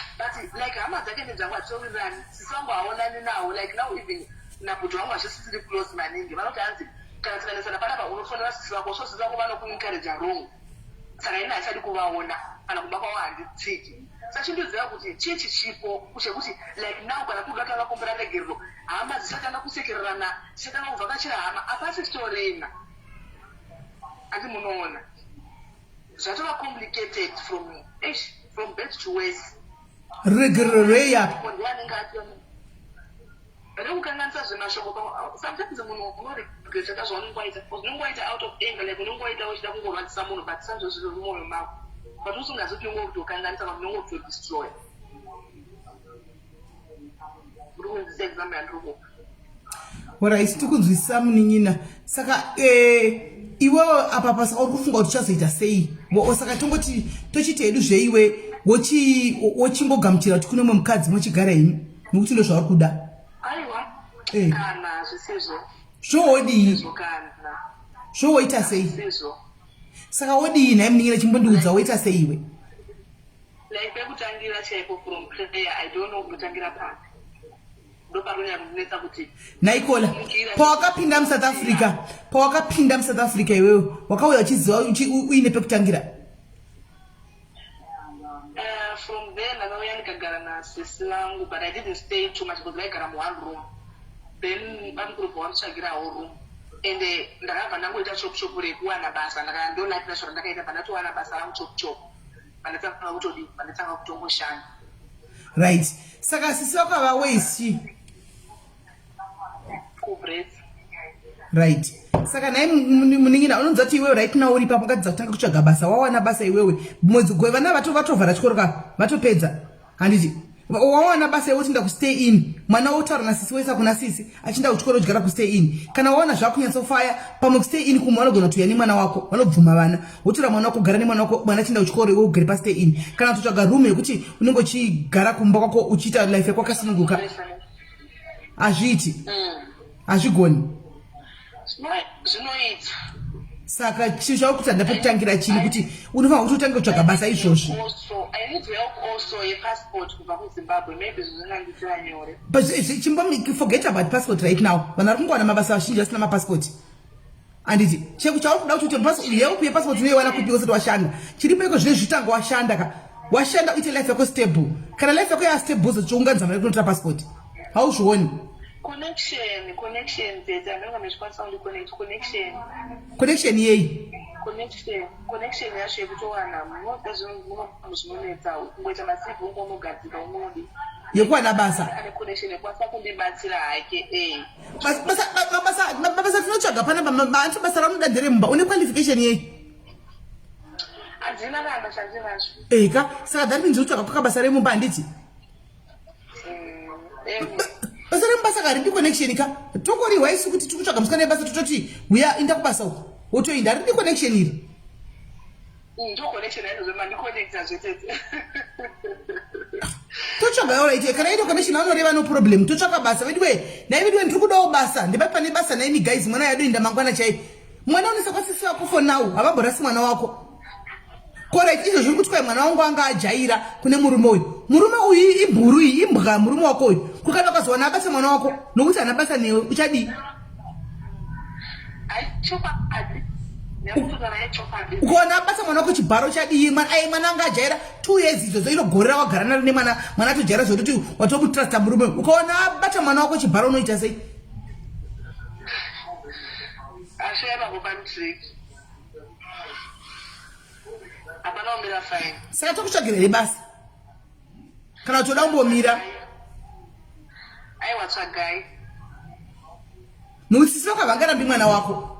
like hama dzake nedzangu hatiwirirani sisi vangu haonani nawo like now even nabhuti vangu hazvisisiri close maningi vanoti hanzi kana tikanesana panapa unofonera sisi vako so sisi vako vanokuencourage wrong saka ini hachadi kuvaona kana kumba kwavo handitsiki sachindoziva kuti chii chichipo chekuti like now kana kuri kuda kumbira regerero hama dzichatanga kusekererana dzichatanga kuvhakachira hama apasitorina andi munoona Zvatova complicated from eish from bad to worse. Ruregerero rwei apa? Ndiye anenge ati rekukanganisa zvemashoko sometimes munhu unoregreta ka zvaunenge waita unenge waita out of anger like unenge waita uchida kungorwadzisa munhu but sanzvo zviri mumwoyo mako but usingazivi kuti unenge kutokanganisa kana unenge kutodestroya uri kunzwisisa example yandiri kupa Alright, tikunzwisisa munin'ina. Saka eh, iwewe apa pasa uri kufunga kuti uchazoita sei? Saka tongoti tochiti hedu zveiwe wochingogamuchira kuti kune mumwe mukadzi mochigara henyu nokuti ndozvauri kuda. Aiwa. Eh. Kana zvisizvo. Zvowodii? Zvowoita sei? Zvisizvo. Saka wodii nhai munin'ina chimbondiudza woita sei iwe? Like pekutangira chaipo from prayer I don't know kunotangira papi. Ndoparonyanya kuti Naikola pawakapinda muSouth Africa pawakapinda muSouth Africa iwewe wakauya uchiziva uine pekutangira From there ndakauya ndikagara nasisi vangu but I didn't stay too much because vaigara muone room then bamukuru bva wanditsvagirawo room and ndakabva ndangoita chop chop rekuwana basa ndolakira zvandakaita bva ndatowana basa rangu chop chop pandatanga kutodii pandatanga kutongoshanda right saka sisi vako havawaisi kubrets right saka nhai munin'ina unonzwa kuti iwewe right now uri ipapo ungatidza kutanga kutsvaga basa wawana basa iwewe mwedzi gwe vana vatovhara chikoro ka vatopedza handiti wawana basa iwe uchienda kustay in mwana wotaura nasisi woisa kuna sisi achienda kuchikoro odyara kustay in kana waona zvakunyatsofaya pamwe kustay in kumwe vanogona kutoya nemwana wako vanobvuma vana wotora mwana wako gara nemwana wako mwana achienda kuchikoro iwe ugere pastay in kana kutotsvaga room yekuti unenge uchigara kumba kwako uchiita life yako wakasununguka hazviiti hazvigoni Zvinoita. Saka chinhu chauri kuti handina pekutangira chini kuti unofanira kuti utange kutsvaga basa izvozvi. But chimbo forget about passport right now. Vanhu vari kungowana mabasa vazhinji vasina mapassport. Handiti cheku chauri kuda kuti uite help yepassport unoiwana kupi usati washanda. Chiripo iko zvine zvitanga washanda ka. Washanda uite life yako stable. Kana life yako ya stable uzochiunganidza mari yekunotora passport. Hauzvioni. Connection, connection tete anenge mechikwanisa kundi connect connection. Connection yei? Connection, connection yacho yekutowana munoda zvinhu zvinonetsa kungoita masivi ungonogadzika unodi. Yekuwana basa. Ane connection yekwanisa kundibatsira hake eh. Basa basa basa tinotsvaga pana anti basa ramunoda ndere mumba une qualification yei? Handina kana chandinacho. Eka, saka that means unotsvaga kwaka basa remumba handiti? remubasa karidi connection ka tongorihwa isu kuti tiri kutsvaga musikana yebasa tototi huya inda kubasa uko wotoinda haridi connection iri. Totsvaga alright kana iri connection anoreva no problem totsvaka basa veduwe nhai veduwe ndiri kudawo basa ndipai pane basa nhaimi guys mwana yadoinda mangwana chai mwana unesa kwasisi vako for now havamborasi mwana wako Correct izvo zviri kuti kwai mwana wangu anga ajaira kune murume uyu. Murume uyu ibhuru iyi imbwa murume wako uyu. Kukana ukazowana abata mwana wako nokuti haana basa newe uchadii? Ukaona abata mwana wako chibharo uchadii? Mwana aye mwana anga ajaira 2 years idzodzo iro gore rawagara naro nemwana mwana atojaira zvekuti watomutrasta murume. Ukaona abata mwana wako chibharo unoita sei? Hapana kumira fine. Saka tokutsvagira here basa? Kana kuti toda kumbomira? Aiwa tsvagai. Nokuti sisi vako havangarambi mwana wako.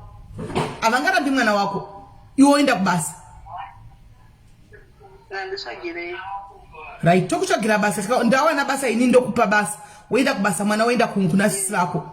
Havangarambi mwana wako. Iwe woenda kubasa. Nditsvagirei. Right, tokutsvagira basa. Saka ndawana basa ini ndokupa basa. Woenda kubasa mwana woenda kuna sisi vako.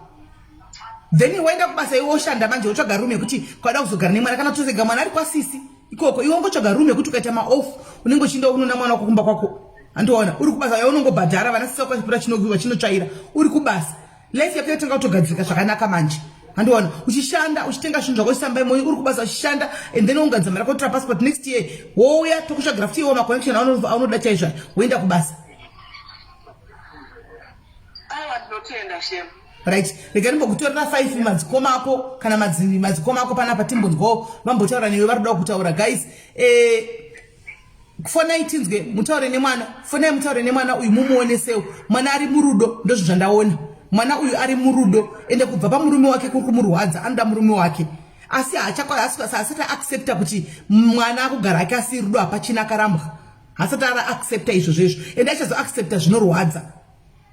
Then woenda kubasa iwe woshanda manje wotsvaga room yekuti kwada kuzogara nemwana kana kutozega mwana ari kwasisi ikoko iwe wongotsvaga room yekuti ukaita maoff unenge uchienda kunoona mwana wako kumba kwako. Handiona uri kubasa yaunongobhadhara unongobhadhara vana sisi vako vachipura chinokiwa chinotsvaira uri kubasa. Life yako yotanga kutogadzirika zvakanaka manje. Handiona uchishanda uchitenga zvinhu zvako uchisamba imoyo uri kubasa uchishanda and then wongadza mari yako wotora passport next year wouya tokutsvagira futi iwo maconnection aunoda chaizvo woenda kubasa. Aiwa ndinotenda shem. Right, rega ndimbokutorera 5 madzikoma ako kana madzikoma ako panapa timbonzwawo vambotaura newe vari kuda kutaura guys. Fonai tinzwe mutaure nemwana, fonai mutaure nemwana uyu mumuonesewo. Mwana ari murudo ndozvo zvandaona. Mwana uyu ari murudo ende kubva pamurume wake kuri kumurwadza, anoda murume wake. Asi haasati aaccepta kuti mwana akugara ake asi rudo hapachina akarambwa. Haasati araaccepta izvozvo izvo ende achazoaccepta zvinorwadza.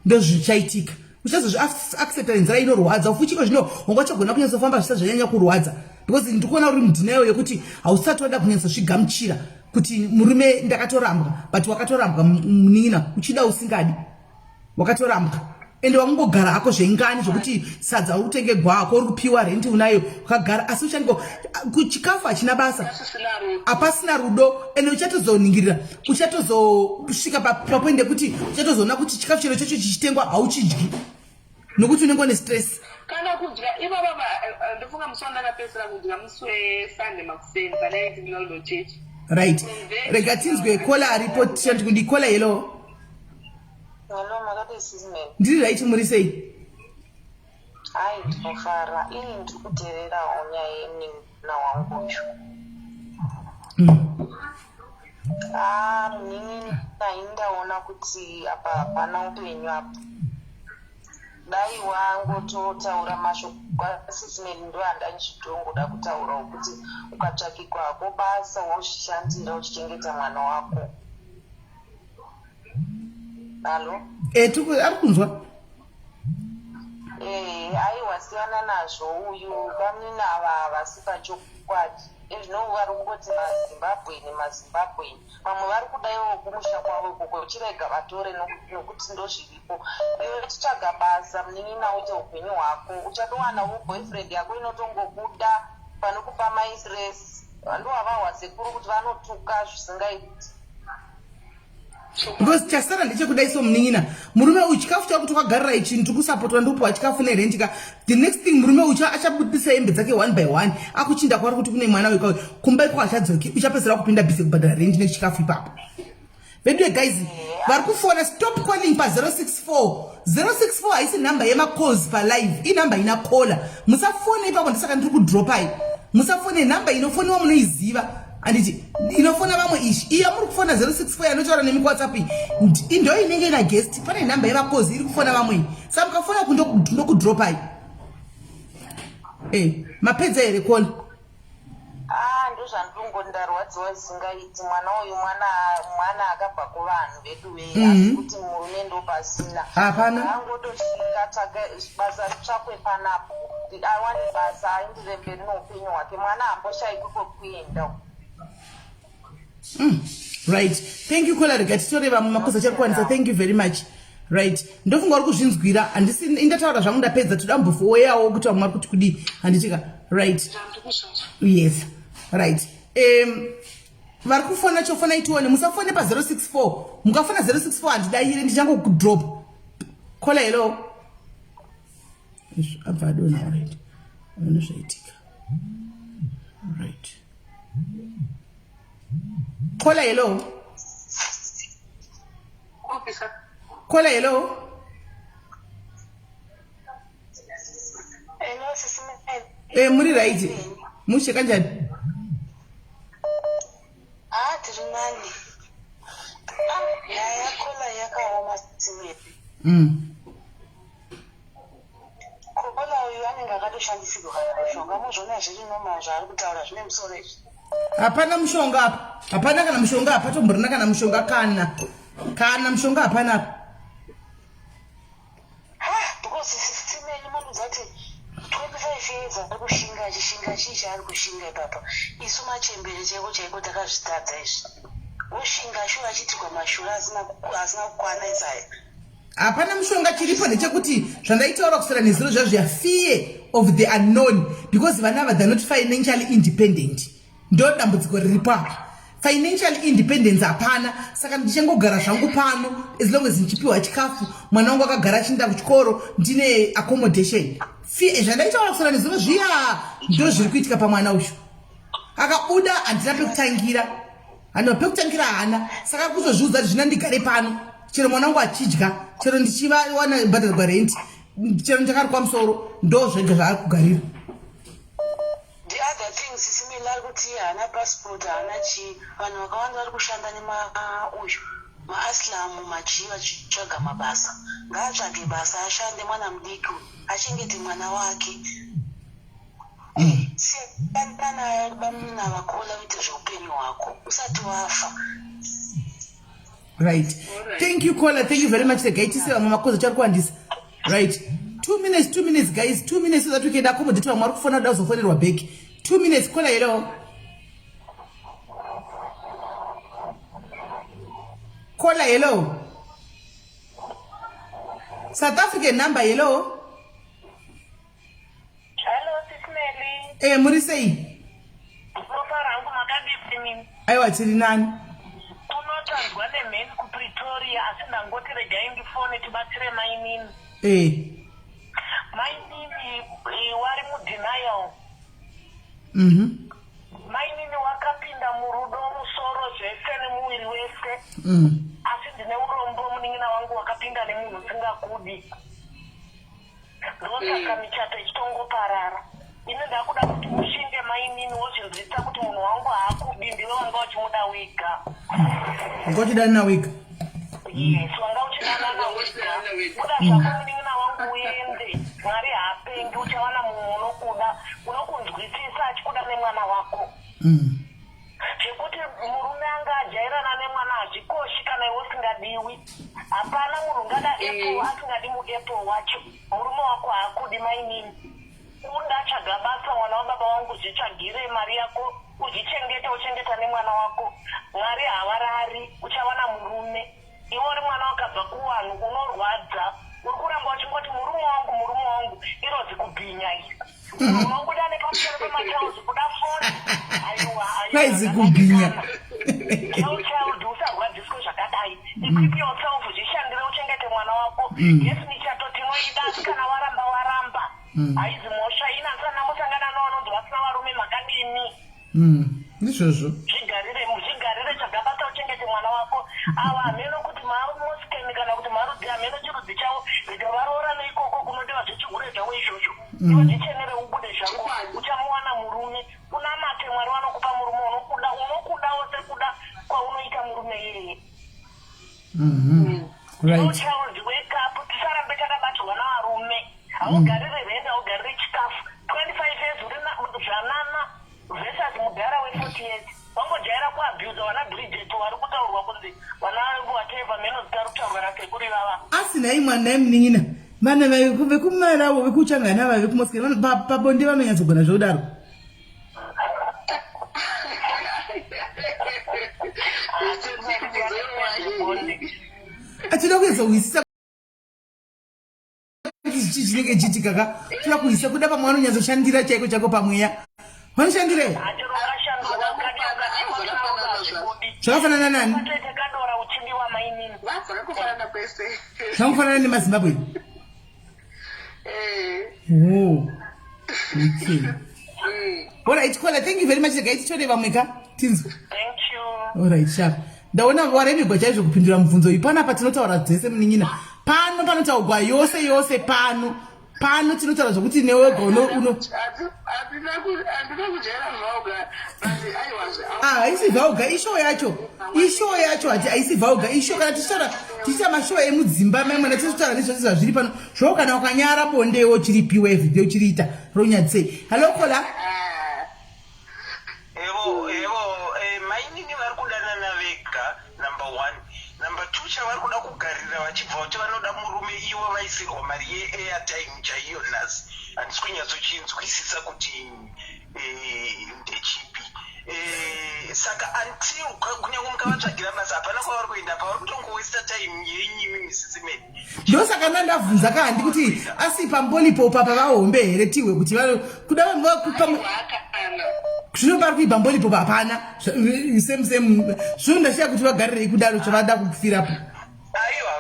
Ndozvichaitika. Uchazozviaccepta nenzira inorwadza. Ufuchiko zvino wanga uchagona kunyatsofamba zvisati zvanyanya kurwadza. Because ndikuona uri mudenial yekuti hausati wada kunyatsozvigamuchira kuti murume ndakatorambwa but wakatorambwa munin'ina uchida usingadi wakatorambwa ende wakungogara hako zvengani zvekuti sadza uri kutenge gwako uri kupiwa renti unayo wakagara asi uchango chikafu hachina basa hapasina rudo ende uchatozoningirira uchatozosvika papoint yekuti uchatozoona kuti chikafu chero chacho chichitengwa hauchidyi nokuti unenge une stress kana kudya ivava ndofunga musi wandakapedzisira kudya musi wesunday makuseni padaiti ndinondo chechi right rega tinzwe kola aripo tichati kundi kola hello. Hello, makadii sis Mary? Ndiri right muri sei? Hai ndinofara ini ndiri kuteererawo nyaya yemunin'ina wangu uyu. Ah, munin'ina ini ndaona kuti apa hapana upenyu apa. Dai wangototaura mashoko asisi Mary ndo andandichitongoda kutaurawo kuti ukatsvakigwa hako basa wozvishandira uchichengeta mwana wako. Hallo? Eh, tuku ari kunzwa. Eh, aiwa siyana nazvo uyu bamnini ava havasi pachokwadi. Ezvino vari kungoti maZimbabweni maZimbabweni. Vamwe vari kudaiwo kumusha kwavo ikoko chirega vatore nokuti ndozviripo. Iwe chitsvaga basa munin'ina uite upenyu hwako. Uchatowanawo boyfriend yako inotongokuda panokupa mai stress. Ndowavahwa sekuru kuti vanotuka zvisingaiti. Because chasara ndechekudai so munin'ina murume uyu chikafu chako tokagarira ichi ndiri kusapotwa ndikupiwa chikafu nerent ka the next thing murume uyu achabudisa hembe dzake one by one akuchinda kwari kuti kune mwana uyu kumba iko achadzoki uchapedzisira kupinda busy kubhadhara rent nechikafu ipapo. Veduwe guys vari kufona stop calling pa 064 064 haisi nhamba yemacalls palive inhamba ina caller musafone ipapo ndisaka ndiri kudropai musafone nhamba inofoniwa munoiziva anditi inofona vamwe ishi iya muri kufona 064 yanotaura nemi kuwhatsapp iyi ndo inenge ina guest pane nhamba yemakozi iri kufona vamwe iyi sa mukafona ndokudropai e mapedza here kona Ah, ndozvandinongoti ndarwadziwa zvisingaiti mwana uyu mwana mwana akabva kuvanhu veduwee mm -hmm. asi kuti murume ndopasina hapana angotosvika tsvaga basa ritsvakwe panapo awane basa aendere mberi noupenyu hwake mwana hamboshaikwi kwekuenda. Right, thank you kola rega titore vamwe makosa achakwanisa. Thank you very much. Right, ndofunga uri kuzvinzwira. Handisi indataura zvangu ndapedza, toda mbofoweyawo kuti vamwe vari kuti kudii, handitika? Right, yes, right. Vari kufona chofona itione, musafone pa 064. Mukafona 064 handidaire, ndichangokudrop. Kola, hello. Izvo abva adonha. Right, ano zvaitika. Right, kola, hello. Kola, hello. Hello, sisi Mary. Muri right? Mushe kanjani? Ah, tiri nani. Ah, nyaya yakola yakaoma, Simeri. Kola uyu anenge akatoshandisirwa kana mushonga, muzvona zviri normal zvaari kutaura zvine musoro izvi. Hapana mushonga apa, hapana kana mushonga apa, tomborina kana mushonga, kana mushonga hapana apa. Ha, because Simeri manudza kuti 25 years ari kushinga achishinga, chii chaari kushinga ipapa? Isu machembere chaiko chaiko takazvitadza izvi. Woshinga shuwa achiitirwa mashura asina kukwana isaya. Hapana mushonga. Chiripo ndechekuti zvandaitaura kusera nezuro zvazviya, fear of the unknown, because vana ava, they're not financially independent. Ndo dambudziko riripo apa. Financial independence hapana, saka ndichangogara zvangu pano as long as ndichipiwa chikafu, mwana wangu akagara achienda kuchikoro, ndine accommodation. Zvandaitaura kusera nezuro zviya ndo zviri kuitika pamwana uyu. Akabuda, handina pekutangira, handina pekutangira, hana. Saka kuzozviudza kuti zvina ndigare pano chero mwana wangu achidya, chero ndichivawana bhadharwa rent, chero ndakarukwa musoro, ndo zvega zvaari kugarira. The other thing, Sisimeli, ari kuti iye haana passport, haana chii. Vanhu vakawanda vari kushanda nemauyu maasylum machii vachitsvaga mabasa. Ngaatsvage basa ashande, mwana mudiki uyu, achengete mwana wake. Siyana naye bamuna vakola, uite zveupenyu hwako usati wafa. Right, thank you, caller, thank you very much. Regai tise vamwe makozi chari kuwandisa. Right, 2 minutes, 2 minutes, guys, 2 minutes, so that we can accommodate vamwe vari kufona kuda kuzofonerwa back. 2 minutes. Caller, hello. Caller, hello. South African number, hello. Hello, Sisimeli. Muri sei? Ropa rangu, makadii? Aiwa, tiri nani. Unotanzwa nemheni kuPretoria, asi ndangoti regai ndifone tibatsire mainini. Mainini wari mudenial. Mainini wakapinda murudo, musoro zvese nemuviri wese. Asi ndine urombo, munin'ina wangu, wakapinda nemunhu usingakudi. Ndosaka michato ichitongoparara. Ini ndakuda kuti ushinge, mainini, wozvinzwisisa kuti munhu wangu haakudi, ndiwe wanga uchimuda wega. Ngochidanana wega. Yes, wanga uchidanana wega. Buda zvako, munin'ina wangu, uende. Mwari haapengi, uchawana mumwe unokuda, unokunzwisisa, achikuda nemwana wako. Zvekuti murume anga ajairana nemwana hazvikoshi kana iwe usingadiwi. Hapana munhu ungada apple asingadi muapple wacho. Murume wako haakudi, mainini. Uda tsvaga basa, mwana wababa wangu, zvitsvagire mari yako, uzvichengete, uchengeta nemwana wako. Mwari havarari, uchawana murume. Iwe uri mwana wakabva kuvanhu, unorwadza, uri kuramba uchingoti murume wangu, murume wangu, irozi kubhinya iri. Unobuda nepamusoro pematauzi kuda foni, aiwa. Kwaizi kubhinya. No child, usarwadziswe zvakadai. Equip yourself, zvishandire, uchengete mwana wako. Yes, michato tinoida, asi kana waramba, waramba. Haizi mhosva. Ina ndisana ndambosangana navanonzi vasina varume, makadini? Ndizvozvo. Zvigarire, zvigarire, tsvaga basa, uchengete mwana wako. Ava hameno kuti mamoskeni kana kuti marudzi, hameno chirudzi chavo, rega varoorane ikoko kunodiwa zvechihure zvavo izvozvo. Iwe zvichenere, ubude zvako, uchamuwana murume. Unamate, Mwari vanokupa murume unokuda, unokudawo sekuda kwaunoita murume iyeye. No child, wake up, tisarambe takabatirwa navarume. Haugarire rent, haugarire chikafu. 25 years uri zvanana versus mudhara we40 years. Wangojaira kuabusa vana Bridget vari kutaurwa kunzi vana whatever, mheno zita ri kutaurwa nasekuru ivava. Asi nhai mwana, nhai munin'ina, vana vekumarawo vekuchangana ava vekumoskeni pabonde vanonyatsogona zvekudaro? Achida kuedza kuhwisisa. chii chinenge chiitika ka toda kuisa kuda pamwe vanonyatsoshandira chaiko chaiko pamweya vanoshandirei zvakafanana nani zvakufanana nemazimbabwe oh okay alright kola thank you very much regai titore vamwe ka tinzwe alright sharp ndaona waremegwa chaizvo kupindura mubvunzo iyi panapa tinotaura dzese munin'ina pano panotaugwa yose yose pano pano tinotaura zvokuti newe wega uno uno ah, haisi vauga ishow yacho ishow yacho hati haisi vauga ishow kana tichitaura tichiita mashow emudzimba mai mwana tichitaura nezvose zvazviri pano zvo kana ukanyara bondewo chiripiwa everyday uchiriita ronyadzisei hallo kola Evo, evo, eh, mainini vari kudanana vega, number one. Number two, chavari kuda kugarira vachibva kuti vanoda murume ivo vaisirwa mari yeairtime chaiyo nhasi. Handisi kunyatsochinzwisisa kuti eh, ndechipi. Eh, saka until kunyange mukavatsvagira basa hapana kwavari kuenda apa vari kutongowesta time yenyu imi misisi meni. Ndosaka ndandavhunza ka handi kuti asi pambolipo papa vahombe here tihwe kuti vano kuda pamwe zvino pari kuibva mbolipo hapana same same zvino ndashiya kuti vagarirei kudaro chavada kufirapo. Aiwa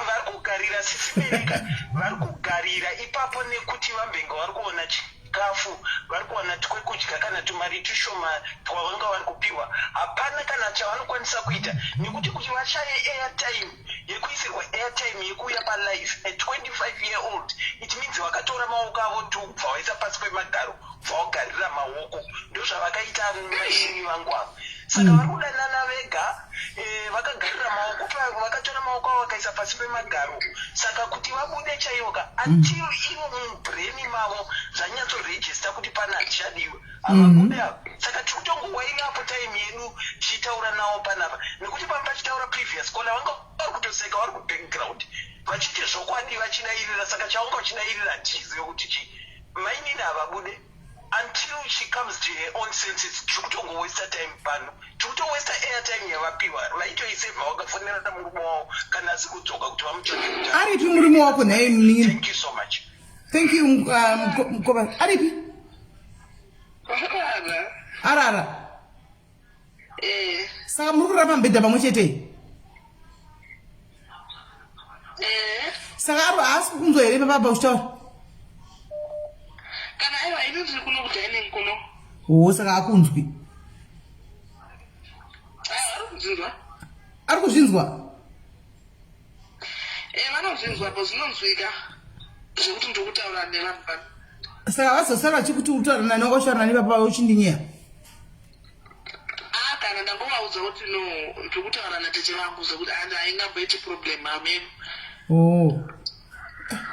vari kugarira sisi Melika vari kugarira ipapo nekuti vambenge vari kuona chikafu vari kuwana twekudya kana tumari tushoma twavanga vari kupiwa hapana kana chavanokwanisa kuita nekuti kuti vashaye airtime yekuisirwa airtime yekuuya palife a 25 year old it means vakatora maoko avo tu kubva vaisa pasi pemagaro kubva vagarira maoko ndozvavakaita mainini vangu ava saka vari kudanana vega eh, vakagarira maoko vakatora maoko avo vakaisa pasi pemagaro saka kuti vabude chaiwoka until ivo mubrain mavo zvanyatsoregista kuti pana hatichadiwe havabude ava saka tiri kutongowairapo time yedu tichitaura navo panapa nekuti pamba pachitaura previous caller vanga vari kutoseka vari kubackground vachiti zvokwadi vachidairira saka chavanga vachidairira hatichizive kuti chii mainini havabude until she comes to her own senses tiri kutongowesta time pano tiri kutowesta airtime yavapiwa vaitoisevha vakafonera murume wavo kana asi kudzoka kuti vamutsvake kuti aripi murume wako nhai munin'ina thank you so much thank you mukoma aripi Arara. Arara. Eh. Saka muri kurara pamubhedha pamwe chete? Eh. Saka ari haasi kukunzwa here papa uchitaura? Kana aiwa ini ndiri kuno kudining kuno. Oh, saka akunzwi. Aiwa ari kuzvinzwa. Ari kuzvinzwa? Eh, vanozvinzwa po zvinonzwika zvekuti ndiri kutaura nevanhu pano. Saka vazosara vachikuti utaura nani wakashaura nani papa uchindinyeya? Ah, kana ndangovaudza kuti no ndiri kutaura natete vangu zvekuti and haingamboiti problem ameno. Oh.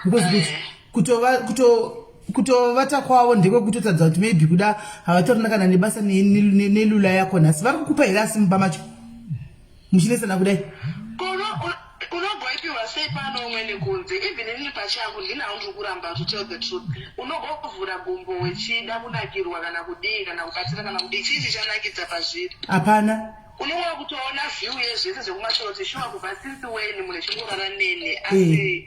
Because kuti eh. kutova kuto kutovata kwavo ndekwekutotadza kuti maybe kuda havatorina kana nebasa nelula yako nhasi vari kukupa here asi mumba macho muchinesana kudai unogoipiwa sei pano umweni kunze even inini pachangu ndinawo ndiri kuramba to tell the truth unogovhura gumbo wechida kunakirwa kana kudii kana kubatsira kana kudii chii chichanakidza pazviri hapana unonga kutoona view yezvese zvekumashure kuti shuwa kubva since when munhu echingorara neni asi eh.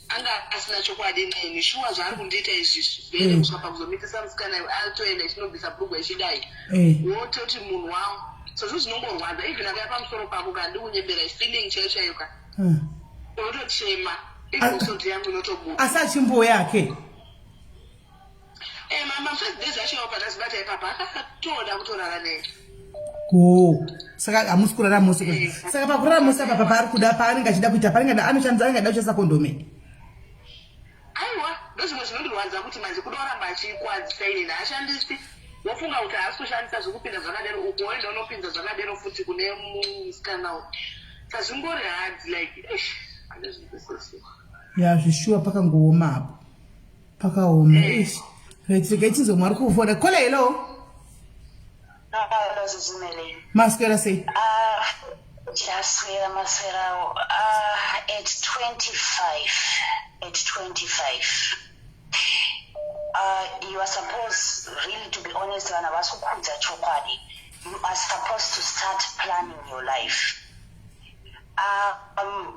anga asina chokwadi neni shuwa zvaari kundiita izvizvi vele mm. kusvika pakuzomitisa musikana iwe atoenda echinobvisa bhurugwa echidai mm. wototi munhu wangu so zvinhu zvinongorwadza even akaya pamusoro pako ka ndikunyebera feeling chaiyo chaiyo ka mm. unotochema even misodzi yangu inotobuda asi achimbouya ake Eh, mama first days acho pandazibata ipapa akatoda kutorara neni. Oh, saka hamusi kurara mose eh. Saka pakurara mose apa paari kuda paanenge achida kuita paanenge anoshandisa anenge achida kushandisa kondome. Aiwa, ndozvimwe zvinondirwadza kuti manje kuda kuramba achikwadzisa ini haashandisi wofunga kuti haasi kushandisa zvekupinda zvakadero uku woenda unopinza zvakadero futi kune musikana uyu sazvingori hard like handizvinzwisisi ya zvishuwa pakangooma apo pakaoma eh. eish right regai tinzwe mwari kufona kola hello maswera sei ah, taswera maswerawo ah, at 25 at 25 uh, you are supposed really to be honest vanhu havasi kukuudza chokwadi you are supposed to start planning your life um,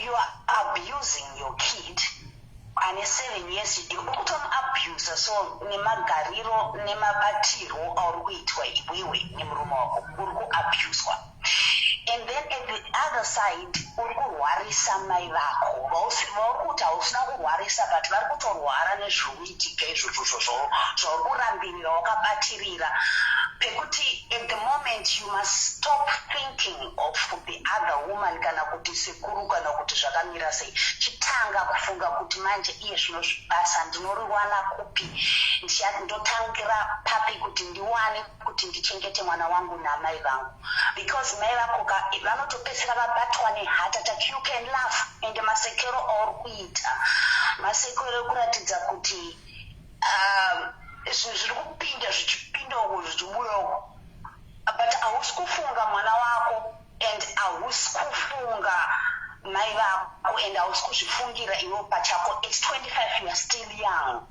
you are abusing your kid. Ane 7 years iwe uri kutomuabuser, so nemagariro nemabatirwo auri kuitwa iwewe nemurume wako, uri kuabuswa. And then at the other side uri kurwarisa mai vako vauri kuti hausina kurwarisa, but vari kutorwara nezviri kuitika izvozvo zvauri kurambirira wakabatirira, pekuti at the moment you must stop thinking of the other woman, kana kuti sekuru, kana kuti zvakamira sei. Chitanga kufunga kuti manje iye zvino basa ndinoriwana kupi, ndotangira papi kuti ndiwane kuti ndichengete mwana wangu namai vangu, because mai vako vanotopedzisira vabatwa neheart attack. You can laugh, ende masekero auri kuita masekero ekuratidza kuti zvinhu zviri kupinda, zvichipinda uku, zvichibuda uku, but hausi kufunga mwana wako and hausi kufunga mai vako and hausi kuzvifungira iwe pachako. At 25 you are still young,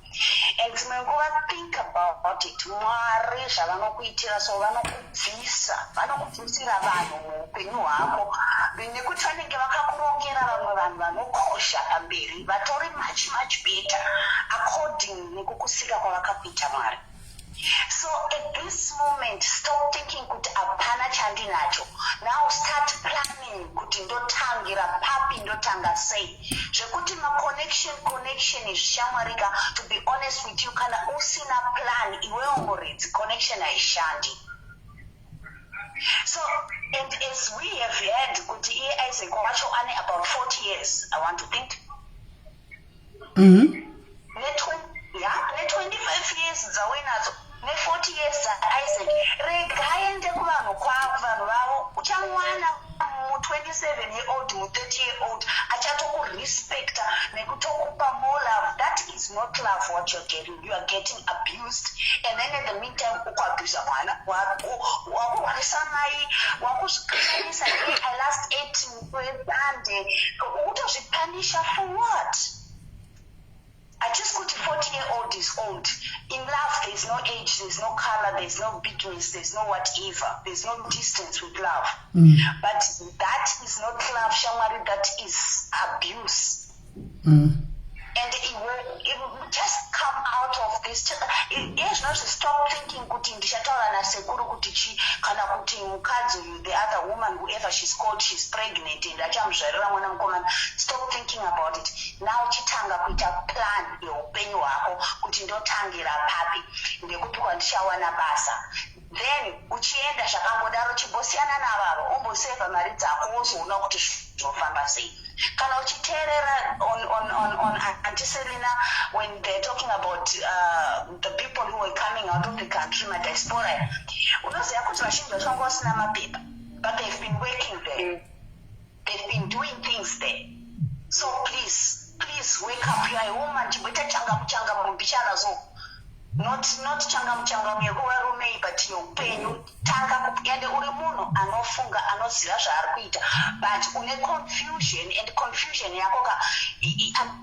and dzimwe nguva, think about it, Mwari zvavanokuitira so, vanokubvisa, vanokubvisira vanhu muupenyu hwako nekuti vanenge vakakurongera vamwe vanhu vanokosha pamberi, vatori much, much better according nekukusika kwavakakuita Mwari. So at this moment, stop thinking kuti hapana chandinacho. Now start planning kuti ndotangira papi, ndotanga sei, zvekuti maconnection, connection zvishamwarika. To be honest with you, kana usina plan iwewo muridzi, connection haishandi. So, and as we have heard kuti iye Isaac wacho ane about 40 years, I want to think, ne25 years dzauinadzo, ne40 years dzaIsaac, rega aende kuvanhu kwavo, vanhu vavo. Uchamuwana mu27 year old, mu30 year old achatokurespecta nekutokupa more love. That is not love what you're getting. You are getting abused, and then in the meantime ukuabusa mwana, wakurwarisa mai, wakuzvikanganisa. "I last ate webande." Ukutozvipanisha for what? Hatisi kuti 40 year old is old. In love there is no age, there is no color, there is no bigness, there is no whatever, there is no distance with love. But that is not love, shamwari, that is abuse. And it will just come out of this. Iye zvinozvi, stop thinking kuti ndichataura nasekuru kuti chi, kana kuti mukadzi uyu, the other woman, whoever she's called, she's pregnant and achamuzvarira mwana mukomana. Stop thinking about it now. Chitanga kuita plan yeupenyu hwako kuti ndotangira papi, ndekupi kwandichawana basa. Then uchienda zvakangodaro, chimbosiyana navavo, ombosevha mari dzako, wozoona kuti zvinofamba sei. Kana uchiteerera on Auntie Selina when they're talking about the people who were coming out of the country, madiaspora, unoziva kuti vazhinji vacho vanga vasina mapepa, but they've been working there, they've been doing things there. So please, please wake up. You are a woman. Chimboita changamu changamu mbichana, so not changamu changamu yekuvarumei, but yeupenyu. Tanga, ende uri munhu anofunga, anoziva zvaari kuita, but une confusion, and confusion yako ka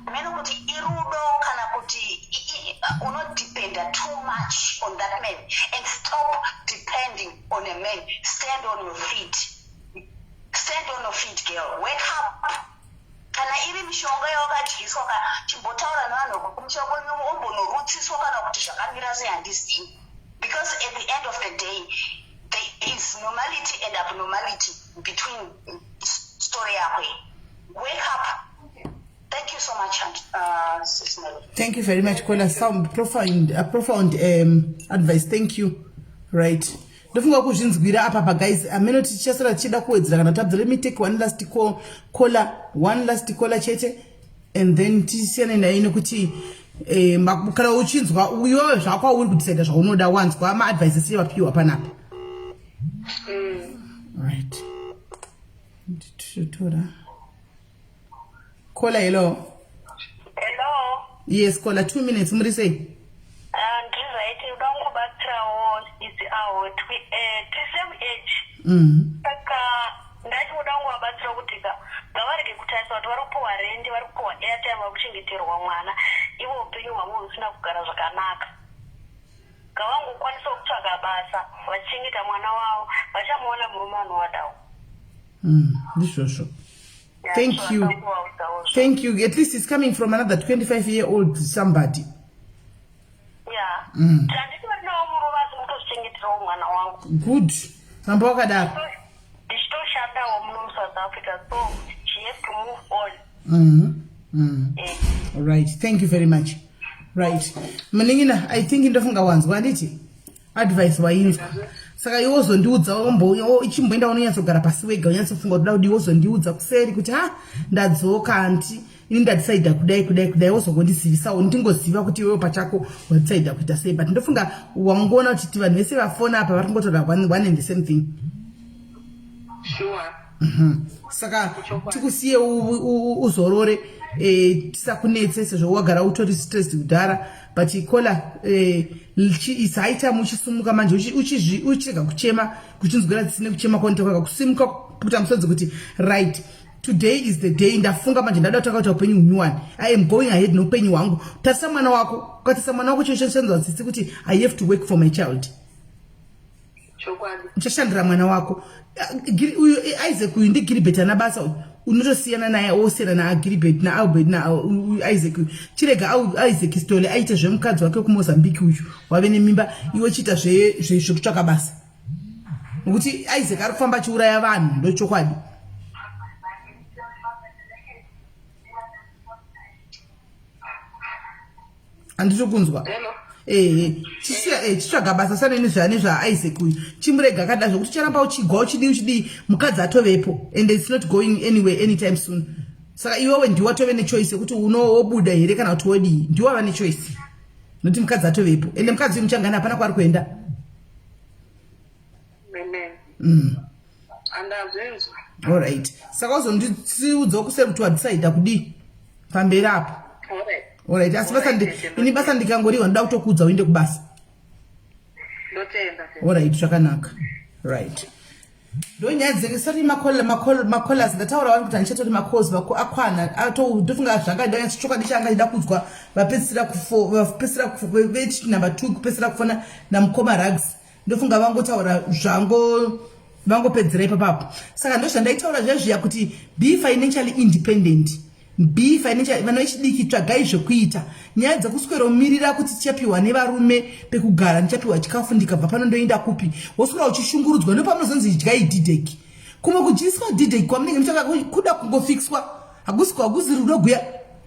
amene kuti irudo kana kuti unodependa too much on that man. And stop depending on a man. Stand on your feet, stand on your feet, girl. Wake up. Kana iri mishonga yawakadyiswa ka, chimbotaura nevanhu vekumusha kwenyu, ombonorutsiswa, kana kuti zvakamira sei, handizivi, because at the end of the day there is normality and abnormality between story yako. Wake up. Thank you so much, Sis Melody. Thank you very much, caller. Some profound advice. Thank you. Right, ndofunga kuzvinzwira apa pa, guys. Ameno tichasara tichida kuwedzera kana tabva. Let me take one last call, caller, one last caller chete, and then tisiyane naye, nekuti kana uchinzwa iwewe zvakwauri kudecida zvaunoda, wanzwa maadvice ese vapiwa panapa. Right, nditotora caller. Hello. Hello. Yes, caller, 2 minutes. Muri sei? Ndiri right. Uda kungobatsirawo isi awo tiri same age. Saka ndachikuda kungovabatsira kuti ka ngavarege kutarisa kuti vari kupiwa rendi, vari kupiwa airtime, vari kuchengeterwa mwana, ivo upenyu hwavo husina kugara zvakanaka. Ngavangokwanisa kutsvaga basa vachichengeta mwana wavo, vachamuona murume anovadawo. Ndizvozvo. Thank you. Thank you. At least it's coming from another 25 year old somebody. Yeah. Handitorinawo murume asi kutozvichengeterawo mwana wangu. Good. Ramba wakadaro. Ndichitoshandawo muno muSouth Africa so she has to move on. Eh. Right. Thank you very much. Right. Munin'ina, I think ndofunga wanzwa handiti? Advice wainzwa. Saka iwe wozondiudza ichimboenda unonyatsogara pasi wega unyatsofunga kuti kudii wozondiudza kuseri kuti ha ndadzoka anti ini ndadisaida kudai kudai kudai wozongondizivisawo ndingoziva kuti iwewe pachako wadisaida kuita sei but ndofunga wangoona kuti vanhu vese vafona apa vari kungotaura one and the same thing. Sure. Saka tikusiye uzorore tisakunetse sezvo wagara utori stressed kudhara but kola it's high time uchisumuka manje uchirega kuchema kuchinzwira tsitsi nekuchema kwanotoka kusimuka kuita musodzi kuti right today is the day ndafunga manje ndada kutanga kuita upenyu hunyuwani. I am going ahead neupenyu hwangu. Tarisa mwana wako, ukatarisa mwana wako choshandwa tsitsi kuti I have to work for my child. Chokwadi. Uchashandira mwana wako. Uyu Isaac uyu ndiGilibert ana basa uyu unotosiyana naye wosiyana naGilibert naAlbert naIsaac uyu. Chirega Isaac Stole aite zvemukadzi wake wekuMozambique uyu wave nemimba iwe chiita zvekutsvaka basa nokuti Isaac ari kufamba achiuraya vanhu ndochokwadi. Handiri kunzwa. Hello. Ehe, chitsvaga basa sana nezvaIsaac uyu chimurega akada zvokuti ucharamba uchigwa uchidii uchidii mukadzi atovepo and it's not going anywhere anytime soon. Saka iwewe ndiwe watove nechoice yekuti unowobuda here kana kuti wodii, ndiwe wava nechoice nokuti mukadzi atovepo ende mukadzi uyu muchangani hapana kwaari kuenda. Amen. Andazvinzwa. Alright, saka uzonditsiudzawo kuseri kuti wadecida kudii pamberi apo. Alright. Alright, asi basa ini basa ndikangoriwa ndoda kutokuudza uinde kubasa. Ndotenda. Alright, zvakanaka. Right, ndonyaya dzeke sati macollars ndataura wani kuti handichatori macalls akwana ndofunga zvanga chokwadi changa chida kudzwa vapedzisira vechi number 2 kupedzisira kufona namukoma Rugs. Ndofunga vangotaura zvango vangopedzera ipapapo. Saka ndo zvandaitaura zviya zviya kuti be financially independent, be financial. Vana vechidiki, tsvagai zvekuita. Nyaya dzekusweromirira kuti tichapiwa nevarume pekugara, ndichapiwa chikafu, ndikabva pano ndoenda kupi, woswera uchishungurudzwa. Ndopamunozonzi idyai dideki. Kumwe kudyiswa dideki kwamunenge muchaka kuda kungofixwa, hakusi hakuzi rudo guya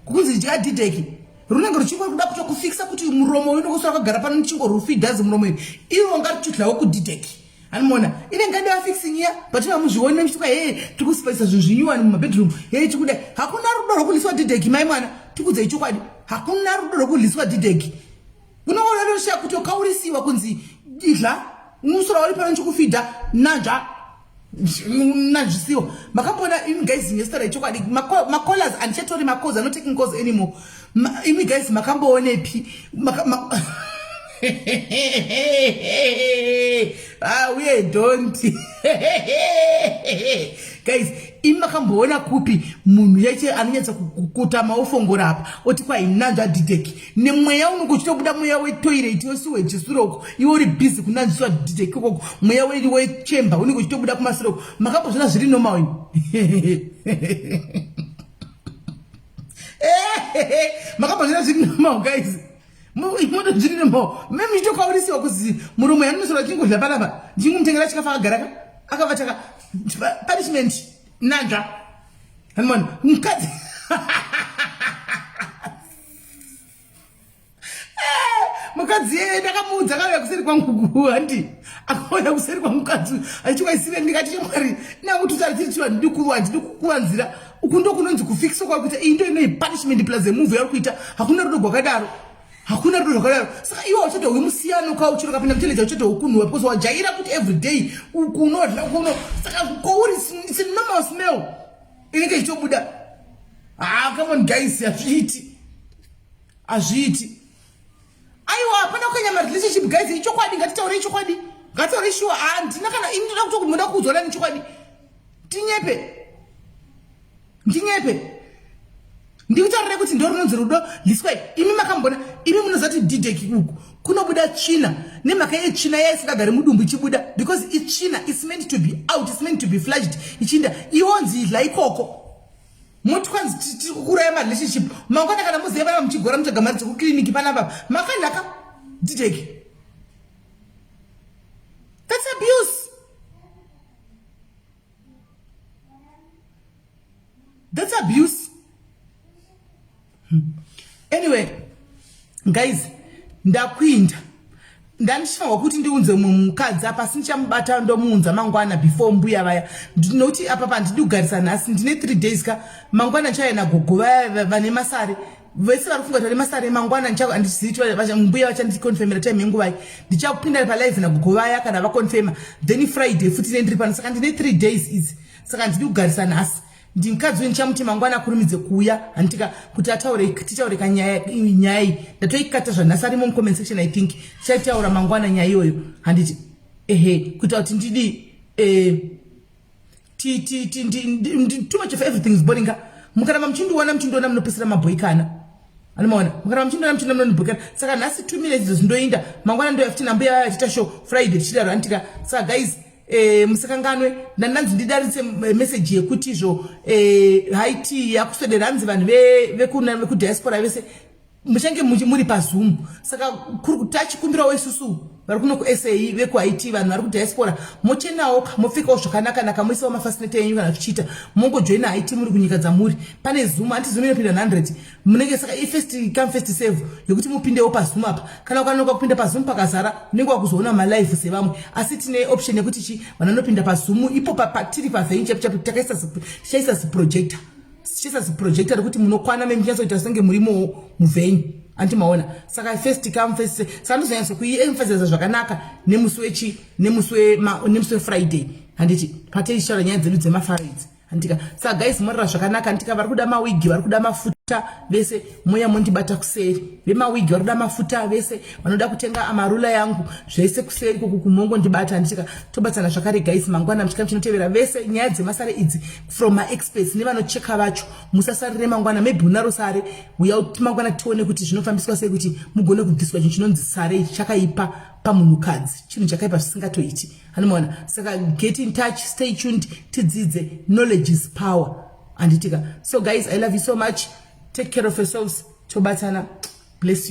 kukunzi idya dideki. Runenge ruchingoda kutokufixa kuti muromo uyu ndokuswera wakagara pano ndichingorufidhazi muromo uyu iwo ngarituhlawo kudideki. Animona inenge adi fixing iya but vamuzvione muchituka hey tiri kusipaisa zvinhu zvinyuwani mumabedroom hey tikuda. Hakuna rudo rwokuliswa dideki mai mwana, tikudzei chokwadi, hakuna rudo rwokuliswa dideki. Unongonosha kuti ukaurisiwa kunzi idla unoswera uri pano ndichikufidha nanzva nazvisiwa. Makambona imi guys nyesitara ichokwadi macollars handichatori macalls, I'm not taking calls anymore. Imi guys makamboonepi? Ah, we don't guys, imi makamboona kupi munhu yache anonyatsa kutama ofongora apa oti kwainanzva dideki nemweya unenge uchitobuda mweya wetoilet wesuweji suroko iwe uri busy kunanzviswa dideki ukoko mweya wechemba unenge uchitobuda kumasuroko? Makambozviona zviri normal imi? Makambozviona zviri normal guys? Moto zviri normal me muchitokaurisiwa kuzi muromo yanosora chingodla panapa ndichingomutengera chikafu akagara ka akava chaka punishment nanzva hanimona mukadzi. Mukadzi yeye ndakamuudza akauya kuseri kwangu handi akauya kuseri kwangu mukadzi achiwaisire ndikati chemwari nangu tutaritiritiwa handidi kukuvanzira uku ndo kunonzi kufikisa kwakuita iyi ndo inoi punishment plus emove yauri kuita. Hakuna rudo gwakadaro, hakuna rudo rwakadaro. Saka iwe uchatohwe musiyano ka uchiro kapinda mucheleja uchatohukunhuwa because wajaira kuti everyday uku unodla uku uno saka kwauri it's a normal smell inenge ichitobuda. Ah, come on guys, hazviiti, hazviiti. Aiwa, hapana kukanya marelationship guys, ichokwadi. Ngatitaure ichokwadi, ngatitaure sure. Handina kana ini ndoda kuto muda kuudzwa nani chokwadi. Tinyepe ndinyepe ndikutaurire kuti ndo runonzi rudo liswai? Imi makambona imi munoziva kuti dideki uku kunobuda tsvina nemhaka yetsvina yaisingagari mudumbu ichibuda because itsvina is meant to be out, is meant to be flushed ichiinda iwonzi idla ikoko. Moti kwanzi tiri kukuraya marelationship. Mangwana kana muzive vana muchigora mutsvaga mari dzekukiriniki panapa. Makanaka nditeke. That's abuse. That's abuse. Anyway, guys, ndakuinda ndandichifanirwa kuti ndiunze mumwe mukadzi apa asi ndichamubata ndomuunza mangwana before mbuya vaya nokuti apa pandidi kugarisa nhasi ndine 3 days ka mangwana ndichauya nagogo vaya vane masare vese vari kufunga kuti vane masare mangwana handizivi kuti mbuya vachandikonfemera time yenguvai ndichapinda palive nagogo vaya kana vakonfema then Friday futi ne ndiri pano saka ndine 3 days idzi saka handidi kugarisa nhasi. Ndimukadzi uyu ndichamuti mangwana akurumidze kuuya handitika kuti ataure titaure kanyaya nyaya iyi ndatoikata zvanhasi arimo mucomment section I think tichaitaura mangwana nyaya iyoyo handiti ehe kuita kuti ndidi eh, too much of everything is boring mukaramba muchindiona muchindiona munopesera mabhoikana anomaona mukaramba muchindiona muchindiona munonibhoikana saka nhasi 2 minutes idzo zindoinda mangwana ndoya futi nambuya vaya vachiita show Friday tichidaro handitika saka guys musakanganwe ndandanzi ndidaritse message yekuti izvo haiti yakuswedera hanzi vanhu vekudiaspora vese muchange muri paZoom saka tachikumbirawo isusu vari kuno kuSA vekuHaiti vanhu vari kudiaspora mochenawo mopfekawo zvakanaka-naka moisawo mafascinate enyu kana zvichiita mongojoina Haiti muri kunyika dzamuri pane Zoom anti Zoom inopinda 100 munenge saka ifirst come first serve yekuti mupindewo paZoom apa kana ukanonoka kupinda paZoom pakazara unenge wakuzoona malive sevamwe asi tine option yekuti chi vanhu vanopinda paZoom ipo patiri pavenue chapo chapo takaisa tichaisa ziprojector tichaisa ziprojector rekuti munokwana memuchinyatsoita senge murimowo muvenue anti maona saka first come first saka ndozonyatso kuiemphasiza zvakanaka nemusi wechi nemusi weFriday handiti pateichitaura nyaya dzedu dzemafaro idzi handika saka guys morara zvakanaka handika vari kuda mawigi vari kuda mafuta vese moya mondibata kuseri vemawigi vari kuda mafuta vese vanoda kutenga amarula yangu zvese kuseri koku kumongo ndibata handitika tobatsana zvakare guys mangwana muchikamu chinotevera vese nyaya dzemasare idzi from maexperts nevanocheka vacho musasarire mangwana maybe unaro sare uya mangwana tione kuti zvinofambiswa sei kuti mugone kubviswa chinhu chinonzi sare ichi chakaipa pamunhukadzi chinhu chakaipa zvisingatoiti anomaona saka get in touch stay tuned tidzidze knowledge is power handitika so guys I love you so much take care of yourselves tobatsana bless you.